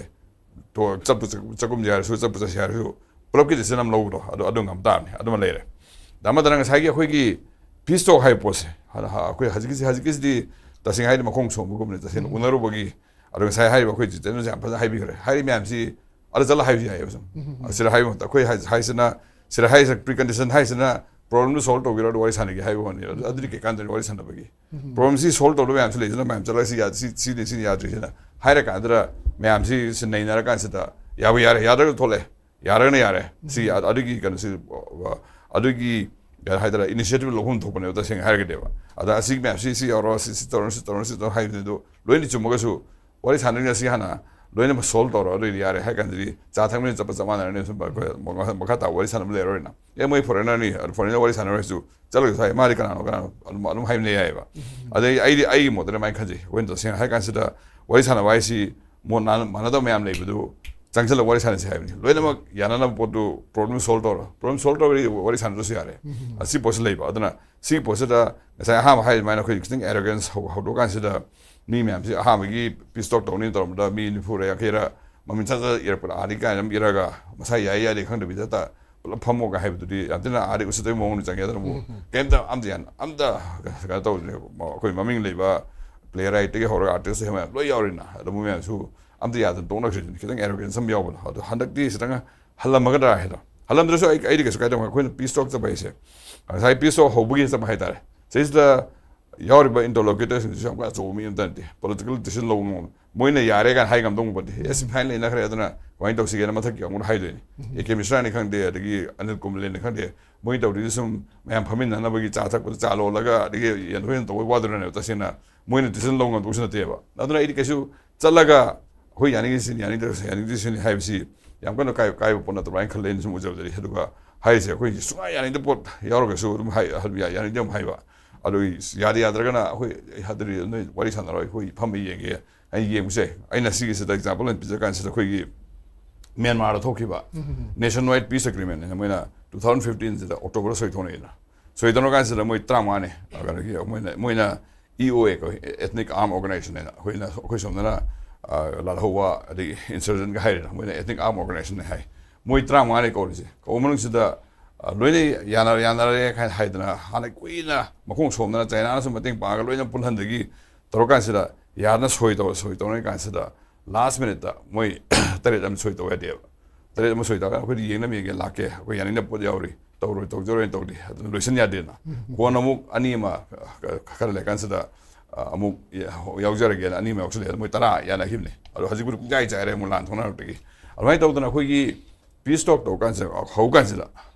ꯇꯣ-, ꯆꯠꯄꯨ ꯆꯠ-, ꯆꯠꯀꯨꯝꯁꯦ ꯍꯥꯏꯔꯁꯨ, ꯆꯠꯄꯨ ꯆꯠꯁꯦ ꯍꯥꯏꯔꯁꯨ, ꯄꯨꯂꯞꯀꯤ decision ꯑꯃ ꯂꯧꯕꯗꯣ ꯑꯗꯨ, ꯑꯗꯨ ꯉꯝ ꯇꯥꯕꯅꯤ꯫ ꯑꯗꯨꯃ ꯂꯩꯔꯦ꯫ ꯑꯃꯗꯅ ꯉꯁꯥꯏꯒꯤ ꯑꯩꯈꯣꯏꯒꯤ peace talk ꯍꯥꯏꯕ ꯄꯣꯠꯁꯦ, ꯍ-, ꯍ-, ꯑꯩꯈꯣꯏ ꯍꯧꯖꯤꯛꯀꯤꯁꯤ, ꯍꯧꯖꯤꯛꯀꯤꯁꯤꯗꯤ ꯇꯁꯦꯡꯅ ꯍꯥꯏꯔꯗꯤ ꯃꯈꯣꯡ ꯁꯣꯝꯕꯒꯨꯝꯕꯅꯤ, ꯇꯁꯦꯡꯅ ꯎꯅꯔꯨꯕꯒꯤ꯫ ꯑꯗꯣ ꯉꯁꯥꯏ ꯍꯥꯏꯔꯤꯕ ꯑꯩꯈꯣꯏ ꯖꯤꯇꯦꯟꯗ꯭ꯔꯁꯨ ꯌꯥꯝ ꯐꯖꯅ ꯍꯥꯏꯕꯤꯈ꯭ꯔꯦ꯫ ꯍꯥꯏꯔꯤ ꯃꯌꯥꯝꯁꯤ ꯑꯗ ꯆꯠꯂ ꯍꯥꯏꯕꯁꯨ ꯌꯥꯏꯌꯦꯕ ꯁꯨꯝ꯫ ꯁꯤꯗ ꯍꯥꯏꯕ ꯃꯇꯝꯗ ꯑꯩꯈꯣꯏ ꯍꯥꯏ-, ꯍꯥꯏꯁꯤꯅ, ꯁꯤꯗ ꯍꯥꯏꯁꯤꯅ precondition ꯍꯥꯏꯁꯤꯅ problemꯗꯨ solve ꯇꯧꯒꯦꯔꯣ, ꯑꯗꯨ ꯋꯥꯔꯤ ꯁꯥꯟꯅꯒꯦ ꯍꯥꯏꯕ ꯋꯥꯅꯤ꯫ ꯑꯗꯨ, ꯑꯗꯨꯗꯤ ꯀꯩ ꯀꯥꯟꯗꯣꯏꯅꯣ ꯋꯥꯔꯤ ꯁꯥꯟꯅꯕꯒꯤ? Problemꯁꯤ solve ꯇꯧꯗꯕ ꯃꯌꯥꯝꯁꯨ ꯂꯩꯗꯅ, ꯃꯌꯥꯝ ꯆꯠꯂꯒ ꯁꯤ ꯌꯥ-, ꯁꯤ, ꯁꯤꯅꯤ, ꯁꯤꯅꯤ ꯌꯥꯗ꯭ꯔꯤꯁꯤꯅ ꯍꯥꯏꯔꯀꯥꯟꯗ ꯃꯌꯥꯝꯁꯤ ꯁꯤ ꯅꯩꯅꯔꯀꯥꯟꯁꯤꯗ ꯌꯥꯕ ꯌꯥꯔꯦ, ꯌꯥꯗ꯭ꯔꯒ ꯊꯣꯛꯂꯛꯑꯦ, ꯌꯥꯔꯒꯅ ꯌꯥꯔꯦ꯫ ꯁꯤ ꯑ-, ꯑꯗꯨꯒꯤ ꯀꯩꯅꯣꯁꯤ, ꯑ, ꯑꯗꯨꯒꯤ ꯀꯩ ꯍꯥꯏꯇꯥꯔꯦ, initiative ꯂꯧꯐꯝ ꯊꯣꯛꯄꯅꯦꯕ ꯇꯁꯦꯡꯅ ꯍꯥꯏꯔꯒꯗꯤꯕ꯫ ꯑꯗ ꯑꯁꯤꯒꯤ ꯃꯌꯥꯝꯁꯤ, ꯁꯤ ꯌꯥꯎꯔꯣ, ꯁꯤ, ꯁꯤ ꯇꯧꯔꯣ, ꯁꯤ ꯇꯧꯔꯣ, ꯁꯤ ꯇꯧꯔꯣ ꯍꯥꯏꯕꯗꯨ ꯂꯣꯏꯅ ꯆꯨꯝꯃꯒꯁꯨ ꯋꯥꯔꯤ ꯁꯥꯟꯅꯔꯤꯉꯩ ꯑꯁꯤ ꯍꯥꯟꯅ ꯂꯣꯏꯅꯃꯛ solve ꯇꯧꯔꯣ, ꯑꯗꯨꯑꯣꯏꯗꯤ ꯌꯥꯔꯦ ꯍꯥꯏ ꯀꯥꯟꯗꯗꯤ ꯆꯥ ꯊꯛꯃꯤꯟꯅ ꯆꯠꯄ ꯆꯞ ꯃꯥꯟꯅꯔꯅꯤ꯫ ꯁꯨꯝ ꯑꯩꯈꯣꯏ ꯃꯈꯥ, ꯃꯈꯥ ꯇꯥꯕ ꯋꯥꯔꯤ ꯁꯥꯟꯅꯕ ꯂꯩꯔꯔꯣꯏꯅ꯫ ꯑꯦ, ꯃꯣꯏ foreignerꯅꯤ, ꯑꯗꯨ foreigner ꯋꯥꯔꯤ ꯁꯥꯟꯅꯔꯁꯨ ꯆꯠꯂꯒꯁꯨ ꯍꯥꯏ, ꯃꯥꯗꯤ ꯀꯅꯥꯅꯣ, ꯀꯅꯥꯅꯣ ꯑꯗꯨꯝ, ꯑꯗꯨꯝ ꯍꯥꯏꯅ ꯌꯥꯏꯑꯕ꯫ ꯑꯗꯩ ꯑꯩꯗꯤ ꯑꯩꯒꯤ ꯃꯣꯠꯇꯗꯤ ꯑꯗꯨꯃꯥꯏꯅ ꯈꯟꯖꯩ꯫ ꯑꯩꯈꯣꯏꯅ ꯇꯁꯦꯡꯅ ꯍꯥꯏ ꯀꯥꯟꯁꯤꯗ ꯋꯥꯔꯤ ꯁꯥꯟꯅꯕ ꯍꯥꯏꯁꯤ ꯃꯣꯠ ꯅꯥꯟ-, ꯃꯥꯟꯅꯗꯕ ꯃꯌꯥꯝ ꯂꯩꯕꯗꯨ ꯆꯪꯁꯤꯜꯂꯒ ꯋꯥꯔꯤ ꯁꯥꯟꯅꯁꯤ ꯍꯥꯏꯕꯅꯤ꯫ ꯂꯣꯏꯅꯃꯛ ꯌꯥꯅꯅꯕ ꯄꯣꯠꯇꯨ problem solve ꯇꯧꯔꯣ꯫ Problem solve ꯇꯧꯔꯗꯤ ꯋꯥꯔꯤ ꯁꯥꯟꯅꯗ꯭ꯔꯁꯨ ꯌꯥꯔꯦ꯫ ꯑꯁꯤ ꯄꯣꯠꯁꯤ ꯂꯩꯕ꯫ ꯑꯗꯨꯅ ꯁꯤꯒꯤ ꯄꯣꯠꯁꯤꯗ ꯉꯁꯥꯏ ꯑꯍꯥꯟꯕ ꯍꯥꯏ ꯑꯗꯨꯃꯥꯏꯅ ꯑꯩꯈꯣꯏ ꯈꯤꯇꯪ arrogance ꯍꯧ-, ꯍꯧꯗꯣꯛꯑꯀꯥꯟꯁꯤꯗ ꯃꯤ ꯃꯌꯥꯝꯁꯤ ꯑꯍꯥꯟꯕꯒꯤ peace talk ꯇꯧꯅꯤ ꯇꯧꯔꯝꯕꯗ ꯃꯤ ꯅꯤꯐꯨꯔ ꯌꯥꯡꯈꯩꯔ ꯃꯃꯤꯡ ꯆꯠ ꯆꯠ ꯏꯔꯛꯄꯗ ꯑꯥꯗꯒꯤ ꯀꯥꯏꯅ ꯑꯗꯨꯝ ꯏꯔꯒ ꯃꯁꯥ ꯌꯥꯏ ꯌꯥꯗꯦ ꯈꯪꯗꯕꯤꯗ ꯍꯦꯛꯇ ꯄꯨꯂꯞ ꯐꯝꯃꯣꯒ ꯍꯥꯏꯕꯗꯨꯗꯤ ꯌꯥꯝ ꯊꯤꯅ ꯑꯥꯗꯒꯤ ꯎꯁꯤꯠꯇꯕꯒꯤ ꯃꯑꯣꯡꯗ ꯆꯪꯉꯦ꯫ ꯑꯗꯨꯅꯕꯨ ꯀꯩꯝꯇ ꯑꯝꯇ ꯌꯥꯟ-, ꯑꯝꯇ ꯀꯩꯅꯣ ꯇꯧꯗ꯭ꯔꯦ꯫ ꯑꯩꯈꯣꯏ ꯃꯃꯤꯡ ꯂꯩꯕ playwrightꯇꯒꯤ ꯍꯧꯔꯒ artist ꯃꯌꯥꯝ ꯂꯣꯏ ꯌꯥꯎꯔꯤꯅ, ꯑꯗꯨ ꯃꯣꯏ ꯃꯌꯥꯝꯁꯨ ꯑꯝꯇ ꯌꯥꯗꯅ ꯇꯣꯛꯅꯈ꯭ꯔꯤꯗꯨꯅꯤ꯫ ꯈꯤꯇꯪ arrogance ꯑꯃ ꯌꯥꯎꯕꯗꯣ꯫ ꯑꯗꯣ ꯍꯟꯗꯛꯇꯤ ꯈꯤꯇꯪ ꯍꯜꯂꯝꯃꯒꯗ꯭ꯔꯥ ꯍꯥꯏꯗꯣ꯫ ꯍꯜꯂꯝꯗ꯭ꯔꯁꯨ ꯑꯩ, ꯑꯩꯗꯤ ꯀꯩꯁꯨ ꯀꯥꯏꯗꯦ꯫ ꯑꯩꯈꯣꯏꯅ peace talk ꯆꯠꯄ ꯍꯥꯏꯁꯦ, ꯉꯁꯥꯏ peace talk ꯍꯧꯕꯒꯤ ꯆꯠꯄ ꯍꯥꯏꯇꯥꯔꯦ, ꯁꯤꯁꯤꯗ ꯌꯥꯎꯔꯤꯕ interlocutorꯁꯤꯡꯁꯤꯁꯨ ꯌꯥꯝ ꯀꯟꯅ ꯑꯆꯧꯕ ꯃꯤ ꯑꯝꯇ ꯅꯠꯇꯦ꯫ Political decision ꯂꯧꯕ ꯉꯝꯕ, ꯃꯣꯏꯅ ꯌꯥꯔꯦ ꯀꯥꯏꯅ ꯍꯥꯏ ꯉꯝꯗꯧꯕ ꯅꯠꯇꯦ꯫ Yes, fine, ꯂꯩꯅꯈ꯭ꯔꯦ, ꯑꯗꯨꯅ ꯀꯃꯥꯏꯅ ꯇꯧꯁꯤꯒꯦꯅ ꯃꯊꯛꯀꯤ ꯀꯥꯡꯕꯨꯅ ꯍꯥꯏꯗꯣꯏꯅꯤ꯫ ꯑꯦ ꯀꯦ ꯃꯤꯁ꯭ꯔꯥꯅꯤ ꯈꯪꯗꯦ, ꯑꯗꯒꯤ ꯑꯅꯤꯜ ꯀꯨꯝꯕ꯭ꯂꯦꯅꯤ ꯈꯪꯗꯦ, ꯃꯣꯏ ꯇꯧꯔꯤꯗꯨ ꯁꯨꯝ ꯃꯌꯥꯝ ꯐꯝꯃꯤꯟꯅꯅꯕꯒꯤ ꯆꯥ ꯊꯛꯄꯗ ꯆꯥ ꯂꯣꯜꯂꯒ ꯑꯗꯒꯤ ꯌꯦꯟꯊꯣꯛ ꯌꯦꯟꯊꯣꯛ ꯇꯧꯕꯒꯤ ꯋꯥꯗꯨꯅꯅꯦꯕ꯫ ꯇꯁꯦꯡꯅ ꯃꯣꯏꯅ decision ꯂꯧꯕ ꯉꯝꯗꯧꯁꯨ ꯅꯠꯇꯦꯕ꯫ ꯑꯗꯨꯅ ꯑꯩꯗꯤ ꯀꯩꯁꯨ ꯆꯠꯂꯒ ꯑꯩꯈꯣꯏ ꯌꯥꯅꯤꯡꯉꯤꯁꯤꯅꯤ, ꯌꯥꯅꯤꯡꯗ꯭ꯔꯁꯨ, ꯌꯥꯅꯤꯡꯗ꯭ꯔꯤꯁꯤꯅꯤ ꯍꯥꯏꯕꯁꯤ ꯌꯥꯝ ꯀꯟꯅ ꯀꯥꯏ-, ꯀꯥꯏꯕ ꯄꯣꯠ ꯅꯠꯇꯕ꯭ꯔꯥ ꯍꯥꯏꯅ ꯈꯜꯂꯦ, ꯑꯩꯅ ꯁꯨꯝ ꯎꯖꯕꯗꯗꯤ꯫ ꯑꯗꯨꯒ ꯍꯥꯏꯔꯤꯁꯦ, ꯑꯩꯈꯣꯏ ꯁꯨꯡꯌꯥ ꯌꯥꯅꯤꯡꯗꯕ ꯄꯣꯠ ꯌꯥꯎꯔꯒꯁꯨ ꯑꯗꯨꯝ ꯍꯥꯏ-, ꯌꯥ-, ꯌꯥꯅꯤꯡꯗꯦ ꯑꯗꯨꯝ ꯍꯥꯏꯕ꯫ ꯑꯗꯨꯒꯤ ꯌꯥꯗꯦ ꯌꯥꯗ꯭ꯔꯒꯅ ꯑꯩꯈꯣꯏ ꯍꯥꯏꯗꯤ ꯅꯣꯏ ꯋꯥꯔꯤ ꯁꯥꯟꯅꯔꯣ, ꯑꯩꯈꯣꯏ ꯐꯝꯃ ꯌꯦꯡꯒꯦ, ꯑꯩ ꯌꯦꯡꯕꯁꯦ꯫ ꯑꯩꯅ ꯁꯤꯒꯤꯁꯤꯗ example ꯑꯣꯏꯅ ꯄꯤꯖ ꯀꯥꯟꯁꯤꯗ ꯑꯩꯈꯣꯏꯒꯤ ꯃ꯭ꯌꯥꯟꯃꯥꯔꯗ ꯊꯣꯛꯈꯤꯕ nationwide peace agreement ꯍꯥꯏꯅ ꯃꯣꯏꯅ two thousand fifteenꯁꯤꯗ Octoberꯗ ꯁꯣꯏ ꯊꯣꯛꯅꯩꯗꯅ꯫ ꯁꯣꯏ ꯊꯣꯛꯅ ꯀꯥꯟꯁꯤꯗ ꯃꯣꯏ ꯇꯔꯥꯃꯉꯥꯅꯦ, ꯀꯩꯅꯣꯒꯤ ꯃꯣꯏꯅ, ꯃꯣꯏꯅ E O A ꯀꯧꯏ, Ethnic Arm Organization ꯍꯥꯏꯅ꯫ ꯑꯩꯈꯣꯏꯅ, ꯑꯩꯈꯣꯏ ꯁꯣꯝꯗꯅ, ꯑ, ꯂꯥꯜꯍꯧꯕ, ꯑꯗꯒꯤ insurgent ꯀ ꯍꯥꯏꯔꯦꯅ, ꯃꯣꯏꯅ Ethnic Arm Organization ꯍꯥꯏ꯫ ꯃꯣꯏ ꯇꯔꯥꯃꯉꯥꯅꯦ ꯀꯧꯔꯤꯁꯦ꯫ ꯀꯧꯕ ꯃꯅꯨꯡꯁꯤꯗ, ꯑ, ꯂꯣꯏꯅ ꯌꯥꯅ-, ꯌꯥꯅꯔꯦ ꯍꯥꯏ-, ꯍꯥꯏꯗꯅ, ꯍꯥꯟꯅ ꯀꯨꯏꯅ ꯃꯈꯣꯡ ꯁꯣꯝꯗꯅ ꯆꯩꯅꯥꯅꯁꯨ ꯃꯇꯦꯡ ꯄꯥꯡꯉꯒ ꯂꯣꯏꯅ ꯄꯨꯜꯍꯟꯗꯒꯤ ꯇꯧꯔꯀꯥꯟꯁꯤꯗ, ꯌꯥꯗꯅ ꯁꯣꯏ ꯇꯧ-, ꯁꯣꯏ ꯇꯧꯅꯔꯤ ꯀꯥꯟꯁꯤꯗ, last minute ꯇ ꯃꯣꯏ ꯇꯔꯦꯠ ꯑꯃ ꯁꯣꯏ ꯇꯧ ꯌꯥꯗꯦꯕ꯫ ꯇꯔꯦꯠ ꯑꯃ ꯁꯣꯏ ꯇꯧꯔꯒ ꯑꯩꯈꯣꯏꯗꯤ ꯌꯦꯡꯅꯕ ꯌꯦꯡꯒꯦ, ꯂꯥꯛꯀꯦ, ꯑꯩꯈꯣꯏ ꯌꯥꯅꯤꯡꯗꯕ ꯄꯣꯠ ꯌꯥꯎꯔꯤ, ꯇꯧꯔꯣꯏ, ꯇꯧꯖꯔꯣꯏꯅ ꯇꯧꯗꯦ꯫ ꯑꯗꯨꯅ ꯂꯣꯏꯁꯤꯟ ꯌꯥꯗꯦꯅ꯫ ꯀꯣꯟꯅ ꯑꯃꯨꯛ ꯑꯅꯤ ꯑꯃ, ꯑ, ꯈꯔ ꯂꯩꯔꯀꯥꯟꯁꯤꯗ, ꯑ, ꯑꯃꯨꯛ ꯌꯥ-, ꯌꯥꯎꯖꯔꯒꯦꯅ ꯑꯅꯤ ꯑꯃ ꯌꯥꯎꯁꯜꯂꯛꯑꯦ꯫ ꯃꯣꯏ ꯇꯔꯥ ꯌꯥꯅꯈꯤꯕꯅꯦ꯫ ꯑꯗꯣ ꯍꯧꯖꯤꯛꯄꯨꯗꯤ ꯄꯨꯡꯆꯥꯏ ꯆꯥꯏꯔꯦ, ꯑꯃꯨꯛ ꯂꯥꯟ ꯊꯣꯛꯅꯔꯛꯄꯗꯒꯤ꯫ ꯑꯗꯨꯃꯥꯏꯅ ꯇꯧꯗꯅ ꯑꯩꯈꯣꯏꯒꯤ peace talk ꯇꯧ ꯀꯥꯟꯁꯤꯗ, ꯍꯧ ꯀꯥꯟꯁꯤꯗ,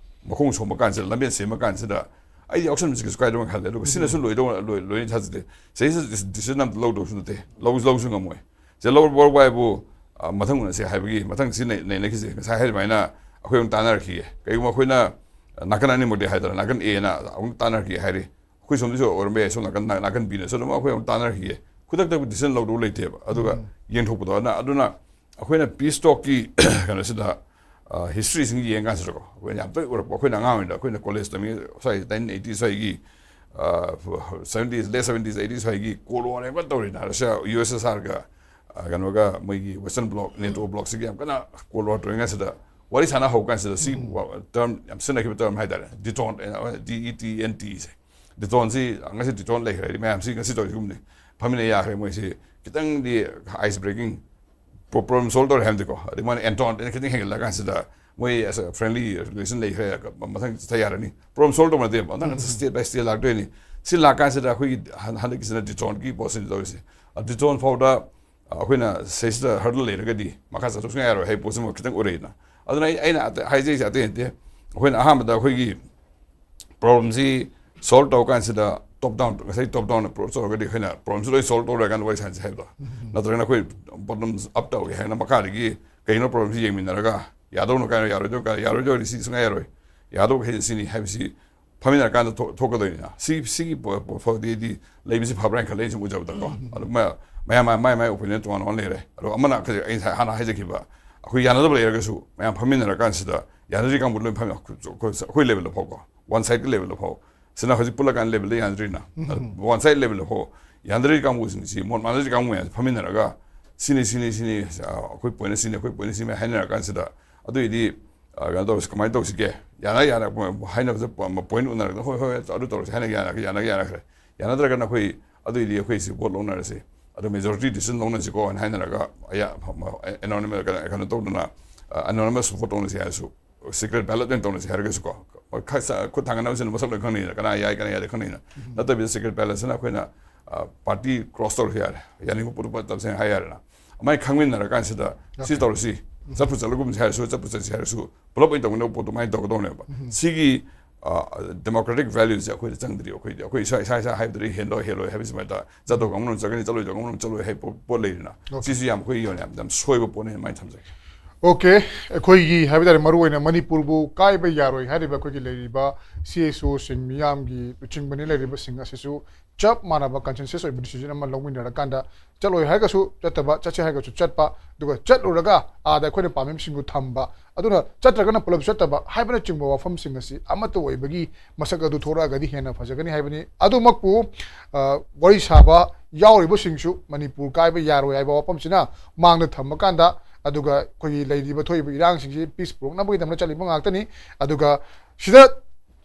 ꯃꯈꯣꯡ ꯁꯣꯝꯕ ꯀꯥꯟꯁꯤꯗ, ꯂꯝꯕꯦꯟ ꯁꯦꯝꯕ ꯀꯥꯟꯁꯤꯗ, ꯑꯩꯗꯤ ꯌꯥꯎꯁꯟꯕꯁꯤ ꯀꯩꯁꯨ ꯀꯥꯏꯗꯧꯅ ꯈꯜꯂꯦ꯫ ꯑꯗꯨꯒ ꯁꯤꯅꯁꯨ ꯂꯣꯏꯗꯧ-, ꯂꯣꯏ-, ꯂꯣꯏꯅ ꯊꯥꯖꯗꯦ꯫ ꯆꯍꯤ decision ꯑꯝꯇ ꯂꯧꯗꯧꯁꯨ ꯅꯠꯇꯦ, ꯂꯧ-, ꯂꯧꯁꯨ ꯉꯝꯃꯣꯏ꯫ ꯁꯦ ꯂꯧ-, ꯂꯧꯕ ꯍꯥꯏꯕꯨ, ꯑ, ꯃꯊꯪ ꯎꯅꯁꯦ ꯍꯥꯏꯕꯒꯤ, ꯃꯊꯪ ꯁꯤ ꯅꯩ-, ꯅꯩꯅꯈꯤꯁꯦ꯫ ꯉꯁꯥꯏ ꯍꯥꯏꯔꯤꯕ ꯍꯥꯏꯅ ꯑꯩꯈꯣꯏ ꯑꯃꯨꯛ ꯇꯥꯟꯅꯔꯛꯈꯤꯌꯦ꯫ ꯀꯩꯒꯨꯝꯕ ꯑꯩꯈꯣꯏꯅ ꯅꯥꯀꯟ ꯑꯅꯤꯃꯛꯇꯤ ꯍꯥꯏꯗꯅ, ꯅꯥꯀꯟ A ꯅ ꯑꯃꯨꯛ ꯇꯥꯟꯅꯔꯛꯈꯤ ꯍꯥꯏꯔꯤ, ꯑꯩꯈꯣꯏ ꯁꯣꯝꯗꯁꯨ ꯑꯣꯏꯔꯝꯕ ꯌꯥꯏ, ꯁꯣꯝ ꯅꯥꯀꯟ, ꯅꯥ-, ꯅꯥꯀꯟ B ꯅꯁꯨ ꯑꯗꯨꯝ ꯑꯩꯈꯣꯏ ꯑꯃꯨꯛ ꯇꯥꯟꯅꯔꯛꯈꯤꯌꯦ꯫ ꯈꯨꯗꯛꯇ decision ꯂꯧꯗꯧ ꯂꯩꯇꯦꯕ꯫ ꯑꯗꯨꯒ ꯌꯦꯡꯊꯣꯛꯄꯗꯣ, ꯑꯗꯨꯅ, ꯑꯗꯨꯅ ꯑꯩꯈꯣꯏꯅ peace talk ꯀꯤ ꯀꯩꯅꯣꯁꯤꯗ, ꯑ, history ꯁꯤꯡ ꯌꯦꯡ ꯀꯥꯟꯁꯤꯗꯀꯣ, ꯑꯩꯈꯣꯏꯅ ꯌꯥꯝ ꯇꯣꯏ ꯎꯔꯛꯄ, ꯑꯩꯈꯣꯏꯅ ꯑꯉꯥꯡ ꯑꯣꯏꯔꯤꯉꯩꯗ, ꯑꯩꯈꯣꯏꯅ college ꯇꯝꯃꯤ ꯁ꯭ꯋꯥꯏ nineteen eighty ꯁ꯭ꯋꯥꯏꯒꯤ, ꯑ, seventies, late seventies, eighties ꯁ꯭ꯋꯥꯏꯒꯤ Cold War ꯍꯥꯏꯕ ꯇꯧꯔꯤꯅ, Russia, U S S R ꯒ, ꯑ, ꯀꯩꯅꯣꯒ, ꯃꯣꯏꯒꯤ Western Bloc, NATO Bloc ꯁꯤꯒꯤ ꯌꯥꯝ ꯀꯟꯅ Cold War ꯇꯧꯔꯤꯉꯩꯁꯤꯗ ꯋꯥꯔꯤ ꯁꯥꯟꯅ ꯍꯧ ꯀꯥꯟꯁꯤꯗ, ꯁꯤ ꯋꯥ-, term ꯌꯥꯝ ꯁꯤꯖꯤꯟꯅꯈꯤꯕ term ꯍꯥꯏꯇꯥꯔꯦ, detente, ꯑ, D E T N T ꯁꯦ꯫ Detente ꯁꯤ ꯉꯁꯤ detente ꯂꯩꯈ꯭ꯔꯦ ꯍꯥꯏꯗꯤ, ꯃꯌꯥꯝꯁꯤ ꯉꯁꯤ ꯇꯧꯔꯤꯁꯤꯒꯨꯝꯕꯅꯤ꯫ ꯐꯝꯃꯤꯟꯅ ꯌꯥꯈ꯭ꯔꯦ ꯃꯣꯏꯁꯤ꯫ ꯈꯤꯇꯪꯗꯤ ice breaking, pro-, problem solve ꯇꯧꯔꯦ ꯍꯥꯏꯕꯗꯤꯀꯣ꯫ ꯑꯗꯩ ꯃꯥꯅ entente ꯑꯩꯅ ꯈꯤꯇꯪ ꯍꯦꯟꯒꯠꯂ ꯀꯥꯟꯁꯤꯗ, ꯃꯣꯏ ꯑꯁ friendly relation ꯂꯩꯈ꯭ꯔꯦ, ꯃꯊꯪ ꯆꯠꯊ ꯌꯥꯔꯅꯤ꯫ Problem solve ꯇꯧꯕ ꯅꯠꯇꯦꯕ, ꯃꯊꯪ step by step ꯂꯥꯛꯇꯣꯏꯅꯤ꯫ ꯁꯤ ꯂꯥꯛ ꯀꯥꯟꯁꯤꯗ ꯑꯩꯈꯣꯏꯒꯤ ꯍꯟ-, ꯍꯟꯗꯛꯀꯤꯁꯤꯅ detente ꯒꯤ ꯄꯣꯠꯁꯤꯅꯤ ꯇꯧꯔꯤꯁꯦ꯫ ꯑ, detente ꯐꯥꯎꯗ, ꯑ, ꯑꯩꯈꯣꯏꯅ ꯁꯤꯁꯤꯗ hurdle ꯂꯩꯔꯒꯗꯤ ꯃꯈꯥ ꯆꯠꯊꯣꯛ ꯁꯨꯡꯌꯥ ꯌꯥꯔꯣꯏ ꯍꯥꯏꯕ ꯄꯣꯠꯁꯤꯃ ꯈꯤꯇꯪ ꯎꯔꯛꯏꯅ꯫ ꯑꯗꯨꯅ ꯑꯩ, ꯑꯩꯅ ꯑꯇꯩ, ꯍꯥꯏꯖꯔꯤꯁꯦ ꯑꯇꯩ ꯅꯠꯇꯦ꯫ ꯑꯩꯈꯣꯏꯅ ꯑꯍꯥꯟꯕꯗ ꯑꯩꯈꯣꯏꯒꯤ problemꯁꯤ solve ꯇꯧ ꯀꯥꯟꯁꯤꯗ top down, ꯉꯁꯥꯏ top down approach ꯇꯧꯔꯒꯗꯤ ꯑꯩꯈꯣꯏꯅ problemꯁꯤ ꯂꯣꯏ solve ꯇꯧꯔꯀꯥꯟꯗ ꯋꯥꯔꯤ ꯁꯥꯟꯅꯁꯤ ꯍꯥꯏꯕꯗꯣ꯫ ꯅꯠꯇ꯭ꯔꯒꯅ ꯑꯩꯈꯣꯏ bottoms up ꯇꯧꯒꯦ ꯍꯥꯏꯅ ꯃꯈꯥꯗꯒꯤ ꯀꯩꯅꯣ problemꯁꯤ ꯌꯦꯡꯃꯤꯟꯅꯔꯒ ꯌꯥꯗꯧꯅ ꯀꯥꯏꯅ ꯌꯥꯔꯣꯏꯗꯧ ꯀꯥꯏꯅ ꯌꯥꯔꯣꯏꯗꯧꯔꯗꯤ ꯁꯤ ꯁꯨꯡꯌꯥ ꯌꯥꯔꯣꯏ꯫ ꯌꯥꯗꯧꯕ ꯃꯈꯩ ꯁꯤꯅꯤ ꯍꯥꯏꯕꯁꯤ ꯐꯝꯃꯤꯟꯅꯔꯀꯥꯟꯗ ꯊꯣꯛ-, ꯊꯣꯛꯀꯗꯣꯏꯅꯤꯅ꯫ ꯁꯤ, ꯁꯤꯒꯤ ꯄꯣ-, ꯄꯣ-, ꯐꯥꯎꯗꯤ ꯂꯩꯕꯁꯤ ꯐꯕ꯭ꯔꯥ ꯍꯥꯏꯅ ꯈꯜꯂꯦ ꯑꯩꯅ ꯁꯨꯝ ꯎꯖꯕꯗꯀꯣ꯫ ꯑꯗꯨ ꯃ-, ꯃꯌꯥꯝ, ꯃꯥꯏ, ꯃꯥꯏ, ꯃꯥꯏ opinion ꯇꯣꯉꯥꯟ ꯇꯣꯉꯥꯟ ꯂꯩꯔꯦ꯫ ꯑꯗꯣ ꯑꯃꯅ ꯀꯩ-, ꯑꯩ ꯉꯁꯥꯏ ꯍꯥꯟꯅ ꯍꯥꯏꯖꯈꯤꯕ, ꯑꯩꯈꯣꯏ ꯌꯥꯅꯗꯕ ꯂꯩꯔꯒꯁꯨ ꯃꯌꯥꯝ ꯐꯝꯃꯤꯟꯅꯔꯀꯥꯟꯁꯤꯗ ꯌꯥꯅꯗ꯭ꯔꯤ ꯀꯥꯡꯕꯨ ꯂꯣꯏ ꯐꯝꯃꯤ-, ꯑꯩꯈꯣꯏ, ꯑꯩꯈꯣꯏ level ꯐꯥꯎꯀꯣ, one side ꯀꯤ level ꯐꯥꯎ꯫ ꯁꯤꯅ ꯍꯧꯖꯤꯛ ꯄꯨꯜꯂꯀꯥꯟꯗ ꯂꯦꯕꯦꯜꯗ ꯌꯥꯅꯗ꯭ꯔꯤꯅ꯫ ꯎꯝ꯫ ꯋꯥꯟ ꯁꯥꯏꯠ ꯂꯦꯕꯦꯜꯗ ꯍꯣ ꯌꯥꯅꯗ꯭ꯔꯤ ꯀꯥꯡꯕꯨꯁꯤꯡꯁꯤ, ꯃꯣꯠ ꯃꯥꯟꯅꯗ꯭ꯔꯤ ꯀꯥꯡꯕꯨ ꯃꯌꯥꯝꯁꯤ ꯐꯝꯃꯤꯟꯅꯔꯒ ꯁꯤꯅꯤ, ꯁꯤꯅꯤ, ꯁꯤꯅꯤ, ꯑ, ꯑꯩꯈꯣꯏ ꯄꯣꯏꯟꯅ ꯁꯤꯅꯤ, ꯑꯩꯈꯣꯏ ꯄꯣꯏꯟꯅ ꯁꯤꯅꯤ ꯍꯥꯏꯅꯔ ꯀꯥꯟꯁꯤꯗ, ꯑꯗꯨꯏꯗꯤ, ꯑ, ꯀꯩꯅꯣ ꯇꯧꯔꯁꯤ, ꯀꯃꯥꯏꯅ ꯇꯧꯁꯤꯒꯦ? ꯌꯥꯅ ꯌꯥꯅ ꯍꯥꯏꯅꯕꯁꯦ ꯄꯣꯏꯟ ꯎꯅꯔꯒ, "ꯍꯣꯏ, ꯍꯣꯏ, ꯑꯗꯨ ꯇꯧꯔꯁꯤ" ꯍꯥꯏꯅ ꯌꯥꯅ-, ꯌꯥꯅ-, ꯌꯥꯅꯈ꯭ꯔꯦ꯫ ꯌꯥꯅꯗ꯭ꯔꯒꯅ ꯑꯩꯈꯣꯏ ꯑꯗꯨꯏꯗꯤ ꯑꯩꯈꯣꯏꯁꯤ ꯚꯣꯠ ꯂꯧꯅꯔꯁꯤ, ꯑꯗꯣ ꯃꯦꯖꯣꯔꯤꯇꯤ ꯗꯤꯁꯤꯖꯟ ꯂꯧꯅꯁꯤꯀꯣ ꯍꯥꯏꯅ ꯍꯥꯏꯅꯔꯒ, ꯑꯌꯥ-, ꯑꯦꯅꯣꯅꯤꯃꯁ, ꯀꯩꯅꯣ, ꯀꯩꯅꯣ ꯇꯧꯗꯅ, ꯑ, ꯑꯦꯅꯣꯅꯤꯃꯁ ꯚꯣꯠ ꯂꯧꯅꯁꯤ ꯍꯥꯏꯔꯁꯨ, ꯁꯤꯀ꯭ꯔꯦꯠ ꯕꯦꯂꯦꯠ ꯑꯣꯏꯅ ꯇꯧꯅꯁꯤ ꯍꯥꯏꯔꯒꯁꯨꯀꯣ, ꯈ-, ꯈꯨꯠ ꯊꯥꯡꯒꯠꯅꯕꯁꯤꯅ ꯃꯁꯛ ꯂꯣꯏ ꯈꯪꯅꯩꯅ, ꯀꯅꯥ ꯌꯥꯏ, ꯀꯅꯥ ꯌꯥꯗꯦ ꯈꯪꯅꯩꯅ꯫ ꯎꯝ꯫ ꯅꯠꯇꯕꯤꯗ ꯁꯤꯀ꯭ꯔꯦꯠ ꯕꯦꯂꯦꯠꯁꯤꯅ ꯑꯩꯈꯣꯏꯅ, ꯑ, ꯄꯥꯔꯇꯤ ꯀ꯭ꯔꯣꯁ ꯇꯧꯔꯁꯨ ꯌꯥꯔꯦ, ꯌꯥꯅꯤꯡꯕ ꯄꯣꯠꯇꯨ ꯄꯠ ꯇꯞꯁꯦꯡꯅ ꯍꯥꯏ ꯌꯥꯔꯦꯅ꯫ ꯑꯗꯨꯃꯥꯏꯅ ꯈꯪꯃꯤꯟꯅꯔꯀꯥꯟꯁꯤꯗ ꯁꯤ ꯑꯣꯀꯦ꯫ ꯇꯧꯔꯁꯤ, ꯎꯝ꯫ ꯆꯠꯄꯨ ꯆꯠꯂꯒꯨꯝꯁꯤ ꯍꯥꯏꯔꯁꯨ, ꯆꯠꯄꯨ ꯆꯠꯁꯤ ꯍꯥꯏꯔꯁꯨ, ꯄꯨꯂꯞ ꯑꯣꯏꯅ ꯇꯧꯃꯤꯟꯅꯕ ꯄꯣꯠꯇꯨ ꯑꯗꯨꯃꯥꯏꯅ ꯇꯧꯒꯗꯧꯅꯦꯕ꯫ ꯎꯝ꯫ ꯁꯤꯒꯤ, ꯑ, ꯗꯦꯃꯣꯀ꯭ꯔꯦꯇꯤꯛ ꯚꯦꯂ꯭ꯌꯨꯁꯦ ꯑꯩꯈꯣꯏꯗ ꯆꯪꯗ꯭ꯔꯤ꯫ ꯑꯩꯈꯣꯏꯗꯤ, ꯑꯩꯈꯣꯏ ꯏꯁꯥ, ꯏꯁꯥ, ꯏꯁꯥ ꯍꯥꯏꯕꯗꯨꯗꯤ ꯍꯦꯜꯂꯣꯏ, ꯍꯦꯜꯂꯣꯏ ꯍꯥꯏꯕꯁꯤ ꯁꯨꯃꯥꯏꯅ ꯇꯧꯔ, ꯆꯠꯇꯧ ꯀꯥꯡꯕꯨꯅ ꯆꯠꯀꯅꯤ, ꯆꯠꯂꯣꯏꯗꯧ ꯀꯥꯡꯕꯨꯅ ꯆꯠꯂꯣꯏ ꯍꯥꯏꯕ ꯄꯣ-, ꯄꯣꯠ ꯂꯩꯗꯅ꯫ ꯑꯣꯀꯦ꯫ ꯁꯤꯁꯨ ꯌꯥꯝ ꯑꯩꯈꯣꯏꯒꯤ ꯑꯣꯏꯅ ꯌꯥꯝ, ꯌꯥꯝ ꯁꯣꯏꯕ ꯄꯣꯠꯅꯤ ꯑꯗꯨꯃꯥꯏꯅ ꯊꯝꯖꯒꯦ꯫ ꯑꯣꯀꯦ, ꯑꯩꯈꯣꯏꯒꯤ ꯍꯥꯏꯕ ꯇꯥꯔꯦ, ꯃꯔꯨ ꯑꯣꯏꯅ ꯃꯅꯤꯄꯨꯔꯕꯨ ꯀꯥꯏꯕ ꯌꯥꯔꯣꯏ ꯍꯥꯏꯔꯤꯕ ꯑꯩꯈꯣꯏꯒꯤ ꯂꯩꯔꯤꯕ ꯁꯤ ꯑꯦꯁ ꯑꯣꯁꯤꯡ, ꯃꯤꯌꯥꯝꯒꯤ ꯂꯨꯆꯤꯡꯕꯅꯤ ꯂꯩꯔꯤꯕꯁꯤꯡ ꯑꯁꯤꯁꯨ ꯆꯞ ꯃꯥꯟꯅꯕ ꯀꯟꯁꯦꯟꯁꯁ ꯑꯣꯏꯕ ꯗꯤꯁꯤꯖꯟ ꯑꯃ ꯂꯧꯃꯤꯟꯅꯔꯀꯥꯟꯗ, ꯆꯠꯂꯣꯏ ꯍꯥꯏꯔꯒꯁꯨ ꯆꯠꯇꯕ, ꯆꯠꯁꯦ ꯍꯥꯏꯔꯒꯁꯨ ꯆꯠꯄ, ꯑꯗꯨꯒ ꯆꯠꯂꯨꯔꯒ ꯑꯥꯗ ꯑꯩꯈꯣꯏꯅ ꯄꯥꯝꯃꯤꯕꯁꯤꯡꯗꯨ ꯊꯝꯕ, ꯑꯗꯨꯅ ꯆꯠꯇ꯭ꯔꯒꯅ ꯄꯨꯂꯞ ꯆꯠꯇꯕ ꯍꯥꯏꯕꯅꯆꯤꯡꯕ ꯋꯥꯐꯝꯁꯤꯡ ꯑꯁꯤ ꯑꯃꯠꯇ ꯑꯣꯏꯕꯒꯤ ꯃꯁꯛ ꯑꯗꯨ ꯊꯣꯔꯛꯑꯒꯗꯤ ꯍꯦꯟꯅ ꯐꯖꯒꯅꯤ ꯍꯥꯏꯕꯅꯤ꯫ ꯑꯗꯨꯃꯛꯄꯨ, ꯑ, ꯋꯥꯔꯤ ꯁꯥꯕ ꯌꯥꯎꯔꯤꯕꯁꯤꯡꯁꯨ ꯃꯅꯤꯄꯨꯔ ꯀꯥꯏꯕ ꯌꯥꯔꯣꯏ ꯍꯥꯏꯕ ꯋꯥꯐꯝꯁꯤꯅ ꯃꯥꯡꯗ ꯊꯝꯃꯀꯥꯟꯗ, ꯑꯗꯨꯒ ꯑꯩꯈꯣꯏꯒꯤ ꯂꯩꯔꯤꯕ ꯊꯣꯛꯏꯕ ꯏꯔꯥꯡꯁꯤꯡꯁꯤ ꯄꯤꯁ ꯄꯨꯔꯛꯅꯕꯒꯤꯗꯃꯛꯇ ꯆꯠꯂꯤꯕ ꯉꯥꯛꯇꯅꯤ꯫ ꯑꯗꯨꯒ ꯁꯤꯗ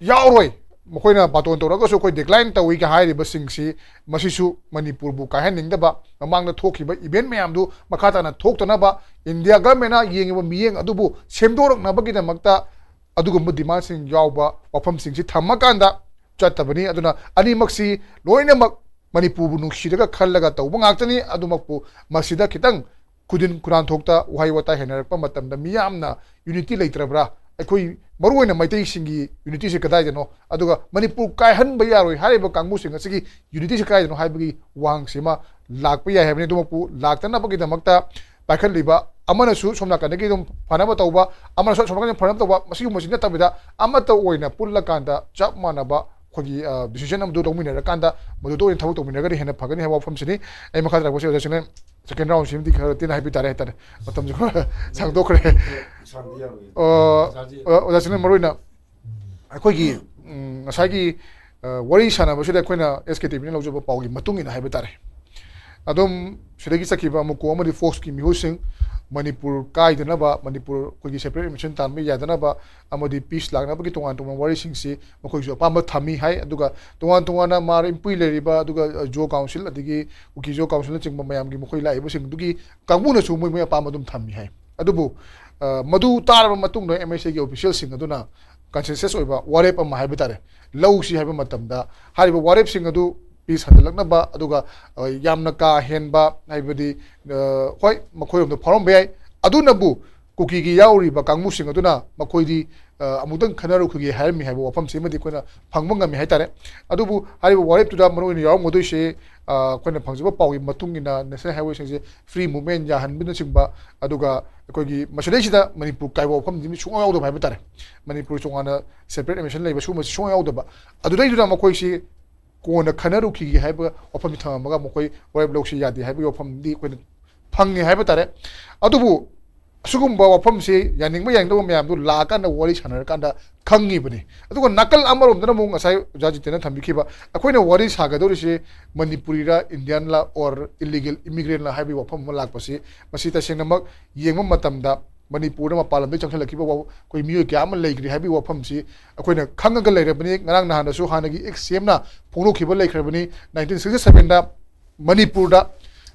ꯌꯥꯎꯔꯣꯏ, ꯃꯈꯣꯏꯅ ꯕꯥꯇꯣꯟ ꯇꯧꯔꯒꯁꯨ ꯑꯩꯈꯣꯏ ꯗꯤꯀ꯭ꯂꯥꯏꯟ ꯇꯧꯏꯒ ꯍꯥꯏꯔꯤꯕꯁꯤꯡꯁꯤ, ꯃꯁꯤꯁꯨ ꯃꯅꯤꯄꯨꯔꯕꯨ ꯀꯥꯏꯍꯟꯅꯤꯡꯗꯕ, ꯃꯃꯥꯡꯗ ꯊꯣꯛꯈꯤꯕ ꯏꯚꯦꯟ ꯃꯌꯥꯝꯗꯨ ꯃꯈꯥ ꯇꯥꯅ ꯊꯣꯛꯇꯅꯕ ꯏꯟꯗꯤꯌꯥ ꯒꯚꯔꯟꯃꯦꯟꯅ ꯌꯦꯡꯉꯤꯕ ꯃꯤꯠꯌꯦꯡ ꯑꯗꯨꯕꯨ ꯁꯦꯝꯗꯣꯔꯛꯅꯕꯒꯤꯗꯃꯛꯇ ꯑꯗꯨꯒꯨꯝꯕ ꯗꯤꯃꯥꯟꯁꯤꯡ ꯌꯥꯎꯕ ꯋꯥꯐꯝꯁꯤꯡꯁꯤ ꯊꯝꯃꯀꯥꯟꯗ ꯆꯠꯇꯕꯅꯤ꯫ ꯑꯗꯨꯅ ꯑꯅꯤꯃꯛꯁꯤ ꯂꯣꯏꯅꯃꯛ ꯃꯅꯤꯄꯨꯔꯕꯨ ꯅꯨꯡꯁꯤꯔꯒ ꯈꯜꯂꯒ ꯇꯧꯕ ꯉꯥꯛꯇꯅꯤ꯫ ꯑꯗꯨꯃꯛꯄꯨ ꯃꯁꯤꯗ ꯈꯤꯇꯪ ꯈꯨꯗꯤꯟ ꯈꯨꯔꯥꯟꯊꯣꯛꯇ ꯋꯥꯍꯩ ꯋꯥꯇꯥ ꯍꯦꯟꯅꯔꯛꯄ ꯃꯇꯝꯗ ꯃꯤꯌꯥꯝꯅ ꯌꯨꯅꯤꯇꯤ ꯂꯩꯇ꯭ꯔꯕ꯭ꯔꯥ? ꯑꯩꯈꯣꯏ ꯃꯔꯨꯑꯣꯏꯅ ꯃꯩꯇꯩꯁꯤꯡꯒꯤ ꯌꯨꯅꯤꯇꯤꯁꯦ ꯀꯗꯥꯏꯗꯅꯣ? ꯑꯗꯨꯒ ꯃꯅꯤꯄꯨꯔ ꯀꯥꯏꯍꯟꯕ ꯌꯥꯔꯣꯏ ꯍꯥꯏꯔꯤꯕ ꯀꯥꯡꯕꯨꯁꯤꯡ ꯑꯁꯤꯒꯤ ꯌꯨꯅꯤꯇꯤꯁꯦ ꯀꯗꯥꯏꯗꯅꯣ ꯍꯥꯏꯕꯒꯤ ꯋꯥꯍꯪꯁꯤꯃ ꯂꯥꯛꯄ ꯌꯥꯏ ꯍꯥꯏꯕꯅꯤ꯫ ꯑꯗꯨꯃꯛꯄꯨ ꯂꯥꯛꯇꯅꯕꯒꯤꯗꯃꯛꯇ ꯄꯥꯏꯈꯠꯂꯤꯕ ꯑꯃꯅꯁꯨ ꯁꯣꯝ ꯅꯥꯀꯟꯗꯒꯤ ꯑꯗꯨꯝ ꯐꯅꯕ ꯇꯧꯕ, ꯑꯃꯅꯁꯨ ꯁꯣꯝ ꯅꯥꯀꯟꯗ ꯐꯅꯕ ꯇꯧꯕ, ꯃꯁꯤꯒꯨꯝꯕꯁꯤ ꯅꯠꯇꯕꯤꯗ ꯑꯃꯠꯇ ꯑꯣꯏꯅ ꯄꯨꯜꯂꯀꯥꯟꯗ ꯆꯞ ꯃꯥꯟꯅꯕ ꯑꯩꯈꯣꯏꯒꯤ, ꯑ, ꯗꯤꯁꯤꯖꯟ ꯑꯃꯗꯨ ꯂꯧꯃꯤꯟꯅꯔꯀꯥꯟꯗ ꯃꯗꯨꯗ ꯑꯣꯏꯅ ꯊꯕꯛ ꯇꯧꯃꯤꯟꯅꯔꯒꯗꯤ ꯍꯦꯟꯅ ꯐꯒꯅꯤ ꯍꯥꯏꯕ ꯋꯥꯐꯝꯁꯤꯅꯤ꯫ ꯑꯩ ꯃꯈꯥ ꯇꯥꯔꯛꯄꯁꯦ ꯑꯣꯖꯥꯁꯤꯡꯅ ꯁꯦꯀꯦꯟ ꯔꯥꯎꯟꯁꯤꯃꯗꯤ ꯈꯔ ꯇꯦꯟꯅ ꯍꯥꯏꯕꯤ ꯇꯥꯔꯦ ꯍꯥꯏꯇꯥꯔꯦ, ꯃꯇꯝꯁꯨ ꯈꯔ ꯁꯥꯡꯗꯣꯛꯈ꯭ꯔꯦ꯫ ꯁꯥꯡꯕ ꯌꯥꯔꯣꯏ꯫ ꯑ, ꯑꯣꯖꯥꯁꯦ꯫ ꯑ, ꯑꯣꯖꯥꯁꯤꯡꯅ ꯃꯔꯨꯑꯣꯏꯅ ꯑꯩꯈꯣꯏꯒꯤ, ꯎꯝ, ꯉꯁꯥꯏꯒꯤ ꯋꯥꯔꯤ ꯁꯥꯟꯅꯕꯁꯤꯗ ꯑꯩꯈꯣꯏꯅ ꯑꯦꯁ ꯀꯦ ꯇꯤ ꯚꯤꯅ ꯂꯧꯖꯕ ꯄꯥꯎꯒꯤ ꯃꯇꯨꯡ ꯏꯟꯅ ꯍꯥꯏꯕ ꯇꯥꯔꯦ, ꯑꯗꯨꯝ ꯁꯤꯗꯒꯤ ꯆꯠꯈꯤꯕ ꯑꯃꯨꯀꯣ ꯑꯃꯗꯤ ꯐꯣꯛꯁꯀꯤ ꯃꯤꯍꯨꯠꯁꯤꯡ ꯃꯅꯤꯄꯨꯔ ꯀꯥꯏꯗꯅꯕ, ꯃꯅꯤꯄꯨꯔ ꯑꯩꯈꯣꯏꯒꯤ ꯁꯦꯄꯔꯦꯠ ꯑꯦꯗꯃꯤꯅꯤꯁꯇ꯭ꯔꯦꯁꯟ ꯇꯥꯟꯕ ꯌꯥꯗꯅꯕ ꯑꯃꯗꯤ ꯄꯤꯁ ꯂꯥꯛꯅꯕꯒꯤ ꯇꯣꯉꯥꯟ ꯇꯣꯉꯥꯟꯕ ꯋꯥꯔꯤꯁꯤꯡꯁꯤ ꯃꯈꯣꯏꯁꯨ ꯑꯄꯥꯝꯕ ꯊꯝꯃꯤ ꯍꯥꯏ꯫ ꯑꯗꯨꯒ ꯇꯣꯉꯥꯟ ꯇꯣꯉꯥꯟꯅ ꯃꯥꯔ ꯏꯝꯄꯨꯏ ꯂꯩꯔꯤꯕ, ꯑꯗꯨꯒ ꯖꯣ ꯀꯥꯎꯟꯁꯤꯜ ꯑꯗꯒꯤ ꯀꯨꯀꯤ ꯖꯣ ꯀꯥꯎꯟꯁꯤꯜꯅꯆꯤꯡꯕ ꯃꯌꯥꯝꯒꯤ ꯃꯈꯣꯏ ꯂꯥꯛꯏꯕꯁꯤꯡꯗꯨꯒꯤ ꯀꯥꯡꯕꯨꯅꯁꯨ ꯃꯣꯏ ꯃꯣꯏ ꯑꯄꯥꯝꯕ ꯑꯗꯨꯝ ꯊꯝꯃꯤ ꯍꯥꯏ꯫ ꯑꯗꯨꯕꯨ ꯃꯗꯨ ꯇꯥꯔꯕ ꯃꯇꯨꯡꯗ ꯑꯦꯝ ꯑꯦꯁ ꯑꯦꯒꯤ ꯑꯣꯐꯤꯁꯤꯌꯦꯜꯁꯤꯡ ꯑꯗꯨꯅ ꯀꯟꯁꯦꯟꯁꯁ ꯑꯣꯏꯕ ꯋꯥꯔꯦꯞ ꯑꯃ ꯍꯥꯏꯕ ꯇꯥꯔꯦ, ꯂꯧꯁꯤ ꯍꯥꯏꯕ ꯃꯇꯝꯗ ꯍꯥꯏꯔꯤꯕ ꯋꯥꯔꯦꯞꯁꯤꯡ ꯑꯗꯨ ꯄꯤꯁ ꯍꯟꯖꯤꯜꯂꯛꯅꯕ, ꯑꯗꯨꯒ ꯌꯥꯝꯅ ꯀꯥ ꯍꯦꯟꯕ ꯍꯥꯏꯕꯗꯤ ꯍꯣꯏ ꯃꯈꯣꯏꯔꯣꯝꯗ ꯐꯥꯎꯔꯝꯕ ꯌꯥꯏ, ꯑꯗꯨꯅꯕꯨ ꯀꯨꯀꯤꯒꯤ ꯌꯥꯎꯔꯤꯕ ꯀꯥꯡꯕꯨꯁꯤꯡ ꯑꯗꯨꯅ ꯃꯈꯣꯏꯗꯤ ꯑꯃꯨꯛꯇꯪ ꯈꯟꯅꯔꯨꯈꯤꯒꯦ ꯍꯥꯏꯔꯝꯃꯤ ꯍꯥꯏꯕ ꯋꯥꯐꯝꯁꯤꯃꯗꯤ ꯑꯩꯈꯣꯏꯅ ꯐꯪꯕ ꯉꯝꯃꯤ ꯍꯥꯏꯇꯥꯔꯦ꯫ ꯑꯗꯨꯕꯨ ꯍꯥꯏꯔꯤꯕ ꯋꯥꯔꯦꯞꯇꯨꯗ ꯃꯔꯨꯑꯣꯏꯅ ꯌꯥꯎꯔꯝꯒꯗꯣꯏꯁꯦ ꯑꯩꯈꯣꯏꯅ ꯐꯪꯖꯕ ꯄꯥꯎꯒꯤ ꯃꯇꯨꯡ ꯏꯟꯅ ꯅꯦꯁꯅꯦꯜ ꯍꯥꯏꯋꯦꯁꯤꯡꯁꯦ ꯐ꯭ꯔꯤ ꯃꯨꯚꯃꯦꯟ ꯌꯥꯍꯟꯕꯅꯆꯤꯡꯕ, ꯑꯗꯨꯒ ꯑꯩꯈꯣꯏꯒꯤ ꯃꯁꯤꯗꯩꯁꯤꯗ ꯃꯅꯤꯄꯨꯔ ꯀꯥꯏꯕ ꯋꯥꯐꯝꯗꯤ ꯁꯨꯡꯌꯥꯎ ꯌꯥꯎꯗꯕ ꯍꯥꯏꯕ ꯇꯥꯔꯦ꯫ ꯃꯅꯤꯄꯨꯔ ꯇꯣꯉꯥꯟꯅ ꯁꯦꯄꯔꯦꯠ ꯑꯦꯗꯃꯤꯅꯤꯁꯇ꯭ꯔꯦꯁꯟ ꯂꯩꯕ ꯁꯤꯒꯨꯝꯕꯁꯤ ꯁꯨꯡꯌꯥꯎ ꯌꯥꯎꯗꯕ꯫ ꯑꯗꯨꯗꯩꯗꯨꯗ ꯃꯈꯣꯏꯁꯤ ꯀꯣꯟꯅ ꯈꯟꯅꯔꯨꯈꯤꯒꯦ ꯍꯥꯏꯕ ꯋꯥꯐꯝꯁꯤ ꯊꯝꯃꯝꯃꯒ ꯃꯈꯣꯏ ꯋꯥꯔꯦꯞ ꯂꯧꯁꯤ ꯌꯥꯗꯦ ꯍꯥꯏꯕꯒꯤ ꯋꯥꯐꯝꯗꯤ ꯑꯩꯈꯣꯏꯅ ꯐꯪꯉꯦ ꯍꯥꯏꯕ ꯇꯥꯔꯦ꯫ ꯑꯗꯨꯕꯨ ꯑꯁꯤꯒꯨꯝꯕ ꯋꯥꯐꯝꯁꯤ ꯌꯥꯅꯤꯡꯕ ꯌꯥꯅꯤꯡꯗꯕ ꯃꯌꯥꯝꯗꯨ ꯂꯥꯛꯑꯀꯥꯟꯗ ꯋꯥꯔꯤ ꯁꯥꯟꯅꯔꯀꯥꯟꯗ ꯈꯪꯉꯤꯕꯅꯤ꯫ ꯑꯗꯨꯒ ꯅꯥꯀꯜ ꯑꯃꯔꯣꯝꯗꯅ ꯑꯃꯨꯛ ꯉꯁꯥꯏ ꯑꯣꯖꯥ ꯖꯤꯇꯦꯟꯅ ꯊꯝꯕꯤꯈꯤꯕ ꯑꯩꯈꯣꯏꯅ ꯋꯥꯔꯤ ꯁꯥꯒꯗꯧꯔꯤꯁꯤ ꯃꯅꯤꯄꯨꯔꯤꯔ, ꯏꯟꯗꯤꯌꯟꯂ, ꯑꯣꯔ ꯏꯂꯤꯒꯦꯜ ꯏꯃꯤꯒ꯭ꯔꯦꯟꯂ ꯍꯥꯏꯕꯒꯤ ꯋꯥꯐꯝ ꯑꯃ ꯂꯥꯛꯄꯁꯤ, ꯃꯁꯤ ꯇꯁꯦꯡꯅꯃꯛ ꯌꯦꯡꯕ ꯃꯇꯝꯗ ꯃꯅꯤꯄꯨꯔꯗ ꯃꯄꯥꯟ ꯂꯝꯗꯒꯤ ꯆꯪꯁꯤꯜꯂꯛꯈꯤꯕ ꯋꯥ-, ꯑꯩꯈꯣꯏ ꯃꯤꯑꯣꯏ ꯀꯌꯥ ꯑꯃ ꯂꯩꯈ꯭ꯔꯦ ꯍꯥꯏꯕꯒꯤ ꯋꯥꯐꯝꯁꯤ ꯑꯩꯈꯣꯏꯅ ꯈꯪꯉꯒ ꯂꯩꯔꯕꯅꯤ꯫ ꯉꯔꯥꯡ ꯅꯍꯥꯟꯗꯁꯨ ꯍꯥꯟꯅꯒꯤ ꯑꯦꯛꯁ ꯁꯤ ꯑꯦꯝꯅ ꯐꯣꯡꯗꯣꯛꯈꯤꯕ ꯂꯩꯈ꯭ꯔꯕꯅꯤ꯫ ꯅꯥꯏꯟꯇꯤꯟ ꯁꯤꯛꯁꯇꯤ ꯁꯕꯦꯟꯗ ꯃꯅꯤꯄꯨꯔꯗ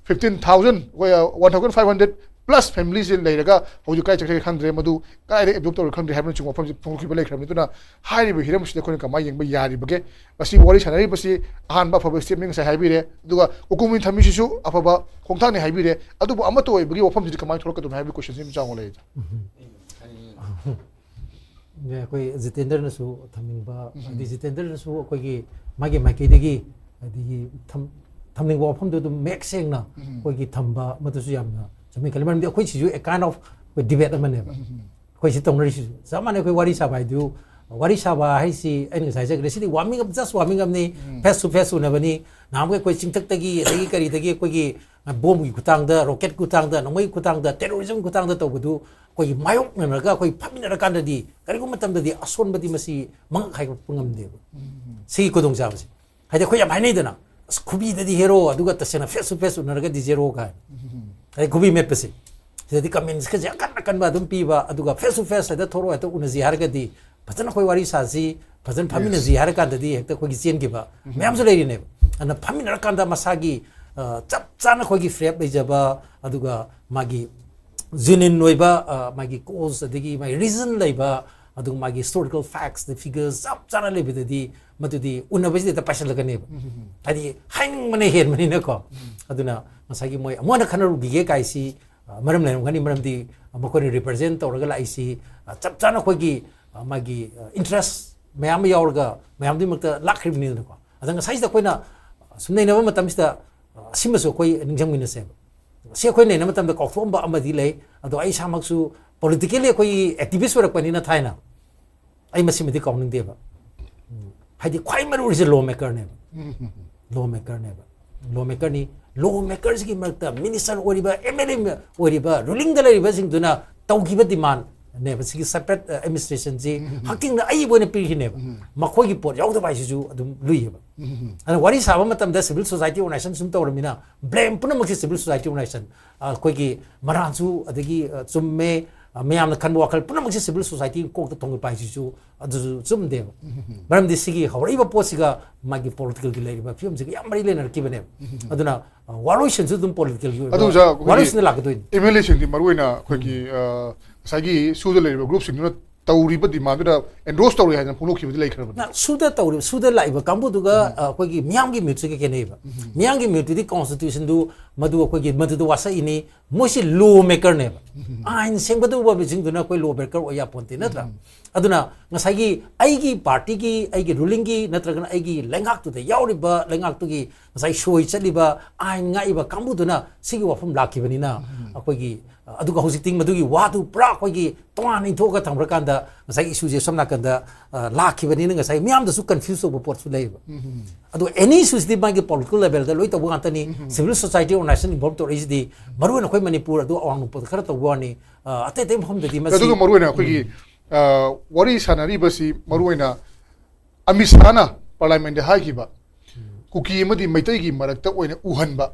fifteen thousand, one thousand five hundred plus ꯐꯦꯃꯤꯂꯤꯁꯤ ꯂꯩꯔꯒ ꯍꯧꯖꯤꯛ ꯀꯥꯏ ꯆꯠꯈ꯭ꯔꯦ ꯈꯪꯗ꯭ꯔꯦ꯫ ꯃꯗꯨ ꯀꯗꯥꯏꯗ ꯑꯦꯕꯖꯣꯔꯕ ꯇꯧꯔꯦ ꯈꯪꯗ꯭ꯔꯦ ꯍꯥꯏꯕꯅꯆꯤꯡꯕ ꯋꯥꯐꯝꯁꯤ ꯐꯣꯡꯗꯣꯛꯈꯤꯕ ꯂꯩꯈ꯭ꯔꯕꯅꯤ꯫ ꯑꯗꯨꯅ ꯍꯥꯏꯔꯤꯕ ꯍꯤꯔꯝꯁꯤꯗ ꯑꯩꯈꯣꯏꯅ ꯀꯃꯥꯏꯅ ꯌꯦꯡꯕ ꯌꯥꯔꯤꯕꯒꯦ? ꯃꯁꯤ ꯋꯥꯔꯤ ꯁꯥꯟꯅꯔꯤꯕꯁꯤ ꯑꯍꯥꯟꯕ ꯑꯐꯕ ꯁ꯭ꯇꯦꯞꯅꯤ ꯉꯁꯥꯏ ꯍꯥꯏꯕꯤꯔꯦ, ꯑꯗꯨꯒ ꯀꯨꯀꯨꯃꯤ ꯊꯝꯃꯤꯁꯤꯁꯨ ꯑꯐꯕ ꯈꯣꯡꯊꯥꯡꯅꯤ ꯍꯥꯏꯕꯤꯔꯦ꯫ ꯑꯗꯨꯕꯨ ꯑꯃꯠꯇ ꯑꯣꯏꯕꯒꯤ ꯋꯥꯐꯝꯁꯤꯗꯤ ꯀꯃꯥꯏꯅ ꯊꯣꯛꯂꯛꯀꯗꯕꯅꯣ ꯍꯥꯏꯕꯒꯤ ꯀꯣꯏꯁꯟꯁꯤ ꯌꯥꯝ ꯆꯥꯎꯅ ꯂꯩꯔꯦ꯫ ꯑꯗꯩ ꯑꯩꯈꯣꯏ ꯖꯤꯇꯦꯟꯗ꯭ꯔꯅꯁꯨ ꯊꯝꯅꯤꯡꯕ, ꯍꯥꯏꯗꯤ ꯖꯤꯇꯦꯟꯗ꯭ꯔꯅꯁꯨ ꯑꯩꯈꯣꯏꯒꯤ ꯃꯥꯒꯤ ꯃꯥꯏꯀꯩꯗꯒꯤ ꯍꯥꯏꯗꯤ ꯊꯝ-, ꯊꯝꯅꯤꯡꯕ ꯋꯥꯐꯝꯗꯨ ꯑꯗꯨꯝ ꯃꯌꯦꯛ ꯁꯦꯡꯅ ꯑꯩꯈꯣꯏꯒꯤ ꯊꯝꯕ ꯑꯃꯗꯨꯁꯨ ꯌꯥꯝꯅ ꯆꯨꯝꯃꯤ ꯈꯜꯂꯤ꯫ ꯃꯔꯝꯗꯤ ꯑꯩꯈꯣꯏ ꯁꯤꯁꯨ a kind of ꯑꯩꯈꯣꯏ debate ꯑꯃꯅꯦꯕ꯫ ꯑꯩꯈꯣꯏ ꯁꯤ ꯇꯧꯅꯔꯤꯁꯤꯁꯨ ꯆꯞ ꯃꯥꯟꯅꯩ꯫ ꯑꯩꯈꯣꯏ ꯋꯥꯔꯤ ꯁꯥꯕ ꯍꯥꯏꯗꯨ, ꯋꯥꯔꯤ ꯁꯥꯕ ꯍꯥꯏꯁꯤ ꯑꯩꯅ ꯉꯁꯥꯏ ꯍꯥꯏꯖꯈ꯭ꯔꯦ, ꯁꯤꯗꯤ warming up, just warming upꯅꯤ, face to face ꯎꯅꯕꯅꯤ꯫ ꯅꯍꯥꯟꯃꯨꯛ ꯑꯩꯈꯣꯏ ꯆꯤꯡꯊꯛꯇꯒꯤ ꯑꯗꯒꯤ ꯀꯔꯤꯗꯒꯤ ꯑꯩꯈꯣꯏꯒꯤ ꯕꯣꯝꯒꯤ ꯈꯨꯠꯊꯥꯡꯗ, ꯔꯣꯀꯦꯠ ꯈꯨꯠꯊꯥꯡꯗ, ꯅꯣꯡꯃꯩ ꯈꯨꯠꯊꯥꯡꯗ, terrorism ꯈꯨꯠꯊꯥꯡꯗ ꯇꯧꯕꯗꯨ ꯑꯩꯈꯣꯏꯒꯤ ꯃꯥꯌꯣꯛꯅꯔꯒ ꯑꯩꯈꯣꯏ ꯐꯝꯃꯤꯟꯅꯔꯀꯥꯟꯗꯗꯤ ꯀꯔꯤꯒꯨꯝꯕ ꯃꯇꯝꯗꯗꯤ ꯑꯁꯣꯟꯕꯗꯤ ꯃꯁꯤ ꯃꯉꯛ ꯍꯥꯏꯒꯠꯄ ꯉꯝꯗꯦꯕ꯫ ꯁꯤꯒꯤ ꯈꯨꯗꯣꯡꯆꯥꯕꯁꯦ, ꯍꯥꯏꯗꯤ ꯑꯩꯈꯣꯏ ꯌꯥꯝ ꯍꯥꯏꯅꯩꯗꯅ, ꯑꯁ, ꯈꯨꯕꯤꯗꯗꯤ ꯍꯦꯔꯣ ꯑꯗꯨꯒ ꯇꯁꯦꯡꯅ face to face ꯎꯅꯔꯒꯗꯤ zero ꯀꯥꯏ꯫ ꯑꯗꯩ ꯈꯨꯕꯤ ꯃꯦꯠꯄꯁꯦ, ꯁꯤꯗꯗꯤ comments ꯀꯁꯦ ꯑꯀꯟ ꯑꯀꯟꯕ ꯑꯗꯨꯝ ꯄꯤꯕ, ꯑꯗꯨꯒ face to face ꯍꯦꯛꯇ ꯊꯣꯛꯂꯛꯑꯣ, ꯍꯦꯛꯇ ꯎꯅꯁꯤ ꯍꯥꯏꯔꯒꯗꯤ ꯐꯖꯅ ꯑꯩꯈꯣꯏ ꯋꯥꯔꯤ ꯁꯥꯁꯤ, ꯐꯖꯅ ꯐꯝꯃꯤꯟꯅꯁꯤ ꯍꯥꯏꯔ ꯀꯥꯟꯗꯗꯤ ꯍꯦꯛꯇ ꯑꯩꯈꯣꯏꯒꯤ ꯆꯦꯟꯈꯤꯕ ꯃꯌꯥꯝꯁꯨ ꯂꯩꯔꯤꯅꯦꯕ꯫ ꯑꯗꯨꯅ ꯐꯝꯃꯤꯟꯅꯔꯀꯥꯟꯗ ꯃꯁꯥꯒꯤ, ꯑ, ꯆꯞ ꯆꯥꯅ ꯑꯩꯈꯣꯏꯒꯤ ꯐ꯭ꯔꯦꯞ ꯂꯩꯖꯕ, ꯑꯗꯨꯒ ꯃꯥꯒꯤ genuine ꯑꯣꯏꯕ, ꯑ, ꯃꯥꯒꯤ cause, ꯑꯗꯒꯤ ꯃꯥꯒꯤ reason ꯂꯩꯕ, ꯑꯗꯨꯒ ꯃꯥꯒꯤ historical facts, the figures ꯆꯞ ꯆꯥꯅ ꯂꯩꯕꯗꯗꯤ ꯃꯗꯨꯗꯤ ꯎꯅꯕꯁꯤꯗ ꯍꯦꯛꯇ ꯄꯥꯏꯁꯤꯜꯂꯛꯀꯅꯦꯕ꯫ ꯍꯥꯏꯗꯤ ꯍꯥꯏꯅꯤꯡꯕꯅ ꯍꯦꯟꯕꯅꯤꯅꯀꯣ꯫ ꯑꯗꯨꯅ ꯉꯁꯥꯏꯒꯤ ꯃꯣꯏ ꯑꯃꯨꯛ ꯍꯟꯅ ꯈꯟꯅꯔꯨꯈꯤꯒꯦ ꯀꯥꯏꯁꯤ, ꯑ, ꯃꯔꯝ ꯂꯩꯔꯝꯒꯅꯤ꯫ ꯃꯔꯝꯗꯤ, ꯑ, ꯃꯈꯣꯏꯅ represent ꯇꯧꯔꯒ ꯂꯥꯛꯏꯁꯤ, ꯑ, ꯆꯞ ꯆꯥꯅ ꯑꯩꯈꯣꯏꯒꯤ, ꯑ, ꯃꯥꯒꯤ, ꯑ, interest ꯃꯌꯥꯝ ꯑꯃ ꯌꯥꯎꯔꯒ ꯃꯌꯥꯝꯗꯨꯒꯤꯃꯛꯇ ꯂꯥꯛꯈ꯭ꯔꯤꯕꯅꯤꯗꯅꯀꯣ꯫ ꯑꯗ ꯉꯁꯥꯏꯁꯤꯗ ꯑꯩꯈꯣꯏꯅ ꯁꯨꯝ ꯅꯩꯅꯕ ꯃꯇꯝꯁꯤꯗ, ꯑ, ꯑꯁꯤꯃꯁꯨ ꯑꯩꯈꯣꯏ ꯅꯤꯡꯁꯤꯡꯃꯤꯟꯅꯁꯦꯕ꯫ ꯁꯤ ꯑꯩꯈꯣꯏ ꯅꯩꯅꯕ ꯃꯇꯝꯗ ꯀꯥꯎꯊꯣꯛꯑꯝꯕ ꯑꯃꯗꯤ ꯂꯩ, ꯑꯗꯣ ꯑꯩ ꯏꯁꯥꯃꯛꯁꯨ politically ꯑꯩꯈꯣꯏꯒꯤ activist ꯑꯣꯏꯔꯛꯄꯅꯤꯅ ꯊꯥꯏꯅ, ꯑꯩ ꯃꯁꯤꯃꯗꯤ ꯀꯥꯎꯅꯤꯡꯗꯦꯕ꯫ ꯎꯝ꯫ ꯍꯥꯏꯗꯤ ꯈ꯭ꯋꯥꯏ ꯃꯔꯨ ꯑꯣꯏꯔꯤꯁꯦ law maker ꯅꯦꯕ꯫ Law maker ꯅꯦꯕ꯫ Law maker ꯅꯤ꯫ Law maker ꯁꯤꯒꯤ ꯃꯔꯛꯇ minister ꯑꯣꯏꯔꯤꯕ, M L A ꯑꯣꯏꯔꯤꯕ, ruling ꯗ ꯂꯩꯔꯤꯕꯁꯤꯡꯗꯨꯅ ꯇꯧꯈꯤꯕ demand ꯅꯦꯕ꯫ ꯁꯤꯒꯤ separate, ꯑ, administration ꯁꯤ ꯍꯛꯊꯦꯡꯅ ꯑꯩꯕꯨ ꯑꯣꯏꯅ ꯄꯤꯔꯤꯅꯦꯕ꯫ ꯃꯈꯣꯏꯒꯤ ꯄꯣꯠ ꯌꯥꯎꯗꯕ ꯍꯥꯏꯁꯤꯁꯨ ꯑꯗꯨꯝ ꯂꯨꯏꯌꯦꯕ꯫ ꯑꯗꯨꯅ ꯋꯥꯔꯤ ꯁꯥꯕ ꯃꯇꯝꯗ civil society organization ꯁꯨꯝ ꯇꯧꯔꯃꯤꯅ blame ꯄꯨꯝꯅꯃꯛꯁꯤ civil society organization, ꯑ, ꯑꯩꯈꯣꯏꯒꯤ ꯃꯔꯥꯟꯁꯨ, ꯑꯗꯒꯤ, ꯑ, ꯆꯨꯝꯃꯦ, ꯑ, ꯃꯌꯥꯝꯅ ꯈꯟꯕ ꯋꯥꯈꯜ ꯄꯨꯝꯅꯃꯛꯁꯤ civil society ꯀꯣꯛꯇ ꯊꯣꯡꯒꯠꯄ ꯍꯥꯏꯁꯤꯁꯨ ꯑꯗꯨꯁꯨ ꯆꯨꯝꯗꯦꯕ꯫ ꯃꯔꯝꯗꯤ ꯁꯤꯒꯤ ꯍꯧꯔꯛꯏꯕ ꯄꯣꯠꯁꯤꯒ ꯃꯥꯒꯤ political ꯒꯤ ꯂꯩꯔꯤꯕ ꯐꯤꯕꯝꯁꯤꯒ ꯌꯥꯝ ꯃꯔꯤ ꯂꯩꯅꯔꯛꯈꯤꯕꯅꯦꯕ꯫ ꯑꯗꯨꯅ, ꯑ, ꯋꯥꯔꯣꯏꯁꯤꯟꯁꯨ ꯑꯗꯨꯝ political ꯒꯤ ꯑꯣꯏꯕ ꯑꯗꯨ ꯑꯣꯖꯥ, ꯑꯩꯈꯣꯏꯒꯤ ꯋꯥꯔꯣꯏꯁꯤꯟꯗ ꯂꯥꯛꯀꯗꯣꯏꯅꯤ꯫ M L A ꯁꯤꯡꯗꯤ ꯃꯔꯨꯑꯣꯏꯅ ꯑꯩꯈꯣꯏꯒꯤ, ꯑ, ꯉꯁꯥꯏꯒꯤ ꯁꯨꯗ ꯂꯩꯔꯤꯕ group ꯁꯤꯡꯗꯨꯅ ꯇꯧꯔꯤꯕ demand ꯗꯨꯗ endorse ꯇꯧꯔꯤ ꯍꯥꯏꯅ ꯐꯣꯡꯗꯣꯛꯈꯤꯕꯗꯤ ꯂꯩꯈ꯭ꯔꯕꯅꯤ꯫ ꯅ, ꯁꯨꯗ ꯇꯧꯔꯤꯕ, ꯁꯨꯗ ꯂꯥꯛꯏꯕ ꯀꯥꯡꯕꯨꯗꯨꯒ, ꯑ, ꯑꯩꯈꯣꯏꯒꯤ ꯃꯤꯌꯥꯝꯒꯤ ꯃꯤꯍꯨꯠꯁꯤꯒ ꯈꯦꯠꯅꯩꯕ꯫ ꯃꯤꯌꯥꯝꯒꯤ ꯃꯤꯍꯨꯠꯇꯨꯗꯤ constitution ꯗꯨ ꯃꯗꯨ ꯑꯩꯈꯣꯏꯒꯤ ꯃꯗꯨꯗ ꯋꯥꯁꯛꯏꯅꯤ, ꯃꯣꯏꯁꯤ law maker ꯅꯦꯕ꯫ ꯑꯥꯏꯟ ꯁꯦꯝꯒꯗꯧꯕꯁꯤꯡꯗꯨꯅ ꯑꯩꯈꯣꯏ law maker ꯑꯣꯏ ꯌꯥꯄꯣꯟꯇꯦ, ꯅꯠꯇ꯭ꯔꯥ? ꯑꯗꯨꯅ ꯉꯁꯥꯏꯒꯤ ꯑꯩꯒꯤ party ꯒꯤ, ꯑꯩꯒꯤ ruling ꯒꯤ, ꯅꯠꯇ꯭ꯔꯒꯅ ꯑꯩꯒꯤ ꯂꯩꯉꯥꯛꯇꯨꯗ ꯌꯥꯎꯔꯤꯕ, ꯂꯩꯉꯥꯛꯇꯨꯒꯤ ꯉꯁꯥꯏ ꯁꯣꯏ ꯆꯠꯂꯤꯕ, ꯑꯥꯏꯟ ꯉꯥꯛꯏꯕ ꯀꯥꯡꯕꯨꯗꯨꯅ ꯁꯤꯒꯤ ꯋꯥꯐꯝ ꯂꯥꯛꯈꯤꯕꯅꯤꯅ, ꯑꯩꯈꯣꯏꯒꯤ ꯑ, ꯑꯗꯨꯒ ꯍꯧꯖꯤꯛꯇꯤ ꯃꯗꯨꯒꯤ ꯋꯥꯗꯨ ꯄꯨꯔꯥ ꯑꯩꯈꯣꯏꯒꯤ ꯇꯣꯉꯥꯟꯅ ꯏꯟꯊꯣꯛꯑꯒ ꯊꯝꯈ꯭ꯔꯀꯥꯟꯗ ꯉꯁꯥꯏ ꯏꯁꯨꯁꯦ ꯁꯣꯝ ꯅꯥꯀꯟꯗ ꯑ, ꯂꯥꯛꯈꯤꯕꯅꯤꯅ ꯉꯁꯥꯏ ꯃꯤꯌꯥꯝꯗꯁꯨ ꯀꯟꯐ꯭ꯌꯨꯁ ꯇꯧꯕ ꯄꯣꯠꯁꯨ ꯂꯩꯌꯦꯕ꯫ ꯑꯗꯣ ꯑꯦꯅꯤ ꯏꯁꯨꯁꯤꯗꯤ ꯃꯥꯒꯤ ꯄꯣꯂꯤꯇꯤꯀꯦꯜ ꯂꯦꯚꯦꯜꯗ ꯂꯣꯏ ꯇꯧꯕ ꯉꯥꯛꯇꯅꯤ꯫ ꯁꯤꯚꯤꯜ ꯁꯣꯁꯥꯏꯇꯤ ꯑꯣꯔꯒꯅꯥꯏꯖꯦꯁꯟ ꯏꯟꯚꯣꯜꯕ ꯇꯧꯔꯛꯏꯁꯤꯗꯤ ꯃꯔꯨꯑꯣꯏꯅ ꯑꯩꯈꯣꯏ ꯃꯅꯤꯄꯨꯔ ꯑꯗꯨ ꯑꯋꯥꯡ ꯅꯣꯡꯄꯣꯛꯇ ꯈꯔ ꯇꯧꯕ ꯋꯥꯅꯤ꯫ ꯑ, ꯑꯇꯩ ꯑꯇꯩ ꯃꯐꯝꯗꯗꯤ ꯃꯁꯤ ꯑꯗꯨꯒ ꯃꯔꯨꯑꯣꯏꯅ ꯑꯩꯈꯣꯏꯒꯤ ꯑ, ꯋꯥꯔꯤ ꯁꯥꯟꯅꯔꯤꯕꯁꯤ ꯃꯔꯨꯑꯣꯏꯅ ꯑꯃꯤꯠ ꯁꯥꯍꯅ ꯄꯥꯔꯂꯤꯌꯥꯃꯦꯟꯗ ꯍꯥꯏꯈꯤꯕ ꯀꯨꯀꯤ ꯑꯃꯗꯤ ꯃꯩꯇꯩꯒꯤ ꯃꯔꯛꯇ ꯑꯣꯏꯅ ꯎꯍꯟꯕ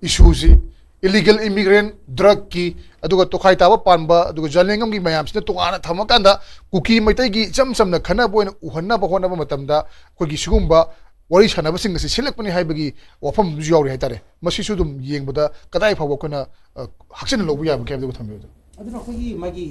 ꯏꯁꯨꯁꯤ, ꯏꯂꯤꯒꯦꯜ ꯏꯃꯤꯒ꯭ꯔꯦꯟ, ꯗ꯭ꯔꯒꯀꯤ, ꯑꯗꯨꯒ ꯇꯣꯈꯥꯏ ꯇꯥꯕ ꯄꯥꯟꯕ, ꯑꯗꯨꯒ ꯖꯂꯦꯡꯉꯝꯒꯤ ꯃꯌꯥꯝꯁꯤꯅ ꯇꯣꯉꯥꯟꯅ ꯊꯝꯃꯀꯥꯟꯗ ꯀꯨꯀꯤ ꯃꯩꯇꯩꯒꯤ ꯏꯆꯝ ꯆꯝꯅ ꯈꯟꯅꯕ ꯑꯣꯏꯅ ꯎꯍꯟꯅꯕ ꯍꯣꯠꯅꯕ ꯃꯇꯝꯗ ꯑꯩꯈꯣꯏꯒꯤ ꯁꯤꯒꯨꯝꯕ ꯋꯥꯔꯤ ꯁꯥꯟꯅꯕꯁꯤꯡ ꯑꯁꯤ ꯁꯤꯜꯂꯛꯄꯅꯤ ꯍꯥꯏꯕꯒꯤ ꯋꯥꯐꯝ ꯑꯃꯁꯨ ꯌꯥꯎꯔꯤ ꯍꯥꯏꯇꯥꯔꯦ꯫ ꯃꯁꯤꯁꯨ ꯑꯗꯨꯝ ꯌꯦꯡꯕꯗ ꯀꯗꯥꯏ ꯐꯥꯎꯕ ꯑꯩꯈꯣꯏꯅ, ꯑ, ꯍꯛꯆꯤꯟꯅ ꯂꯧꯕ ꯌꯥꯕꯒꯦ ꯍꯥꯏꯕꯗꯨ ꯊꯝꯕꯤꯌꯨ꯫ ꯑꯗꯨꯅ ꯑꯩꯈꯣꯏꯒꯤ ꯃꯥꯒꯤ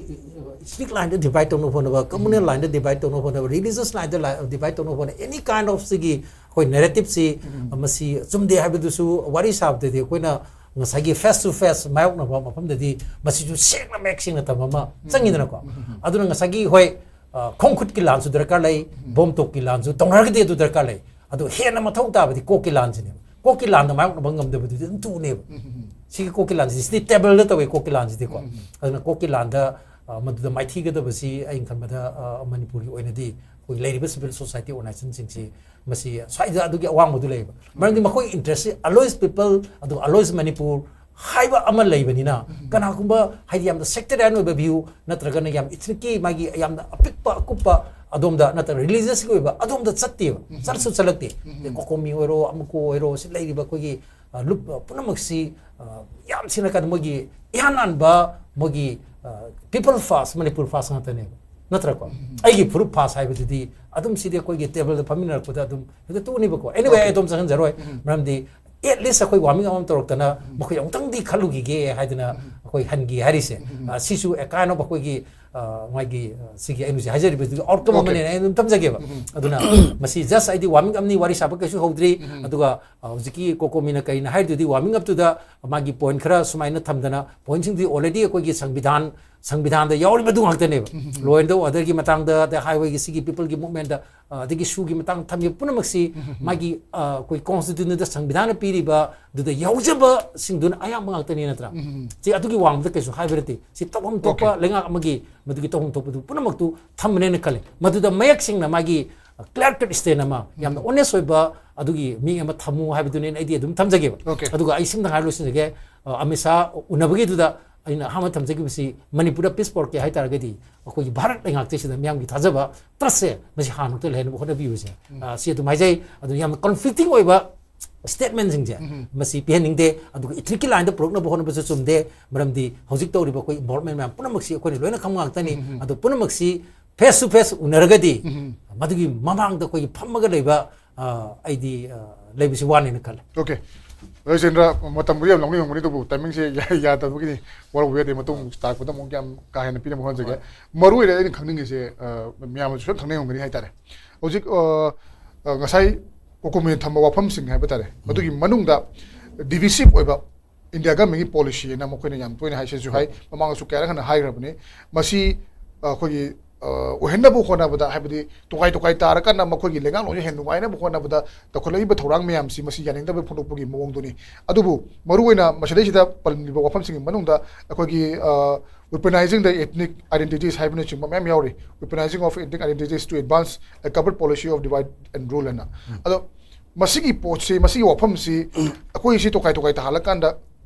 ꯏꯊꯅꯤꯛ ꯂꯥꯏꯟꯗ ꯗꯤꯚꯥꯏꯠ ꯇꯧꯅꯕ ꯍꯣꯠꯅꯕ, ꯀꯝꯃꯨꯅꯦꯜ ꯂꯥꯏꯟꯗ ꯗꯤꯚꯥꯏꯠ ꯇꯧꯅꯕ ꯍꯣꯠꯅꯕ, ꯔꯤꯂꯤꯖꯁ ꯂꯥꯏꯟꯗ ꯗꯤꯚꯥꯏꯠ ꯇꯧꯅꯕ ꯍꯣꯠꯅꯕ, ꯑꯦꯅꯤ ꯀꯥꯏꯟ ꯑꯣꯐ ꯁꯤꯒꯤ ꯑꯩꯈꯣꯏ ꯅꯦꯔꯦꯇꯤꯞꯁꯤ ꯃꯁꯤ ꯆꯨꯝꯗꯦ ꯍꯥꯏꯕꯗꯨꯁꯨ ꯋꯥꯔꯤ ꯁꯥꯕꯗꯗꯤ ꯑꯩꯈꯣꯏꯅ ꯉꯁꯥꯏꯒꯤ ꯐꯦꯁ ꯇꯨ ꯐꯦꯁ ꯃꯥꯌꯣꯛꯅꯕ ꯃꯐꯝꯗꯗꯤ ꯃꯁꯤꯁꯨ ꯁꯦꯡꯅ ꯃꯌꯦꯛ ꯁꯦꯡꯅ ꯊꯝꯕ ꯑꯃ ꯆꯪꯉꯤꯗꯅꯀꯣ꯫ ꯑꯗꯨꯅ ꯉꯁꯥꯏꯒꯤ ꯍꯣꯏ, ꯑ, ꯈꯣꯡ ꯈꯨꯠꯀꯤ ꯂꯥꯟꯁꯨ ꯗꯔꯀꯥꯔ ꯂꯩ, ꯕꯣꯝ ꯇꯣꯛꯀꯤ ꯂꯥꯟꯁꯨ ꯇꯧꯅꯔꯒꯗꯤ ꯑꯗꯨ ꯗꯔꯀꯥꯔ ꯂꯩ꯫ ꯑꯗꯨ ꯍꯦꯟꯅ ꯃꯊꯧ ꯇꯥꯕꯗꯤ ꯀꯣꯛꯀꯤ ꯂꯥꯟꯁꯤꯅꯦꯕ꯫ ꯀꯣꯛꯀꯤ ꯂꯥꯟꯗ ꯃꯥꯌꯣꯛꯅꯕ ꯉꯝꯗꯕꯗꯨꯗꯤ ꯑꯗꯨꯝ ꯇꯨꯅꯦꯕ꯫ ꯁꯤꯒꯤ ꯀꯣꯛꯀꯤ ꯂꯥꯟꯁꯤꯗꯤ ꯁꯤꯗꯤ ꯇꯦꯕꯜꯗ ꯇꯧꯋꯦ, ꯀꯣꯛꯀꯤ ꯂꯥꯟꯁꯤꯗꯤꯀꯣ꯫ ꯑꯗꯨꯅ ꯀꯣꯛꯀꯤ ꯂꯥꯟꯗ, ꯑ, ꯃꯗꯨꯗ ꯃꯥꯏꯊꯤꯒꯗꯕꯁꯤ ꯑꯩꯅ ꯈꯟꯕꯗ, ꯑ, ꯃꯅꯤꯄꯨꯔꯒꯤ ꯑꯣꯏꯅꯗꯤ ꯑꯩꯈꯣꯏ ꯂꯩꯔꯤꯕ ꯁꯤꯚꯤꯜ ꯁꯣꯁꯥꯏꯇꯤ ꯑꯣꯔꯒꯅꯥꯏꯖꯦꯁꯟꯁꯤꯡꯁꯤ ꯃꯁꯤ ꯁ꯭ꯋꯥꯏꯗ ꯑꯗꯨꯒꯤ ꯑꯋꯥꯡꯕꯗꯨ ꯂꯩꯌꯦꯕ꯫ ꯃꯔꯝꯗꯤ ꯃꯈꯣꯏ ꯏꯟꯇꯔꯦꯁꯁꯤ ꯑꯂꯣꯏꯁ ꯄꯤꯄꯜ ꯑꯗꯨꯒ ꯑꯂꯣꯏꯁ ꯃꯅꯤꯄꯨꯔ ꯍꯥꯏꯕ ꯑꯃ ꯂꯩꯕꯅꯤꯅ, ꯀꯅꯥꯒꯨꯝꯕ ꯍꯥꯏꯗꯤ ꯌꯥꯝꯅ ꯁꯦꯛꯇꯔꯤꯌꯟ ꯑꯣꯏꯕ ꯚ꯭ꯌꯨ ꯅꯠꯇ꯭ꯔꯒꯅ ꯌꯥꯝ ꯏꯊꯅꯤꯛꯀꯤ ꯃꯥꯒꯤ ꯌꯥꯝꯅ ꯑꯄꯤꯛꯄ ꯑꯀꯨꯞꯄ ꯑꯗꯣꯝꯗ ꯅꯠꯇ꯭ꯔꯒ ꯔꯤꯂꯤꯖꯁꯀꯤ ꯑꯣꯏꯕ ꯑꯗꯣꯝꯗ ꯆꯠꯇꯦꯕ, ꯆꯠꯁꯨ ꯆꯠꯂꯛꯇꯦ꯫ ꯑꯗꯩ ꯀꯣꯀꯣꯃꯤ ꯑꯣꯏꯔꯣ, ꯑꯃꯨꯀꯣ ꯑꯣꯏꯔꯣ, ꯁꯤ ꯂꯩꯔꯤꯕ ꯑꯩꯈꯣꯏꯒꯤ, ꯑ, ꯂꯨꯞ, ꯑ, ꯄꯨꯝꯅꯃꯛꯁꯤ, ꯑ, ꯌꯥꯝ ꯊꯤꯅ ꯀꯩꯅꯣ ꯃꯣꯏꯒꯤ ꯏꯍꯥꯟ ꯍꯥꯟꯕ ꯃꯣꯏꯒꯤ, ꯑ, ꯄꯤꯄꯜ ꯐꯥꯔꯁ, ꯃꯅꯤꯄꯨꯔ ꯐꯥꯔꯁ ꯉꯥꯛꯇꯅꯦꯕ, ꯅꯠꯇ꯭ꯔꯀꯣ? ꯑꯩꯒꯤ ꯐꯨꯔꯨꯞ ꯐꯥꯔꯁ ꯍꯥꯏꯕꯗꯨꯗꯤ ꯑꯗꯨꯝ ꯁꯤꯗꯤ ꯑꯩꯈꯣꯏꯒꯤ ꯇꯦꯕꯜꯗ ꯐꯝꯃꯤꯟꯅꯔꯛꯄꯗ ꯑꯗꯨꯝ ꯍꯦꯛꯇ ꯇꯨꯅꯤꯕꯀꯣ꯫ ꯑꯦꯅꯤꯋꯦ, ꯑꯩ ꯑꯗꯣꯝ ꯆꯪꯍꯟꯖꯔꯣꯏ꯫ ꯃꯔꯝꯗꯤ ꯑꯦꯠ ꯂꯤꯁ ꯑꯩꯈꯣꯏ ꯋꯥꯔꯃꯤꯡ ꯑꯃ ꯇꯧꯔꯛꯇꯅ ꯃꯈꯣꯏ ꯑꯃꯨꯛꯇꯪꯗꯤ ꯈꯜꯂꯨꯈꯤꯒꯦ ꯍꯥꯏꯗꯅ ꯑꯩꯈꯣꯏ ꯑꯩꯈꯣꯏ ꯍꯟꯈꯤ ꯍꯥꯏꯔꯤꯁꯦ, ꯑ, ꯁꯤꯁꯨ a kind of ꯑꯩꯈꯣꯏꯒꯤ, ꯑ, ꯃꯥꯒꯤ, ꯑ, ꯁꯤꯒꯤ ꯑꯩꯅ ꯍꯧꯖꯤꯛ ꯍꯥꯏꯖꯔꯤꯕꯗꯨꯒꯤ outcome Okay. ꯑꯃꯅꯦꯅ ꯑꯩ ꯑꯗꯨꯝ ꯊꯝꯖꯒꯦꯕ꯫ ꯑꯗꯨꯅ ꯃꯁꯤ just ꯑꯩꯗꯤ ꯋꯥꯔꯃꯤꯡ ꯑꯞꯅꯤ, ꯋꯥꯔꯤ ꯁꯥꯕ ꯀꯩꯁꯨ ꯍꯧꯗ꯭ꯔꯤ꯫ ꯑꯗꯨꯒ, ꯑ, ꯍꯧꯖꯤꯛꯀꯤ ꯀꯣꯀꯣꯃꯤꯅ ꯀꯔꯤꯅ ꯍꯥꯏꯔꯤꯗꯨꯗꯤ ꯋꯥꯔꯃꯤꯡ ꯑꯞꯇꯨꯗ ꯃꯥꯒꯤ ꯄꯣꯏꯟ ꯈꯔ ꯁꯨꯃꯥꯏꯅ ꯊꯝꯗꯅ, ꯄꯣꯏꯟꯁꯤꯡꯗꯨꯗꯤ already ꯑꯩꯈꯣꯏꯒꯤ ꯁꯪꯕꯤꯙꯥꯟ, ꯁꯪꯕꯤꯙꯥꯟꯗ ꯌꯥꯎꯔꯤꯕꯗꯨ ꯉꯥꯛꯇꯅꯦꯕ꯫ Law and orderꯒꯤ ꯃꯇꯥꯡꯗ, ꯑꯗꯩ highwayꯒꯤ ꯁꯤꯒꯤ peopleꯒꯤ movementꯇ, ꯑ, ꯑꯗꯒꯤ ꯁꯨꯒꯤ ꯃꯇꯥꯡꯗ ꯊꯝꯃꯤꯕ ꯄꯨꯝꯅꯃꯛꯁꯤ ꯃꯥꯒꯤ, ꯑ, ꯑꯩꯈꯣꯏ constitutionꯗ ꯁꯪꯕꯤꯙꯥꯟꯅ ꯄꯤꯔꯤꯕꯗꯨꯗ ꯌꯥꯎꯖꯕꯁꯤꯡꯗꯨꯅ ꯑꯌꯥꯝꯕ ꯉꯥꯛꯇꯅꯤ ꯅꯠꯇ꯭ꯔꯥ? ꯁꯤ ꯑꯗꯨꯒꯤ ꯋꯥꯡꯃꯗ ꯀꯩꯁꯨ ꯍꯥꯏꯕ ꯅꯠꯇꯦ꯫ ꯁꯤ ꯇꯧꯐꯝ ꯊꯣꯛꯄ Okay. ꯂꯩꯉꯥꯛ ꯑꯃꯒꯤ ꯃꯗꯨꯒꯤ ꯇꯧꯐꯝ ꯊꯣꯛꯄꯗꯨ ꯄꯨꯝꯅꯃꯛꯇꯨ ꯊꯝꯕꯅꯦꯅ ꯈꯜꯂꯦ꯫ ꯃꯗꯨꯗ ꯃꯌꯦꯛ ꯁꯦꯡꯅ ꯃꯥꯒꯤ, ꯑ, clear cut statement ꯑꯃ, ꯌꯥꯝꯅ honest ꯑꯣꯏꯕ ꯑꯗꯨꯒꯤ ꯃꯤ ꯑꯃ ꯊꯝꯃꯨ ꯍꯥꯏꯕꯗꯨꯅꯦꯅ ꯑꯩꯗꯤ ꯑꯗꯨꯝ ꯊꯝꯖꯒꯦꯕ꯫ Okay. ꯑꯗꯨꯒ ꯑꯩ ꯁꯤꯝꯇꯪ ꯍꯥꯏꯔ ꯂꯣꯏꯁꯤꯟꯖꯒꯦ꯫ ꯑ, ꯑꯃꯤꯠ ꯁꯥꯍ ꯎꯅꯕꯒꯤꯗꯨꯗ ꯑꯩꯅ ꯑꯍꯥꯟꯕ ꯊꯝꯖꯈꯤꯕꯁꯤ, ꯃꯅꯤꯄꯨꯔꯗ peace ꯄꯣꯔꯛꯀꯦ ꯍꯥꯏ ꯇꯥꯔꯒꯗꯤ ꯑꯩꯈꯣꯏꯒꯤ ꯚꯥꯔꯠ ꯂꯩꯉꯥꯛꯁꯤꯗ ꯃꯤꯌꯥꯝꯒꯤ ꯊꯥꯖꯕ, trustꯁꯦ, ꯃꯁꯤ ꯍꯥꯟꯅ ꯂꯩꯍꯟꯅꯕ ꯍꯣꯠꯅꯕꯤꯕꯁꯦ, ꯑ, ꯁꯤ ꯑꯗꯨꯝ ꯍꯥꯏꯖꯩ꯫ ꯑꯗꯨ ꯌꯥꯝꯅ conflicting ꯑꯣꯏꯕ statementꯁꯤꯡꯁꯦ ꯃꯁꯤ ꯄꯤꯍꯟꯅꯤꯡꯗꯦ꯫ ꯑꯗꯨꯒ ethnicꯀꯤ lineꯗ ꯄꯨꯔꯛꯅꯕ ꯍꯣꯠꯅꯕꯁꯨ ꯆꯨꯝꯗꯦ꯫ ꯃꯔꯝꯗꯤ ꯍꯧꯖꯤꯛ ꯇꯧꯔꯤꯕ ꯑꯩꯈꯣꯏ involvement ꯃꯌꯥꯝ ꯄꯨꯝꯅꯃꯛꯁꯤ ꯑꯩꯈꯣꯏꯅ ꯂꯣꯏꯅ ꯈꯪꯕ ꯉꯥꯛꯇꯅꯤ꯫ ꯑꯗꯣ ꯄꯨꯝꯅꯃꯛꯁꯤ face to face ꯎꯅꯔꯒꯗꯤ ꯃꯗꯨꯒꯤ ꯃꯃꯥꯡꯗ ꯑꯩꯈꯣꯏꯒꯤ ꯐꯝꯃꯒ ꯂꯩꯕ, ꯑ, ꯑꯩꯗꯤ, ꯑ, ꯂꯩꯕꯁꯤ ꯋꯥꯅꯦꯅ ꯈꯜꯂꯦ꯫ Okay. ꯔꯥꯖꯦꯟꯗ꯭ꯔ, ꯃꯇꯝꯕꯨꯗꯤ ꯌꯥꯝ ꯂꯧꯅꯤꯡꯉꯝꯒꯅꯤ, ꯑꯗꯨꯕꯨ timingꯁꯦ ꯌꯥ-, ꯌꯥꯗꯕꯒꯤꯅꯤ꯫ ꯋꯥꯔꯧꯕ ꯌꯥꯗꯦ, ꯃꯇꯨꯡ ꯇꯥꯔꯛꯄꯗ ꯑꯃꯨꯛ ꯌꯥꯝ ꯀꯥ ꯍꯦꯟꯅ ꯄꯤꯅꯕ ꯍꯣꯠꯅꯖꯒꯦ꯫ ꯍꯣꯏ꯫ ꯃꯔꯨ ꯑꯣꯏꯅ ꯑꯩꯅ ꯈꯪꯅꯤꯡꯉꯤꯁꯦ, ꯑ, ꯃꯌꯥꯝꯅꯁꯨ ꯁꯣꯏꯗꯅ ꯈꯪꯅꯤꯡꯉꯝꯒꯅꯤ ꯍꯥꯏꯇꯥꯔꯦ꯫ ꯍꯧꯖꯤꯛ, ꯑ, ꯑ, ꯉꯁꯥꯏ ꯀꯣꯀꯣꯃꯤꯅ ꯊꯝꯕ ꯋꯥꯐꯝꯁꯤꯡ ꯍꯥꯏꯕ ꯇꯥꯔꯦ, ꯃꯗꯨꯒꯤ ꯃꯅꯨꯡꯗ divisive ꯑꯣꯏꯕ India governmentꯀꯤ policyꯑꯅ ꯃꯈꯣꯏꯅ ꯌꯥꯝ ꯇꯣꯏꯅ ꯍꯥꯏꯁꯤꯁꯨ ꯍꯥꯏ, ꯃꯃꯥꯡꯗꯁꯨ ꯀꯌꯥꯔꯛ ꯍꯟꯅ ꯍꯥꯏꯈ꯭ꯔꯕꯅꯤ꯫ ꯃꯁꯤ, ꯑ, ꯑꯩꯈꯣꯏꯒꯤ, ꯑ, ꯑꯣꯏꯍꯟꯅꯕ ꯍꯣꯠꯅꯕꯗ, ꯍꯥꯏꯕꯗꯤ ꯇꯣꯈꯥꯏ ꯇꯣꯈꯥꯏ ꯇꯥꯔꯀꯥꯟꯗ ꯃꯈꯣꯏꯒꯤ ꯂꯩꯉꯥꯛꯂꯣꯟꯁꯦ ꯍꯦꯟꯅ ꯅꯨꯡꯉꯥꯏꯅꯕ ꯍꯣꯠꯅꯕꯗ ꯇꯧꯈꯠꯂꯛꯏꯕ ꯊꯧꯔꯥꯡ ꯃꯌꯥꯝꯁꯤ ꯃꯁꯤ ꯌꯥꯅꯤꯡꯗꯕ ꯐꯣꯡꯗꯣꯛꯄꯒꯤ ꯃꯑꯣꯡꯗꯨꯅꯤ꯫ ꯑꯗꯨꯕꯨ ꯃꯔꯨꯑꯣꯏꯅ ꯃꯁꯤꯗꯩꯁꯤꯗ ꯄꯜꯂꯤꯕ ꯋꯥꯐꯝꯁꯤꯡꯒꯤ ꯃꯅꯨꯡꯗ ꯑꯩꯈꯣꯏꯒꯤ, ꯑ, weaponizing the ethnic identities ꯍꯥꯏꯕꯅꯆꯤꯡꯕ ꯃꯌꯥꯝ ꯌꯥꯎꯔꯤ꯫ Weaponizing of ethnic identities to advance a covert policy of divide and rule ꯍꯥꯏꯅ꯫ ꯑꯗꯣ ꯃꯁꯤꯒꯤ ꯄꯣꯠꯁꯤ, ꯃꯁꯤꯒꯤ ꯋꯥꯐꯝꯁꯤ ꯑꯩꯈꯣꯏꯁꯤ ꯇꯣꯈꯥꯏ ꯇꯣꯈꯥꯏ ꯇꯥꯍꯜꯂꯀꯥꯟꯗ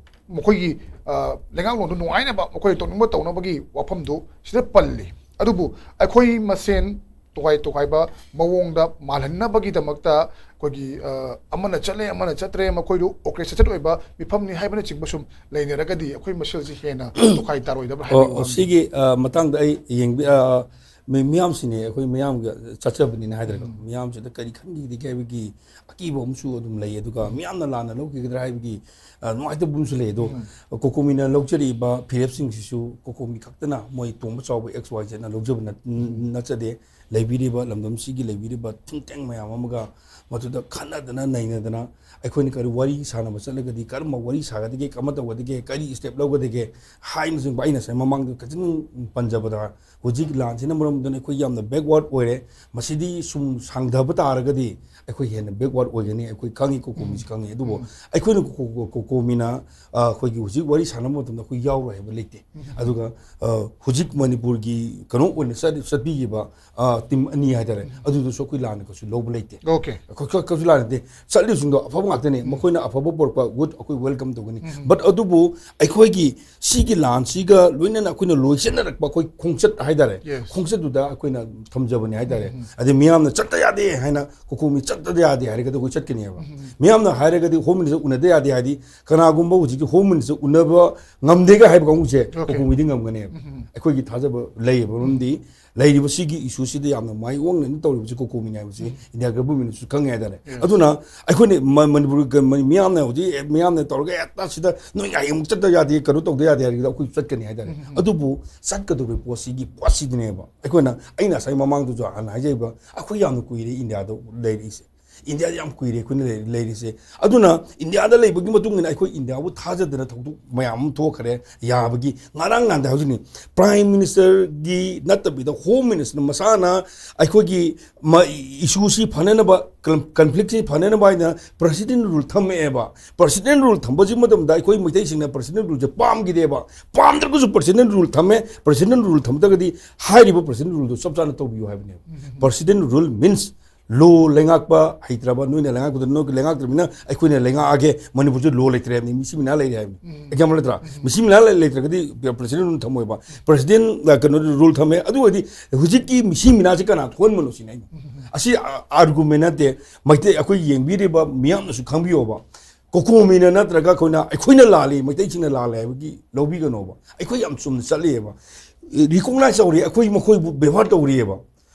ꯃꯈꯣꯏꯒꯤ, ꯑ, ꯂꯩꯉꯥꯛꯂꯣꯟꯗꯨ ꯅꯨꯡꯉꯥꯏꯅꯕ ꯃꯈꯣꯏꯅ ꯇꯧꯅꯤꯡꯕ ꯇꯧꯅꯕꯒꯤ ꯋꯥꯐꯝꯗꯨ ꯁꯤꯗ ꯄꯜꯂꯤ꯫ ꯑꯗꯨꯕꯨ ꯑꯩꯈꯣꯏ ꯃꯁꯦꯟ ꯇꯣꯈꯥꯏ ꯇꯣꯈꯥꯏꯕ ꯃꯑꯣꯡꯗ ꯃꯥꯜꯍꯟꯅꯕꯒꯤꯗꯃꯛꯇ ꯑꯩꯈꯣꯏꯒꯤ, ꯑ, ꯑꯃꯅ ꯆꯠꯂꯦ, ꯑꯃꯅ ꯆꯠꯇ꯭ꯔꯦ, ꯃꯈꯣꯏꯗꯨ orchestrated ꯑꯣꯏꯕ ꯃꯤꯐꯝꯅꯤ ꯍꯥꯏꯕꯅꯆꯤꯡꯕ ꯁꯨꯝ ꯂꯩꯅꯔꯒꯗꯤ ꯑꯩꯈꯣꯏ ꯃꯁꯦꯜꯁꯤ ꯍꯦꯟꯅ ꯇꯣꯈꯥꯏ ꯇꯥꯔꯣꯏꯗꯕ꯭ꯔꯥ ꯍꯥꯏꯕꯒꯤ ꯑꯣ, ꯋꯥꯐꯝꯁꯤ꯫ ꯁꯤꯒꯤ, ꯑ, ꯃꯇꯥꯡꯗ ꯑꯩ ꯌꯦꯡꯕꯤ-, ꯑ, ꯃꯤ-, ꯃꯤꯌꯥꯝꯁꯤꯅꯦ, ꯑꯩꯈꯣꯏ ꯃꯤꯌꯥꯝꯒ ꯆꯠꯆꯕꯅꯤꯅ ꯍꯥꯏꯗ꯭ꯔꯒ, ꯎꯝ꯫ ꯃꯤꯌꯥꯝꯁꯤꯗ ꯀꯔꯤ ꯈꯟꯈꯤꯒꯗꯒꯦ ꯍꯥꯏꯕꯒꯤ ꯑꯀꯤꯕ ꯑꯃꯁꯨ ꯑꯗꯨꯝ ꯂꯩ, ꯑꯗꯨꯒ ꯎꯝ꯫ ꯃꯤꯌꯥꯝꯅ ꯂꯥꯟꯅ ꯂꯧꯈꯤꯒꯗ꯭ꯔꯥ ꯍꯥꯏꯕꯒꯤ, ꯑ, ꯅꯨꯡꯉꯥꯏꯇꯕ ꯑꯃꯁꯨ ꯂꯩ꯫ ꯑꯗꯣ ꯎꯝ꯫ ꯀꯣꯀꯣꯃꯤꯅ ꯂꯧꯖꯔꯤꯕ ꯐꯤꯔꯦꯞꯁꯤꯡꯁꯤꯁꯨ ꯀꯣꯀꯣꯃꯤ ꯈꯛꯇꯅ ꯃꯣꯏ ꯇꯣꯡꯕ ꯆꯥꯎꯕ X Y Zꯅ ꯂꯧꯖꯕ ꯅꯠ-, ꯎꯝ꯫ ꯅꯠꯆꯗꯦ꯫ ꯂꯩꯕꯤꯔꯤꯕ, ꯂꯝꯗꯝꯁꯤꯒꯤ ꯂꯩꯕꯤꯔꯤꯕ think tank ꯃꯌꯥꯝ ꯑꯃꯒ ꯃꯗꯨꯗ ꯈꯟꯅꯗꯅ ꯅꯩꯅꯗꯅ, ꯑꯩꯈꯣꯏꯅ ꯀꯔꯤ ꯋꯥꯔꯤ ꯁꯥꯟꯅꯕ ꯆꯠꯂꯒꯗꯤ, ꯀꯔꯝꯕ ꯋꯥꯔꯤ ꯁꯥꯒꯗꯒꯦ, ꯀꯃꯥꯏꯅ ꯇꯧꯒꯗꯒꯦ, ꯀꯔꯤ step ꯂꯧꯒꯗꯒꯦ ꯍꯥꯏꯅꯆꯤꯡꯕ ꯑꯩꯅ ꯉꯁꯥꯏ ꯃꯃꯥꯡꯗ ꯈꯤꯇꯪ ꯄꯟꯖꯕꯗ, ꯍꯧꯖꯤꯛ ꯂꯥꯟꯁꯤꯅ ꯃꯔꯝ ꯑꯣꯏꯗꯨꯅ ꯑꯩꯈꯣꯏ ꯌꯥꯝꯅ backward ꯑꯣꯏꯔꯦ꯫ ꯃꯁꯤꯗꯤ ꯁꯨꯝ ꯁꯥꯡꯊꯕ ꯇꯥꯔꯒꯗꯤ ꯑꯩꯈꯣꯏ ꯍꯦꯟꯅ backward ꯑꯣꯏꯒꯅꯤ, ꯑꯩꯈꯣꯏ ꯈꯪꯉꯤ, ꯀꯣꯀꯣꯃꯤꯁꯤ ꯎꯝ꯫ ꯈꯪꯉꯤ꯫ ꯑꯗꯨꯕꯨ ꯎꯝ꯫ ꯑꯩꯈꯣꯏꯅ ꯀꯣ-, ꯀꯣ-, ꯀꯣ-, ꯀꯣꯀꯣꯃꯤꯅ, ꯑ, ꯑꯩꯈꯣꯏꯒꯤ ꯍꯧꯖꯤꯛ ꯋꯥꯔꯤ ꯁꯥꯟꯅꯕ ꯃꯇꯝꯗ ꯑꯩꯈꯣꯏ ꯌꯥꯎꯔꯣꯏ ꯍꯥꯏꯕ ꯂꯩꯇꯦ꯫ ꯎꯝ꯫ ꯑꯗꯨꯒ, ꯑ, ꯍꯧꯖꯤꯛ ꯃꯅꯤꯄꯨꯔꯒꯤ ꯀꯩꯅꯣ ꯑꯣꯏꯅ ꯆꯠ-, ꯆꯠꯄꯤꯈꯤꯕ, ꯑ, team ꯑꯅꯤ ꯍꯥꯏꯇꯥꯔꯦ, ꯎꯝ꯫ ꯑꯗꯨꯗꯨꯁꯨ ꯑꯩꯈꯣꯏ ꯂꯥꯟꯅ ꯀꯩꯁꯨ ꯂꯧꯕ ꯂꯩꯇꯦ꯫ Okay꯫ ꯑꯩꯈꯣꯏ ꯀ-, ꯀꯩꯁꯨ ꯂꯥꯟꯅ ꯅꯠꯇꯦ꯫ ꯆꯠꯂꯤꯕꯁꯤꯡꯗꯣ ꯑꯐꯕ ꯉꯥꯛꯇꯅꯦ꯫ ꯎꯝ꯫ ꯃꯈꯣꯏꯅ ꯑꯐꯕ ꯄꯨꯔꯛꯄ good ꯑꯩꯈꯣꯏ welcome ꯇꯧꯒꯅꯤ꯫ ꯎꯝ꯫ But ꯑꯗꯨꯕꯨ ꯑꯩꯈꯣꯏꯒꯤ ꯁꯤꯒꯤ ꯂꯥꯟꯁꯤꯒ ꯂꯣꯏꯅꯅ ꯑꯩꯈꯣꯏꯅ ꯂꯣꯏꯁꯤꯟꯅꯔꯛꯄ ꯑꯩꯈꯣꯏ ꯈꯣꯡꯆꯠ ꯍꯥꯏꯇꯥꯔꯦ, Yes꯫ ꯈꯣꯡꯆꯠꯇꯨꯗ ꯑꯩꯈꯣꯏꯅ ꯊꯝꯖꯕꯅꯦ ꯍꯥꯏꯇꯥꯔꯦ꯫ ꯎꯝ꯫ ꯑꯗꯩ ꯃꯤꯌꯥꯝꯅ ꯆꯠꯇ ꯌꯥꯗꯦ ꯍꯥꯏꯅ, ꯀꯣꯀꯣꯃꯤ ꯆꯠꯇ ꯌꯥꯗꯦ ꯍꯥꯏꯔꯒꯗꯤ ꯑꯩꯈꯣꯏ ꯆꯠꯀꯅꯦꯕ꯫ ꯎꯝ꯫ ꯃꯤꯌꯥꯝꯅ ꯍꯥꯏꯔꯒꯗꯤ Home Minister ꯎꯅꯗ ꯌꯥꯗꯦ ꯍꯥꯏꯗꯤ, ꯀꯅꯥꯒꯨꯝꯕ ꯍꯧꯖꯤꯛꯀꯤ Home Minister ꯎꯅꯕ ꯉꯝꯗꯦꯒ ꯍꯥꯏꯕ ꯀꯥꯡꯕꯨꯁꯦ Okay꯫ ꯀꯣꯀꯣꯃꯤꯗꯤ ꯉꯝꯒꯅꯦꯕ꯫ ꯎꯝ꯫ ꯑꯩꯈꯣꯏꯒꯤ ꯊꯥꯖꯕ ꯂꯩꯌꯦꯕ꯫ ꯃꯔꯝꯗꯤ ꯂꯩꯔꯤꯕ ꯁꯤꯒꯤ issueꯁꯤꯗ ꯌꯥꯝꯅ ꯃꯥꯏꯑꯣꯛꯅꯅ ꯇꯧꯔꯤꯕꯁꯤ ꯀꯣꯀꯣꯃꯤꯅꯤ ꯍꯥꯏꯕꯁꯤ ꯎꯝ꯫ India governmentꯅꯁꯨ ꯈꯪꯉꯦ ꯍꯥꯏꯇꯥꯔꯦ꯫ Yes꯫ ꯑꯗꯨꯅ ꯑꯩꯈꯣꯏꯅ ꯃ-, ꯃꯅꯤꯄꯨꯔꯒꯤ ꯃ-, ꯃꯤꯌꯥꯝꯅ ꯍꯧꯖꯤꯛ, ꯑꯦ, ꯃꯤꯌꯥꯝꯅ ꯇꯧꯔꯒ, "ꯑꯦ, ꯇ ꯁꯤꯗ ꯅꯣꯏ ꯍꯌꯦꯡ ꯑꯃꯨꯛ ꯆꯠꯇ ꯌꯥꯗꯦ, ꯀꯩꯅꯣ ꯇꯧꯗ ꯌꯥꯗꯦ" ꯍꯥꯏꯔꯒ ꯑꯩꯈꯣꯏ ꯆꯠꯀꯅꯤ ꯍꯥꯏꯇꯥꯔꯦ꯫ ꯎꯝ, ꯎꯝ, ꯎꯝ꯫ ꯑꯗꯨꯕꯨ ꯆꯠꯀꯗꯧꯔꯤꯕ ꯄꯣꯠꯁꯤꯒꯤ ꯄꯣꯠꯁꯤꯗꯤꯅꯦꯕ ꯑꯩꯈꯣꯏꯅ, ꯑꯩꯅ ꯉꯁꯥꯏ ꯃꯃꯥꯡꯗꯁꯨ ꯍꯥꯟꯅ ꯍꯥꯏꯖꯩꯕ, ꯑꯩꯈꯣꯏ ꯌꯥꯝꯅ ꯀꯨꯏꯔꯦ Indiaꯗ ꯂꯩꯔꯛꯏꯁꯦ꯫ Indiaꯗ ꯌꯥꯝ ꯀꯨꯏꯔꯦ ꯑꯩꯈꯣꯏꯅ ꯂꯩ-, ꯂꯩꯔꯤꯁꯦ꯫ ꯑꯗꯨꯅ Indiaꯗ ꯂꯩꯕꯒꯤ ꯃꯇꯨꯡ ꯏꯟꯅ ꯑꯩꯈꯣꯏ Indiaꯕꯨ ꯊꯥꯖꯗꯅ ꯊꯧꯗꯣꯛ ꯃꯌꯥꯝ ꯑꯃ ꯊꯣꯛꯈ꯭ꯔꯦ ꯌꯥꯕꯒꯤ꯫ ꯉꯔꯥꯡ ꯅꯍꯥꯟꯗ ꯍꯥꯏꯕꯁꯤꯅꯤ, Prime Ministerꯒꯤ ꯅꯠꯇꯕꯤꯗ Home Minister ꯃꯁꯥꯅ ꯑꯩꯈꯣꯏꯒꯤ ꯃ-, issueꯁꯤ ꯐꯅꯅꯕ, con-, conflictꯁꯤ ꯐꯅꯅꯕ ꯍꯥꯏꯅ President Rule ꯊꯝꯃꯛꯑꯦꯕ꯫ President Rule ꯊꯝꯕꯁꯤ ꯃꯇꯝꯗ ꯑꯩꯈꯣꯏ ꯃꯩꯇꯩꯁꯤꯡꯅ President Ruleꯁꯦ ꯄꯥꯝꯈꯤꯗꯦꯕ꯫ ꯄꯥꯝꯗ꯭ꯔꯒꯁꯨ President Rule ꯊꯝꯃꯦ꯫ President Rule ꯊꯝꯗ꯭ꯔꯒꯗꯤ ꯍꯥꯏꯔꯤꯕ President Ruleꯗꯨ ꯆꯞ ꯆꯥꯅ ꯇꯧꯕꯤꯌꯨ ꯍꯥꯏꯕꯅꯦꯕ꯫ ꯎꯝ, ꯎꯝ, ꯎꯝ꯫ President Rule means law ꯂꯩꯉꯥꯛꯄ ꯍꯩꯇ꯭ꯔꯕ, ꯅꯣꯏꯅ ꯂꯩꯉꯥꯛꯄꯗ ꯅꯣꯏ ꯂꯩꯉꯥꯛꯇ꯭ꯔꯕꯅꯤꯅ ꯑꯩꯈꯣꯏꯅ ꯂꯩꯉꯥꯛꯑꯒꯦ, ꯃꯅꯤꯄꯨꯔꯁꯦ law ꯂꯩꯇ꯭ꯔꯦ ꯍꯥꯏꯕꯅꯤ, ꯃꯤꯁꯤ ꯃꯤꯅꯥ ꯂꯩꯔꯦ ꯍꯥꯏꯕꯅꯤ꯫ ꯎꯝ꯫ Example ꯅꯠꯇ꯭ꯔꯥ? ꯎꯝ꯫ ꯃꯤꯁꯤ ꯃꯤꯅꯥ ꯂꯩ-, ꯂꯩꯇ꯭ꯔꯒꯗꯤ President Rule ꯊꯝꯃꯣꯏꯕ꯫ President, ꯑ, ꯀꯩꯅꯣ, Rule ꯊꯝꯃꯦ꯫ ꯑꯗꯨ ꯑꯣꯏꯔꯗꯤ ꯍꯧꯖꯤꯛꯀꯤ ꯃꯤꯁꯤ ꯃꯤꯅꯥꯁꯤ ꯀꯅꯥ ꯊꯣꯛꯍꯟꯕꯅꯣ ꯁꯤꯅꯤ ꯑꯩꯅ꯫ ꯎꯝ, ꯎꯝ, ꯎꯝ꯫ ꯑꯁꯤ ꯑ-, argument ꯅꯠꯇꯦ꯫ ꯃꯩꯇꯩ ꯑꯩꯈꯣꯏ ꯌꯦꯡꯕꯤꯔꯤꯕ ꯃꯤꯌꯥꯝꯅꯁꯨ ꯈꯪꯕꯤꯌꯣꯕ꯫ ꯀꯣꯀꯣꯃꯤꯅ ꯅꯠꯇ꯭ꯔꯒ ꯑꯩꯈꯣꯏꯅ, ꯑꯩꯈꯣꯏꯅ ꯂꯥꯜꯂꯤ, ꯃꯩꯇꯩꯁꯤꯡꯅ ꯂꯥꯜꯂꯦ ꯍꯥꯏꯕꯒꯤ ꯂꯧꯕꯤꯒꯅꯣꯕ꯫ ꯑꯩꯈꯣꯏ ꯌꯥꯝ ꯆꯨꯝꯅ ꯆꯠꯂꯤꯑꯕ꯫ ꯔꯤꯀꯣꯛꯅꯥꯏꯁ ꯇꯧꯔꯤ, ꯑꯩꯈꯣꯏ ꯃꯈꯣꯏꯕꯨ ꯕꯦꯕꯥꯔ ꯇꯧꯔꯤꯑꯕ꯫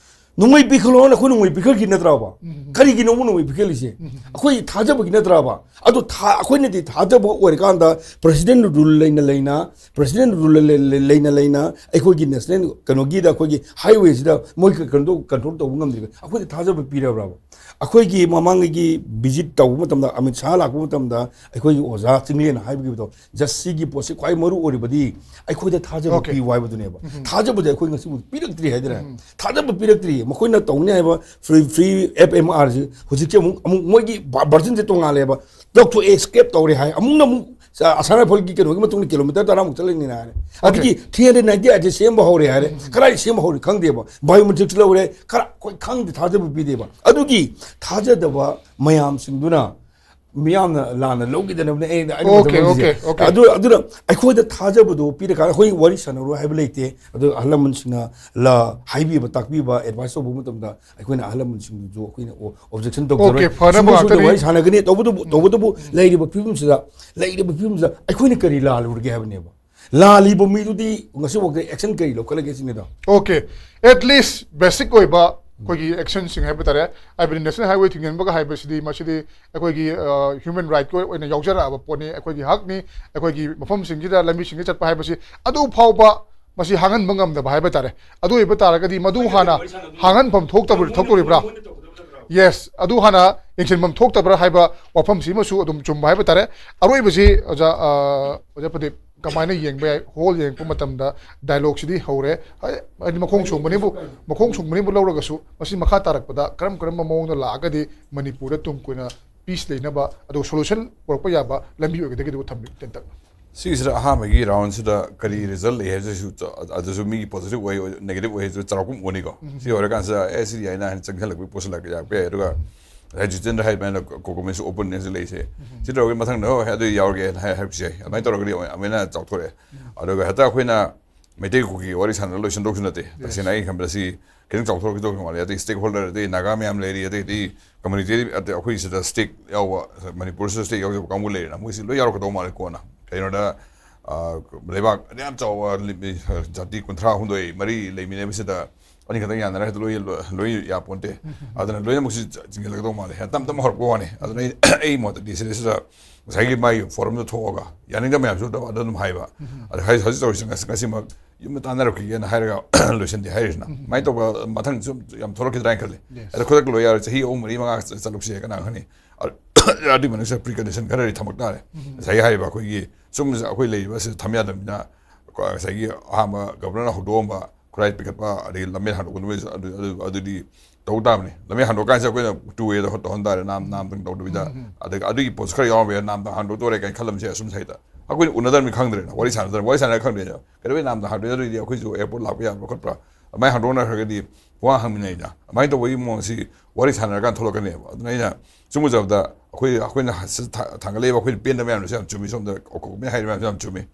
ꯅꯣꯡꯃꯩ ꯄꯤꯈꯠꯂꯣꯅ ꯑꯩꯈꯣꯏ ꯅꯣꯡꯃꯩ ꯄꯤꯈꯠꯈꯤ ꯅꯠꯇ꯭ꯔꯕ? ꯀꯔꯤꯒꯤꯅꯣꯕ ꯅꯣꯡꯃꯩ ꯄꯤꯈꯠꯂꯤꯁꯦ? ꯑꯩꯈꯣꯏ ꯊꯥꯖꯕꯒꯤ ꯅꯠꯇ꯭ꯔꯕ? ꯑꯗꯣ ꯊꯥ-, ꯑꯩꯈꯣꯏꯅꯗꯤ ꯊꯥꯖꯕ ꯑꯣꯏꯔꯀꯥꯟꯗ president rule ꯂꯩꯅ ꯂꯩꯅ, president rule ꯂꯩ-, ꯂꯩ-, ꯂꯩꯅ ꯂꯩꯅ ꯑꯩꯈꯣꯏꯒꯤ national ꯀꯩꯅꯣꯒꯤꯗ, ꯑꯩꯈꯣꯏꯒꯤ highwayꯁꯤꯗ ꯃꯣꯏ ꯀ-, ꯀꯩꯅꯣ ꯇꯧ-, control ꯇꯧꯕ ꯉꯝꯗ꯭ꯔꯤꯕ ꯑꯩꯈꯣꯏꯗ ꯊꯥꯖꯕ ꯄꯤꯔꯕ꯭ꯔꯕ? ꯑꯩꯈꯣꯏꯒꯤ ꯃꯃꯥꯡꯒꯤ visit ꯇꯧꯕ ꯃꯇꯝꯗ, ꯑꯃꯤꯠ ꯁꯥꯍ ꯂꯥꯛꯄ ꯃꯇꯝꯗ, ꯑꯩꯈꯣꯏꯒꯤ ꯑꯣꯖꯥ ꯆꯤꯡꯂꯦꯟꯅ ꯍꯥꯏꯕꯤꯈꯤꯕꯗꯣ, just ꯁꯤꯒꯤ ꯄꯣꯠꯁꯤ ꯈ꯭ꯋꯥꯏ ꯃꯔꯨ ꯑꯣꯏꯔꯤꯕꯗꯤ ꯑꯩꯈꯣꯏꯗ ꯊꯥꯖꯕ Okay. ꯄꯤꯌꯨ ꯍꯥꯏꯕꯗꯨꯅꯦꯕ꯫ ꯊꯥꯖꯕꯗꯤ ꯑꯩꯈꯣꯏ ꯉꯁꯤꯕꯨ ꯄꯤꯔꯛꯇ꯭ꯔꯤ ꯍꯥꯏꯗꯅ꯫ ꯊꯥꯖꯕ ꯄꯤꯔꯛꯇ꯭ꯔꯤ꯫ ꯃꯈꯣꯏꯅ ꯇꯧꯅꯤ ꯍꯥꯏꯕ free, free F M Rꯁꯤ ꯍꯧꯖꯤꯛꯁꯦ ꯑꯃꯨꯛ, ꯑꯃꯨꯛ ꯃꯣꯏꯒꯤ versionꯁꯦ ꯇꯣꯡꯉꯥꯜꯂꯦꯕ꯫ ꯂꯧꯊꯣꯛꯑꯦ, scrap ꯇꯧꯔꯦ ꯍꯥꯏ꯫ ꯑꯃꯨꯛꯅ ꯑꯃꯨꯛ ꯑꯁꯥꯝ ꯔꯥꯏꯐꯜꯒꯤ ꯀꯩꯅꯣꯒꯤ ꯃꯇꯨꯡꯗ kilometre ꯇꯔꯥꯃꯨꯛ ꯆꯠꯂꯅꯤꯅ ꯍꯥꯏꯔꯦ꯫ ꯑꯗꯒꯤ three hundred ninety eight ꯁꯦꯝꯕ ꯍꯧꯔꯦ ꯍꯥꯏꯔꯦ꯫ ꯀꯗꯥꯏ ꯁꯦꯝꯕ ꯍꯧꯔꯦ ꯈꯪꯗꯦꯕ꯫ Biometrics ꯂꯧꯔꯦ, ꯈꯔ ꯑꯩꯈꯣꯏ ꯈꯪꯗꯦ, ꯊꯥꯖꯕ ꯄꯤꯗꯦꯕ꯫ ꯑꯗꯨꯒꯤ ꯊꯥꯖꯗꯕ ꯃꯌꯥꯝꯁꯤꯡꯗꯨꯅ ꯃꯤꯌꯥꯝꯅ ꯂꯥꯟꯅ ꯂꯧꯈꯤꯗꯅꯕꯅꯦ ꯑꯩꯅ, ꯑꯩꯅ Okay, ꯃꯇꯝ okay, okay. ꯑꯗꯨ, ꯑꯗꯨꯅ ꯑꯩꯈꯣꯏꯗ ꯊꯥꯖꯕꯗꯣ ꯄꯤꯔꯀꯥꯟꯗ ꯑꯩꯈꯣꯏ ꯋꯥꯔꯤ ꯁꯥꯟꯅꯔꯣꯏ ꯍꯥꯏꯕ ꯂꯩꯇꯦ꯫ ꯑꯗꯨ ꯑꯍꯜ ꯂꯃꯟꯁꯤꯡꯅ ꯂ-, ꯍꯥꯏꯕꯤꯕ, ꯇꯥꯛꯄꯤꯕ, advice ꯇꯧꯕ ꯃꯇꯝꯗ ꯑꯩꯈꯣꯏꯅ ꯑꯍꯜ ꯂꯃꯟꯁꯤꯡꯗꯨꯁꯨ ꯑꯩꯈꯣꯏꯅ ꯑꯣ-, objection ꯇꯧꯖꯔꯣꯏ꯫ Okay, ꯐꯅꯕ ꯁꯨꯡꯁꯣꯏ ꯁꯣꯏꯗꯅ ꯉꯥꯛꯇꯅꯤ꯫ ꯋꯥꯔꯤ ꯁꯥꯟꯅꯒꯅꯤ꯫ ꯇꯧꯕꯇꯕꯨ, ꯇꯧꯕꯇꯕꯨ ꯂꯩꯔꯤꯕ ꯐꯤꯕꯝꯁꯤꯗ, ꯂꯩꯔꯤꯕ ꯐꯤꯕꯝꯁꯤꯗ ꯑꯩꯈꯣꯏꯅ ꯀꯔꯤ ꯂꯥꯜꯂꯨꯔꯒꯦ ꯍꯥꯏꯕꯅꯦꯕ꯫ ꯂꯥꯜꯂꯤꯕ ꯃꯤꯗꯨꯗꯤ ꯉꯁꯤꯐꯥꯎꯗ action ꯀꯔꯤ ꯂꯧꯈꯠꯂꯒꯦ ꯁꯤꯅꯤꯗꯣ꯫ Okay, at least basic ꯑꯣꯏꯕ ꯑꯩꯈꯣꯏꯒꯤ actionꯁꯤꯡ ꯍꯥꯏꯕ ꯇꯥꯔꯦ, ꯍꯥꯏꯕꯗꯤ national highway ꯊꯤꯡꯖꯤꯟꯕꯒ ꯍꯥꯏꯕꯁꯤꯗꯤ, ꯃꯁꯤꯗꯤ ꯑꯩꯈꯣꯏꯒꯤ, ꯑ, human rightꯀꯤ ꯑꯣꯏꯅ ꯌꯥꯎꯖꯔꯛꯑꯕ ꯄꯣꯠꯅꯤ꯫ ꯑꯩꯈꯣꯏꯒꯤ ꯍꯛꯅꯤ, ꯑꯩꯈꯣꯏꯒꯤ ꯃꯐꯝꯁꯤꯡꯁꯤꯗ, ꯂꯝꯕꯤꯁꯤꯡꯁꯤꯗ ꯆꯠꯄ ꯍꯥꯏꯕꯁꯤ ꯑꯗꯨ ꯐꯥꯎꯕ ꯃꯁꯤ ꯍꯥꯡꯍꯟꯕ ꯉꯝꯗꯕ ꯍꯥꯏꯕ ꯇꯥꯔꯦ꯫ ꯑꯗꯨ ꯑꯣꯏꯕ ꯇꯥꯔꯒꯗꯤ ꯃꯗꯨ ꯍꯥꯟꯅ ꯍꯥꯡꯍꯟꯐꯝ ꯊꯣꯛꯇꯕ, ꯊꯣꯛꯇꯣꯔꯤꯕ꯭ꯔꯥ? Yes, ꯑꯗꯨ ꯍꯥꯟꯅ ꯌꯦꯡꯁꯤꯟꯐꯝ ꯊꯣꯛꯇꯕ꯭ꯔꯥ ꯍꯥꯏꯕ ꯋꯥꯐꯝꯁꯤꯃꯁꯨ ꯑꯗꯨꯝ ꯆꯨꯝꯕ ꯍꯥꯏꯕ ꯇꯥꯔꯦ꯫ ꯑꯔꯣꯏꯕꯁꯤ ꯑꯣꯖꯥ, ꯑ, ꯑꯣꯖꯥ ꯄ꯭ꯔꯗꯤꯞ, ꯀꯃꯥꯏꯅ ꯌꯦꯡꯕ ꯌꯥꯏ? Hall ꯌꯦꯡꯉꯛꯄ ꯃꯇꯝꯗ dialogueꯁꯤꯗꯤ ꯍꯧꯔꯦ꯫ ꯍꯥꯏ-, ꯍꯥꯏꯗꯤ ꯃꯈꯣꯡ ꯁꯣꯡꯕꯅꯤꯕꯨ, ꯃꯈꯣꯡ ꯁꯣꯡꯕꯅꯤꯕꯨ ꯂꯧꯔꯒꯁꯨ, ꯃꯁꯤ ꯃꯈꯥ ꯇꯥꯔꯛꯄꯗ ꯀꯔꯝ ꯀꯔꯝꯕ ꯃꯑꯣꯡꯗ ꯂꯥꯛꯑꯒꯗꯤ ꯃꯅꯤꯄꯨꯔꯗ ꯇꯨꯡ ꯀꯣꯏꯅ peace ꯂꯩꯅꯕ, ꯑꯗꯨꯒ solution ꯄꯨꯔꯛꯄ ꯌꯥꯕ ꯂꯝꯕꯤ ꯑꯣꯏꯒꯗꯒꯦꯗꯨ ꯊꯝꯕꯤꯌꯨ ꯇꯦꯟꯇꯛꯅ꯫ ꯁꯤꯒꯤꯁꯤꯗ ꯑꯍꯥꯟꯕꯒꯤ roundꯁꯤꯗ ꯀꯔꯤ result ꯂꯩ ꯍꯥꯏꯕꯁꯤꯁꯨ ꯆ-, ꯑꯗꯨꯁꯨ ꯃꯤꯒꯤ positive ꯑꯣꯏ, negative ꯑꯣꯏ ꯍꯥꯏꯁꯨ ꯆꯥꯎꯔꯥꯛꯄ ꯑꯃ ꯑꯣꯏꯅꯤꯀꯣ꯫ ꯁꯤ ꯑꯣꯏꯔꯀꯥꯟꯁꯤꯗ ꯑꯦ ꯁꯤꯗꯤ ꯍꯥꯏꯅ ꯍꯥꯏꯅ ꯆꯪꯁꯤꯜꯂꯛꯄꯒꯤ ꯄꯣꯠꯁꯤꯜꯂꯛꯄ ꯌꯥꯔꯛꯄ ꯌꯥꯏ꯫ ꯑꯗꯨꯒ ꯉꯁꯥꯏ ꯖꯤꯇꯦꯟꯗ꯭ꯔ ꯍꯥꯏ ꯑꯗꯨꯃꯥꯏꯅ ꯀꯣ-, ꯀꯣꯀꯣꯃꯤꯁꯨ open ꯅꯦꯁꯨ ꯂꯩꯁꯦ꯫ ꯁꯤ ꯇꯧꯔꯒ ꯃꯊꯪꯗ ꯍꯣꯏ ꯑꯗꯨ ꯌꯥꯎꯔꯒꯦ ꯍꯥꯏ-, ꯍꯥꯏꯔꯛꯄꯁꯨ ꯌꯥꯏ꯫ ꯑꯗꯨꯃꯥꯏꯅ ꯇꯧꯔꯒꯗꯤ ꯑꯃꯨꯛ-, ꯑꯃꯨꯛ ꯍꯦꯟꯅ ꯆꯥꯎꯊꯣꯔꯛꯑꯦ꯫ ꯑꯗꯨꯒ ꯍꯦꯛꯇ ꯑꯩꯈꯣꯏꯅ ꯃꯩꯇꯩ ꯀꯨꯀꯤ ꯋꯥꯔꯤ ꯁꯥꯟꯅꯔ ꯂꯣꯏꯁꯤꯟꯗꯧꯁꯨ ꯅꯠꯇꯦ꯫ ꯇꯁꯦꯡꯅ ꯑꯩ ꯈꯟꯕꯗ ꯁꯤ ꯈꯤꯇꯪ ꯆꯥꯎꯊꯣꯔꯛꯈꯤꯗꯧꯁꯨ ꯃꯥꯜꯂꯦ꯫ ꯑꯗꯩ stakeholder, ꯑꯗꯩ ꯅꯥꯒꯥ ꯃꯌꯥꯝ ꯂꯩꯔꯤ, ꯑꯗꯩꯗꯤ community, ꯑꯗꯩ ꯑꯩꯈꯣꯏ ꯁꯤꯗ stake ꯌꯥꯎꯕ, ꯃꯅꯤꯄꯨꯔꯁꯤꯗ stake ꯌꯥꯎꯖꯕ ꯀꯥꯡꯕꯨ ꯂꯩꯔꯦꯅ, ꯃꯣꯏꯁꯤ ꯂꯣꯏ ꯌꯥꯎꯔꯛꯀꯗꯧ ꯃꯥꯜꯂꯦ ꯀꯣꯟꯅ꯫ ꯀꯩꯅꯣꯗ ꯑ, ꯂꯩꯕꯥꯛ ꯑꯗꯨ ꯌꯥꯝ ꯆꯥꯎꯕ ꯂꯤ-, ꯖꯥꯇꯤ ꯀꯨꯟꯊ꯭ꯔꯥ ꯍꯨꯝꯗꯣꯏ ꯃꯔꯤ ꯂꯩꯃꯤꯟꯅꯕꯁꯤꯗ ꯑꯅꯤ ꯈꯛꯇꯪ ꯌꯥꯅꯔꯒ ꯂꯣꯏ, ꯂꯣꯏ, ꯂꯣꯏ ꯌꯥꯄꯣꯟꯇꯦ꯫ ꯑꯗꯨꯅ ꯂꯣꯏꯅꯃꯛꯁꯤ ꯆꯤꯡꯁꯤꯜꯂꯛꯀꯗꯧ ꯃꯥꯜꯂꯦ꯫ ꯇꯞ ꯇꯞꯅ ꯍꯧꯔꯛꯄ ꯋꯥꯅꯤ꯫ ꯑꯗꯨꯅ ꯑꯩ, ꯑꯩ ꯃꯣꯠꯇꯗꯤ ꯁꯤꯗꯩꯁꯤꯗ ꯉꯁꯥꯏꯒꯤ ꯃꯥꯒꯤ ꯐꯣꯔꯝꯗ ꯊꯣꯛꯑꯒ ꯌꯥꯅꯤꯡꯗꯕ ꯃꯌꯥꯝꯁꯨ ꯑꯗꯨꯝ, ꯑꯗꯨꯝ ꯍꯥꯏꯕ꯫ ꯑꯗ ꯍꯧꯖꯤꯛ, ꯍꯧꯖꯤꯛ ꯇꯧꯔꯤꯁꯤ ꯉꯁꯤ, ꯉꯁꯤꯃꯛ ꯌꯨꯝꯗ ꯇꯥꯟꯅꯔꯛꯈꯤꯒꯦꯅ ꯍꯥꯏꯔꯒ ꯂꯣꯏꯁꯤꯟꯗꯦ ꯍꯥꯏꯔꯤꯁꯤꯅ꯫ ꯑꯗꯨꯃꯥꯏꯅ ꯇꯧꯕ ꯃꯊꯪ ꯁꯨꯝ ꯌꯥꯝ ꯊꯣꯛꯂꯛꯈꯤꯗ꯭ꯔꯥ ꯍꯥꯏꯅ ꯈꯜꯂꯤ꯫ ꯑꯗ ꯈꯨꯗꯛꯇ ꯂꯣꯏ ꯌꯥꯔꯣꯏ, ꯆꯍꯤ ꯑꯍꯨꯝ, ꯃꯔꯤ, ꯃꯉꯥ ꯆꯠꯂꯨꯁꯤ ꯀꯅꯥ ꯈꯪꯅꯤ꯫ ꯑ-, ꯑꯗꯨꯒꯤ ꯃꯅꯨꯡꯗ pre condition ꯈꯔꯗꯤ ꯊꯝꯃꯛ ꯇꯥꯔꯦ꯫ ꯉꯁꯥꯏꯒꯤ ꯍꯥꯏꯔꯤꯕ ꯑꯩꯈꯣꯏꯒꯤ ꯁꯨꯝ ꯑꯩꯈꯣꯏ ꯂꯩꯔꯤꯕꯁꯤꯗ ꯊꯝ ꯌꯥꯗꯕꯅꯤꯅ, ꯀꯣ-, ꯉꯁꯥꯏꯒꯤ ꯑꯍꯥꯟꯕ ꯒꯕꯔꯅꯔꯅ ꯍꯧꯗꯣꯛꯑꯝꯕ ꯈꯨꯠꯂꯥꯏ ꯄꯤꯈꯠꯄ, ꯑꯗꯒꯤ ꯂꯝꯕꯦꯟ ꯍꯟꯗꯣꯛꯄ ꯅꯨꯃꯤꯠ ꯑꯗꯨ, ꯑꯗꯨ, ꯑꯗꯨꯗꯤ ꯇꯧ ꯇꯥꯕꯅꯤ꯫ ꯂꯝꯕꯦꯟ ꯍꯟꯗꯣꯛ ꯀꯥꯟꯁꯤꯗ ꯑꯩꯈꯣꯏꯅ two way ꯗ ꯇꯧꯍꯟ ꯇꯥꯔꯦ, ꯅꯥꯝ, ꯅꯥꯝꯗꯪ ꯇꯧꯗꯕꯤꯗ꯫ ꯑꯗꯒꯤ ꯑꯗꯨꯒꯤ ꯄꯣꯠꯁꯨ ꯈꯔ ꯌꯥꯎꯔꯝꯕ ꯌꯥꯏ, ꯅꯥꯝꯗꯪ ꯍꯟꯗꯣꯛꯇꯣꯔꯦ ꯀꯥꯏꯅ ꯈꯜꯂꯝꯁꯦ ꯑꯁꯨꯝ ꯁꯥꯏꯗ꯫ ꯑꯩꯈꯣꯏꯅ ꯎꯅꯗꯕꯅꯤ ꯈꯪꯗ꯭ꯔꯦꯅ, ꯋꯥꯔꯤ ꯁꯥꯟꯅꯗ꯭ꯔꯦ, ꯋꯥꯔꯤ ꯁꯥꯟꯅꯔ ꯈꯪꯗ꯭ꯔꯦꯅ꯫ ꯀꯩꯗꯧꯕꯩ ꯅꯥꯝꯗꯪ ꯍꯟꯗꯣꯛꯏꯅꯣ? ꯑꯗꯨꯏꯗꯤ ꯑꯩꯈꯣꯏꯁꯨ airport ꯂꯥꯛꯄ ꯌꯥꯕ꯭ꯔꯥ ꯈꯣꯠꯄ꯭ꯔꯥ? ꯑꯗꯨꯃꯥꯏꯅ ꯍꯟꯗꯣꯛꯅꯈ꯭ꯔꯒꯗꯤ ꯋꯥ ꯍꯪꯃꯤꯟꯅꯩꯗ꯫ ꯑꯗꯨꯃꯥꯏꯅ ꯇꯧꯕꯒꯤ ꯃꯑꯣꯡꯁꯤ ꯋꯥꯔꯤ ꯁꯥꯟꯅꯔꯀꯥꯟꯗ ꯊꯣꯛꯂꯛꯀꯅꯦꯕ꯫ ꯑꯗꯨꯅ ꯑꯩꯅ ꯁꯨꯝ ꯎꯖꯕꯗ ꯑꯩꯈꯣꯏ, ꯑꯩꯈꯣꯏꯅ ꯁꯤ ꯊꯥ-, ꯊꯥꯡꯒꯠꯂꯛꯏꯕ ꯑꯩꯈꯣꯏꯅ ꯄꯦꯟꯗꯕ ꯃꯌꯥꯝꯗꯨꯁꯨ ꯌꯥꯝ ꯆꯨꯝꯃꯤ, ꯁꯣꯝꯗ ꯀꯣꯛ ꯀꯣꯛꯃꯦꯟ ꯍꯥꯏꯔꯤꯕ ꯃꯌꯥꯝꯁꯨ ꯌꯥꯝ ꯆꯨꯝꯃꯤ꯫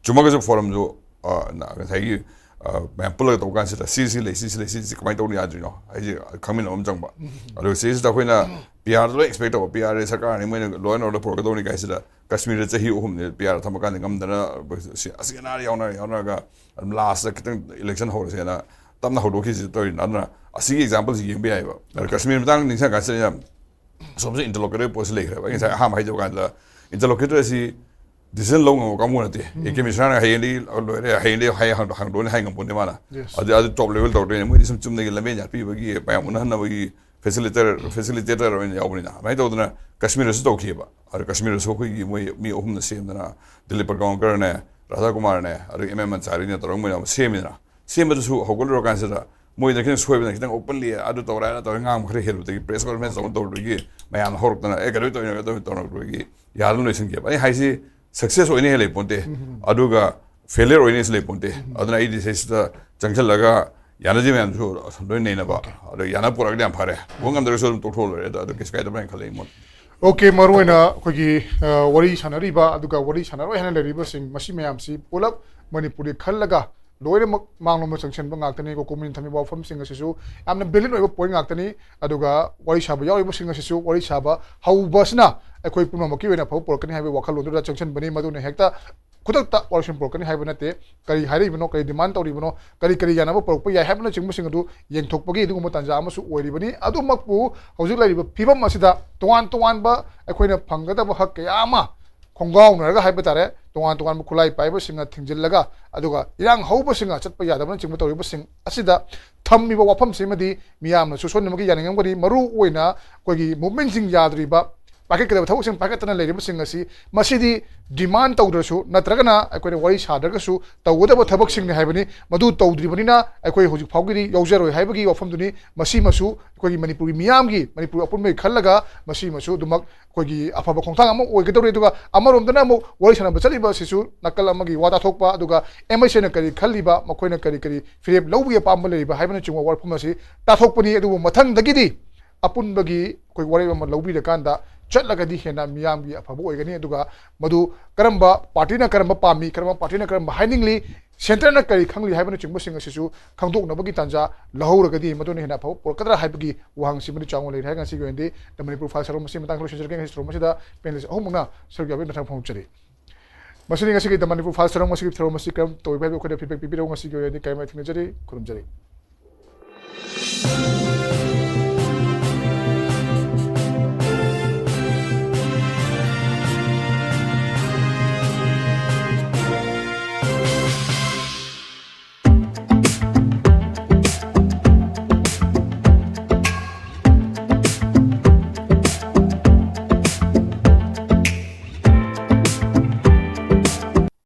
ꯆꯨꯝꯃꯒꯁꯨ ꯐꯣꯔꯝꯗꯨ, ꯑ, ꯅ-, ꯉꯁꯥꯏꯒꯤ, ꯑ, ꯃꯌꯥꯝ ꯄꯨꯜꯂꯒ ꯇꯧꯕ ꯀꯥꯟꯁꯤꯗ ꯁꯤ, ꯁꯤ ꯂꯩ, ꯁꯤ, ꯁꯤ ꯂꯩ, ꯁꯤ, ꯁꯤ ꯀꯃꯥꯏꯅ ꯇꯧꯅꯤ ꯌꯥꯗ꯭ꯔꯤꯅꯣ ꯍꯥꯏꯁꯦ ꯈꯪꯃꯤꯟꯅꯕ ꯑꯃ ꯆꯪꯕ꯫ ꯑꯗꯨꯒ ꯁꯤꯁꯤꯗ ꯑꯩꯈꯣꯏꯅ P R ꯗ ꯂꯣꯏ expect ꯇꯧꯕ, P R ꯗ ꯁꯔꯀꯥꯔꯅꯤ, ꯃꯣꯏꯅ law and order ꯄꯨꯔꯛꯀꯗꯧꯅꯤ ꯀꯥꯏꯁꯤꯗ ꯀꯥꯁꯃꯤꯔꯗ ꯆꯍꯤ ꯑꯍꯨꯝꯅꯤ P R ꯊꯝꯃꯀꯥꯟꯗ ꯉꯝꯗꯅ ꯁꯤ ꯑꯁꯤ ꯑꯅꯥ ꯌꯥꯎꯅ-, ꯌꯥꯎꯅꯔꯒ ꯑꯗꯨꯝ last ꯇ ꯈꯤꯇꯪ election ꯍꯧꯔꯁꯦꯅ ꯇꯞꯅ ꯍꯧꯗꯣꯛꯈꯤꯁꯤ ꯇꯧꯔꯤꯅ꯫ ꯑꯗꯨꯅ ꯑꯁꯤꯒꯤ example ꯁꯤ ꯌꯦꯡꯕ ꯌꯥꯏꯑꯕ꯫ ꯑꯗ ꯀꯥꯁꯃꯤꯔ ꯃꯇꯥꯡ ꯅꯤꯡꯁꯤꯡꯉꯀꯥꯟꯁꯤꯗ ꯑꯩꯅ ꯑꯁꯣꯝꯁꯤ interlocutory post ꯁꯤ ꯂꯩꯈ꯭ꯔꯦꯕ꯫ ꯑꯩ ꯉꯁꯥꯏ ꯑꯍꯥꯟꯕ ꯍꯥꯏꯖꯕ ꯀꯥꯟꯗ interlocutory ꯑꯁꯤ decision ꯂꯧ ꯉꯝꯕ ꯀꯥꯡꯕꯨ ꯅꯠꯇꯦ꯫ A K ꯃꯤꯁ꯭ꯔꯥꯅ ꯍꯌꯦꯡꯗꯤ ꯂꯣꯏꯔꯦ, ꯍꯌꯦꯡꯗꯤ ꯍꯌꯦꯡ ꯍꯥꯡꯗꯣꯛꯑꯅꯤ ꯍꯥꯏ ꯉꯝꯄꯣꯠꯇꯦ ꯃꯥꯅ꯫ ꯑꯗꯨ, ꯑꯗꯨ top level ꯇꯧꯔꯛꯇꯣꯏꯅꯦ꯫ ꯃꯣꯏꯗꯤ ꯁꯨꯝ ꯆꯨꯝꯅꯒꯤ ꯂꯝꯕꯦꯟ ꯌꯥꯠꯄꯤꯕꯒꯤ ꯃꯌꯥꯝ ꯎꯅꯍꯟꯅꯕꯒꯤ facilitator, facilitator ꯑꯣꯏꯅ ꯌꯥꯎꯕꯅꯤꯅ꯫ ꯑꯗꯨꯃꯥꯏꯅ ꯇꯧꯗꯅ ꯀꯥꯁꯃꯤꯔꯗꯁꯨ ꯇꯧꯈꯤꯑꯕ꯫ ꯑꯗ ꯀꯥꯁꯃꯤꯔꯗꯁꯨ ꯑꯩꯈꯣꯏꯒꯤ ꯃꯣꯏ ꯃꯤ ꯑꯍꯨꯝꯅ ꯁꯦꯝꯗꯅ, ꯗꯤꯂꯤꯞ ꯄ꯭ꯔꯒꯥꯡꯀꯔꯅꯦ, ꯔꯥꯙꯥ ꯀꯨꯃꯥꯔꯅꯦ, ꯑꯗꯒꯤ M M ꯑꯟꯁꯥꯔꯤꯅ ꯇꯧꯔꯒ ꯃꯣꯏꯅ ꯑꯃ ꯁꯦꯝꯃꯤꯗꯅ꯫ ꯁꯦꯝꯕꯗꯨꯁꯨ ꯍꯧꯒꯠꯂꯨꯔꯀꯥꯟꯁꯤꯗ ꯃꯣꯏꯗ ꯈꯤꯇꯪ ꯁꯣꯏꯕꯅ ꯈꯤꯇꯪ openly ꯑꯗꯨ ꯇꯧꯔꯦ, ꯑꯗꯥ ꯇꯧꯔꯦ, ꯉꯥꯡꯕ ꯈꯔ ꯍꯦꯜꯂꯨꯕꯗꯒꯤ press conference ꯑꯃ ꯇꯧꯔꯨꯕꯗꯒꯤ ꯃꯌꯥꯝꯅ ꯍꯧꯔꯛꯇꯅ, "ꯑꯦ, ꯀꯩꯗꯧ ꯇꯧꯔꯤꯅꯣ, ꯀꯩꯗꯧ ꯇꯧꯔꯤꯅꯣ?" ꯇꯧꯔꯛꯄꯗꯒꯤ ꯌꯥꯗꯅ ꯂꯣꯏꯁꯤꯟꯈꯤꯕ꯫ ꯑꯩ ꯍꯥꯏꯁꯤ success ꯑꯣꯏꯅ ꯍꯦꯜꯂꯦ ꯄꯣꯟꯇꯦ, ꯑꯗꯨꯒ failure ꯑꯣꯏꯅꯁꯨ ꯂꯩ ꯄꯣꯟꯇꯦ꯫ ꯑꯗꯨꯅ ꯑꯩꯗꯤ ꯁꯤꯁꯤꯗ ꯆꯪꯁꯤꯜꯂꯒ ꯌꯥꯅꯗꯦ ꯃꯌꯥꯝꯁꯨ ꯂꯣꯏ ꯅꯩꯅꯕ, ꯑꯗꯣ ꯌꯥꯅ ꯄꯨꯔꯛꯑꯗꯤ ꯌꯥꯝ ꯐꯔꯦ꯫ ꯄꯨꯔꯛ ꯉꯝꯗ꯭ꯔꯒꯁꯨ ꯑꯗꯨꯝ ꯇꯣꯛꯊꯣꯛꯑ ꯂꯣꯏꯔꯦ꯫ ꯑꯗꯣ, ꯑꯗꯣ ꯀꯩꯁꯨ ꯀꯥꯏꯗꯕ꯭ꯔꯥ ꯍꯥꯏꯅ ꯈꯜꯂꯦ ꯑꯩ ꯃꯣꯠ꯫ OK, ꯃꯔꯨꯑꯣꯏꯅ ꯑꯩꯈꯣꯏꯒꯤ, ꯑ, ꯋꯥꯔꯤ ꯁꯥꯟꯅꯔꯤꯕ ꯑꯗꯨꯒ ꯋꯥꯔꯤ ꯁꯥꯟꯅꯔꯣꯏ ꯍꯥꯏꯅ ꯂꯩꯔꯤꯕꯁꯤꯡ ꯃꯁꯤ ꯃꯌꯥꯝꯁꯤ ꯄꯨꯂꯞ ꯃꯅꯤꯄꯨꯔꯒꯤ ꯈꯜꯂꯒ ꯂꯣꯏꯅꯃꯛ ꯃꯥꯡꯂꯣꯝꯗ ꯆꯪꯁꯤꯟꯕ ꯉꯥꯛꯇꯅꯤ꯫ ꯀꯣꯀꯣꯃꯤꯅ ꯊꯝꯃꯤꯕ ꯋꯥꯐꯝꯁꯤꯡ ꯑꯁꯤꯁꯨ ꯌꯥꯝꯅ valid ꯑꯣꯏꯕ point ꯉꯥꯛꯇꯅꯤ꯫ ꯑꯗꯨꯒ ꯋꯥꯔꯤ ꯁꯥꯕ ꯌꯥꯎꯔꯤꯕꯁꯤꯡ ꯑꯁꯤꯁꯨ, ꯋꯥꯔꯤ ꯁꯥꯕ ꯍꯧꯕ ꯑꯁꯤꯅ ꯑꯩꯈꯣꯏ ꯄꯨꯝꯅꯃꯛꯀꯤ ꯑꯣꯏꯅ ꯑꯐꯕ ꯄꯨꯔꯛꯀꯅꯤ ꯍꯥꯏꯕ ꯋꯥꯈꯜꯂꯣꯟꯗꯨꯗ ꯆꯪꯁꯤꯟꯕꯅꯤ꯫ ꯃꯗꯨꯅ ꯍꯦꯛꯇ ꯈꯨꯗꯛꯇ ꯋꯥꯔꯛꯁꯤꯟ ꯄꯨꯔꯛꯀꯅꯤ ꯍꯥꯏꯕ ꯅꯠꯇꯦ꯫ ꯀꯔꯤ ꯍꯥꯏꯔꯛꯏꯕꯅꯣ, ꯀꯔꯤ demand ꯇꯧꯔꯤꯕꯅꯣ, ꯀꯔꯤ ꯀꯔꯤ ꯌꯥꯅꯕ ꯄꯨꯔꯛꯄ ꯌꯥꯏ ꯍꯥꯏꯕꯅꯆꯤꯡꯕꯁꯤꯡ ꯑꯗꯨ ꯌꯦꯡꯊꯣꯛꯄꯒꯤ ꯑꯗꯨꯒꯨꯝꯕ ꯇꯥꯟꯖꯥ ꯑꯃꯁꯨ ꯑꯣꯏꯔꯤꯕꯅꯤ꯫ ꯑꯗꯨꯃꯛꯄꯨ ꯍꯧꯖꯤꯛ ꯂꯩꯔꯤꯕ ꯐꯤꯕꯝ ꯑꯁꯤꯗ ꯇꯣꯉꯥꯟ ꯇꯣꯉꯥꯟꯕ ꯑꯩꯈꯣꯏꯅ ꯐꯪꯒꯗꯕ ꯍꯛ ꯀꯌꯥ ꯑꯃ ꯈꯣꯡꯒꯥꯎꯅꯔꯒ ꯍꯥꯏꯕ ꯇꯥꯔꯦ, ꯇꯣꯉꯥꯟ ꯇꯣꯉꯥꯟꯕ ꯈꯨꯠꯂꯥꯏ ꯄꯥꯏꯕꯁꯤꯡꯅ ꯊꯤꯡꯖꯤꯜꯂꯒ, ꯑꯗꯨꯒ ꯏꯔꯥꯡ ꯍꯧꯕꯁꯤꯡꯅ ꯆꯠꯄ ꯌꯥꯗꯕꯅꯆꯤꯡꯕ ꯇꯧꯔꯤꯕꯁꯤꯡ ꯑꯁꯤꯗ ꯊꯝꯃꯤꯕ ꯋꯥꯐꯝꯁꯤꯃꯗꯤ ꯃꯤꯌꯥꯝꯅꯁꯨ ꯁꯣꯏꯗꯅꯃꯛꯀꯤ ꯌꯥꯅꯤꯡꯉꯝꯒꯅꯤ꯫ ꯃꯔꯨ ꯑꯣꯏꯅ ꯑꯩꯈꯣꯏꯒꯤ movementꯁꯤꯡ ꯌꯥꯗ꯭ꯔꯤꯕ, ꯄꯥꯏꯈꯠꯀꯗꯕ ꯊꯕꯛꯁꯤꯡ ꯄꯥꯏꯈꯠꯇꯅ ꯂꯩꯔꯤꯕꯁꯤꯡ ꯑꯁꯤ, ꯃꯁꯤꯗꯤ demand ꯇꯧꯗ꯭ꯔꯁꯨ ꯅꯠꯇ꯭ꯔꯒꯅ ꯑꯩꯈꯣꯏꯅ ꯋꯥꯔꯤ ꯁꯥꯗ꯭ꯔꯒꯁꯨ ꯇꯧꯒꯗꯕ ꯊꯕꯛꯁꯤꯡꯅꯤ ꯍꯥꯏꯕꯅꯤ꯫ ꯃꯗꯨ ꯇꯧꯗ꯭ꯔꯤꯕꯅꯤꯅ ꯑꯩꯈꯣꯏ ꯍꯧꯖꯤꯛ ꯐꯥꯎꯒꯤꯗꯤ ꯌꯥꯎꯖꯔꯣꯏ ꯍꯥꯏꯕꯒꯤ ꯋꯥꯐꯝꯗꯨꯅꯤ꯫ ꯃꯁꯤꯃꯁꯨ ꯑꯩꯈꯣꯏꯒꯤ ꯃꯅꯤꯄꯨꯔꯒꯤ ꯃꯤꯌꯥꯝꯒꯤ, ꯃꯅꯤꯄꯨꯔ ꯑꯄꯨꯟꯕꯒꯤ ꯈꯜꯂꯒ ꯃꯁꯤꯃꯁꯨ ꯑꯗꯨꯃꯛ ꯑꯩꯈꯣꯏꯒꯤ ꯑꯐꯕ ꯈꯣꯡꯊꯥꯡ ꯑꯃ ꯑꯣꯏꯒꯗꯧꯔꯤ꯫ ꯑꯗꯨꯒ ꯑꯃꯔꯣꯝꯗꯅ ꯑꯃꯨꯛ ꯋꯥꯔꯤ ꯁꯥꯟꯅꯕ ꯆꯠꯂꯤꯕ ꯑꯁꯤꯁꯨ ꯅꯥꯀꯜ ꯑꯃꯒꯤ ꯋꯥ ꯇꯥꯊꯣꯛꯄ, ꯑꯗꯨꯒ MICꯅ ꯀꯔꯤ ꯈꯜꯂꯤꯕ, ꯃꯈꯣꯏꯅ ꯀꯔꯤ ꯀꯔꯤ ꯐꯤꯔꯦꯞ ꯂꯧꯕꯒꯤ ꯑꯄꯥꯝꯕ ꯂꯩꯔꯤꯕ ꯍꯥꯏꯕꯅꯆꯤꯡꯕ ꯋꯥꯐꯝ ꯑꯁꯤ ꯇꯥꯊꯣꯛꯄꯅꯤ꯫ ꯑꯗꯨꯕꯨ ꯃꯊꯪꯗꯒꯤꯗꯤ ꯑꯄꯨꯟꯕꯒꯤ ꯑꯩꯈꯣꯏ ꯋꯥꯔꯦꯞ ꯑꯃ ꯂꯧꯕꯤꯔꯀꯥꯟꯗ ꯆꯠꯂꯒꯗꯤ ꯍꯦꯟꯅ ꯃꯤꯌꯥꯝꯒꯤ ꯑꯐꯕ ꯑꯣꯏꯒꯅꯤ꯫ ꯑꯗꯨꯒ ꯃꯗꯨ ꯀꯔꯝꯕ partyꯅ ꯀꯔꯝꯕ ꯄꯥꯝꯃꯤ, ꯀꯔꯝꯕ partyꯅ ꯀꯔꯝꯕ ꯍꯥꯏꯅꯤꯡꯂꯤ, centreꯅ ꯀꯔꯤ ꯈꯪꯂꯤ ꯍꯥꯏꯕꯅꯆꯤꯡꯕꯁꯤꯡ ꯑꯁꯤꯁꯨ ꯈꯪꯗꯣꯛꯅꯕꯒꯤ ꯇꯥꯟꯖꯥ ꯂꯧꯍꯧꯔꯒꯗꯤ ꯃꯗꯨꯅ ꯍꯦꯟꯅ ꯑꯐꯕ ꯄꯨꯔꯛꯀꯗ꯭ꯔꯥ ꯍꯥꯏꯕꯒꯤ ꯋꯥꯍꯪꯁꯤꯃꯗꯤ ꯆꯥꯎꯅ ꯂꯩꯔꯦ꯫ ꯉꯁꯤꯒꯤ ꯑꯣꯏꯅꯗꯤ The Manipur Files ꯊꯧꯔꯝ ꯑꯁꯤ ꯃꯇꯥꯡꯗ ꯂꯣꯏꯁꯤꯟꯖꯔꯒꯦ꯫ ꯉꯁꯤ ꯊꯧꯔꯝ ꯑꯁꯤꯗ panelist ꯑꯍꯨꯝꯃꯛꯅ ꯁꯔꯨꯛ ꯌꯥꯕꯤꯕ ꯃꯊꯪ ꯐꯣꯡꯗꯣꯛꯆꯔꯤ꯫ ꯃꯁꯤꯅꯤ ꯉꯁꯤꯒꯤ The Manipur Files ꯊꯧꯔꯝ꯫ ꯉꯁꯤꯒꯤ ꯊꯧꯔꯝ ꯑꯁꯤ ꯀꯔꯝ ꯇꯧꯔꯤꯕ ꯍꯥꯏꯕꯗꯨ ꯑꯩꯈꯣꯏꯗ feedback ꯄꯤꯕꯤꯔꯛꯎ꯫ ꯉꯁꯤꯒꯤ ꯑꯣꯏꯅꯗꯤ ꯀꯥꯏꯃꯥꯏ ꯊꯦꯡꯅꯖꯔꯤ꯫ ꯈꯨꯔꯨꯝꯖꯔꯤ꯫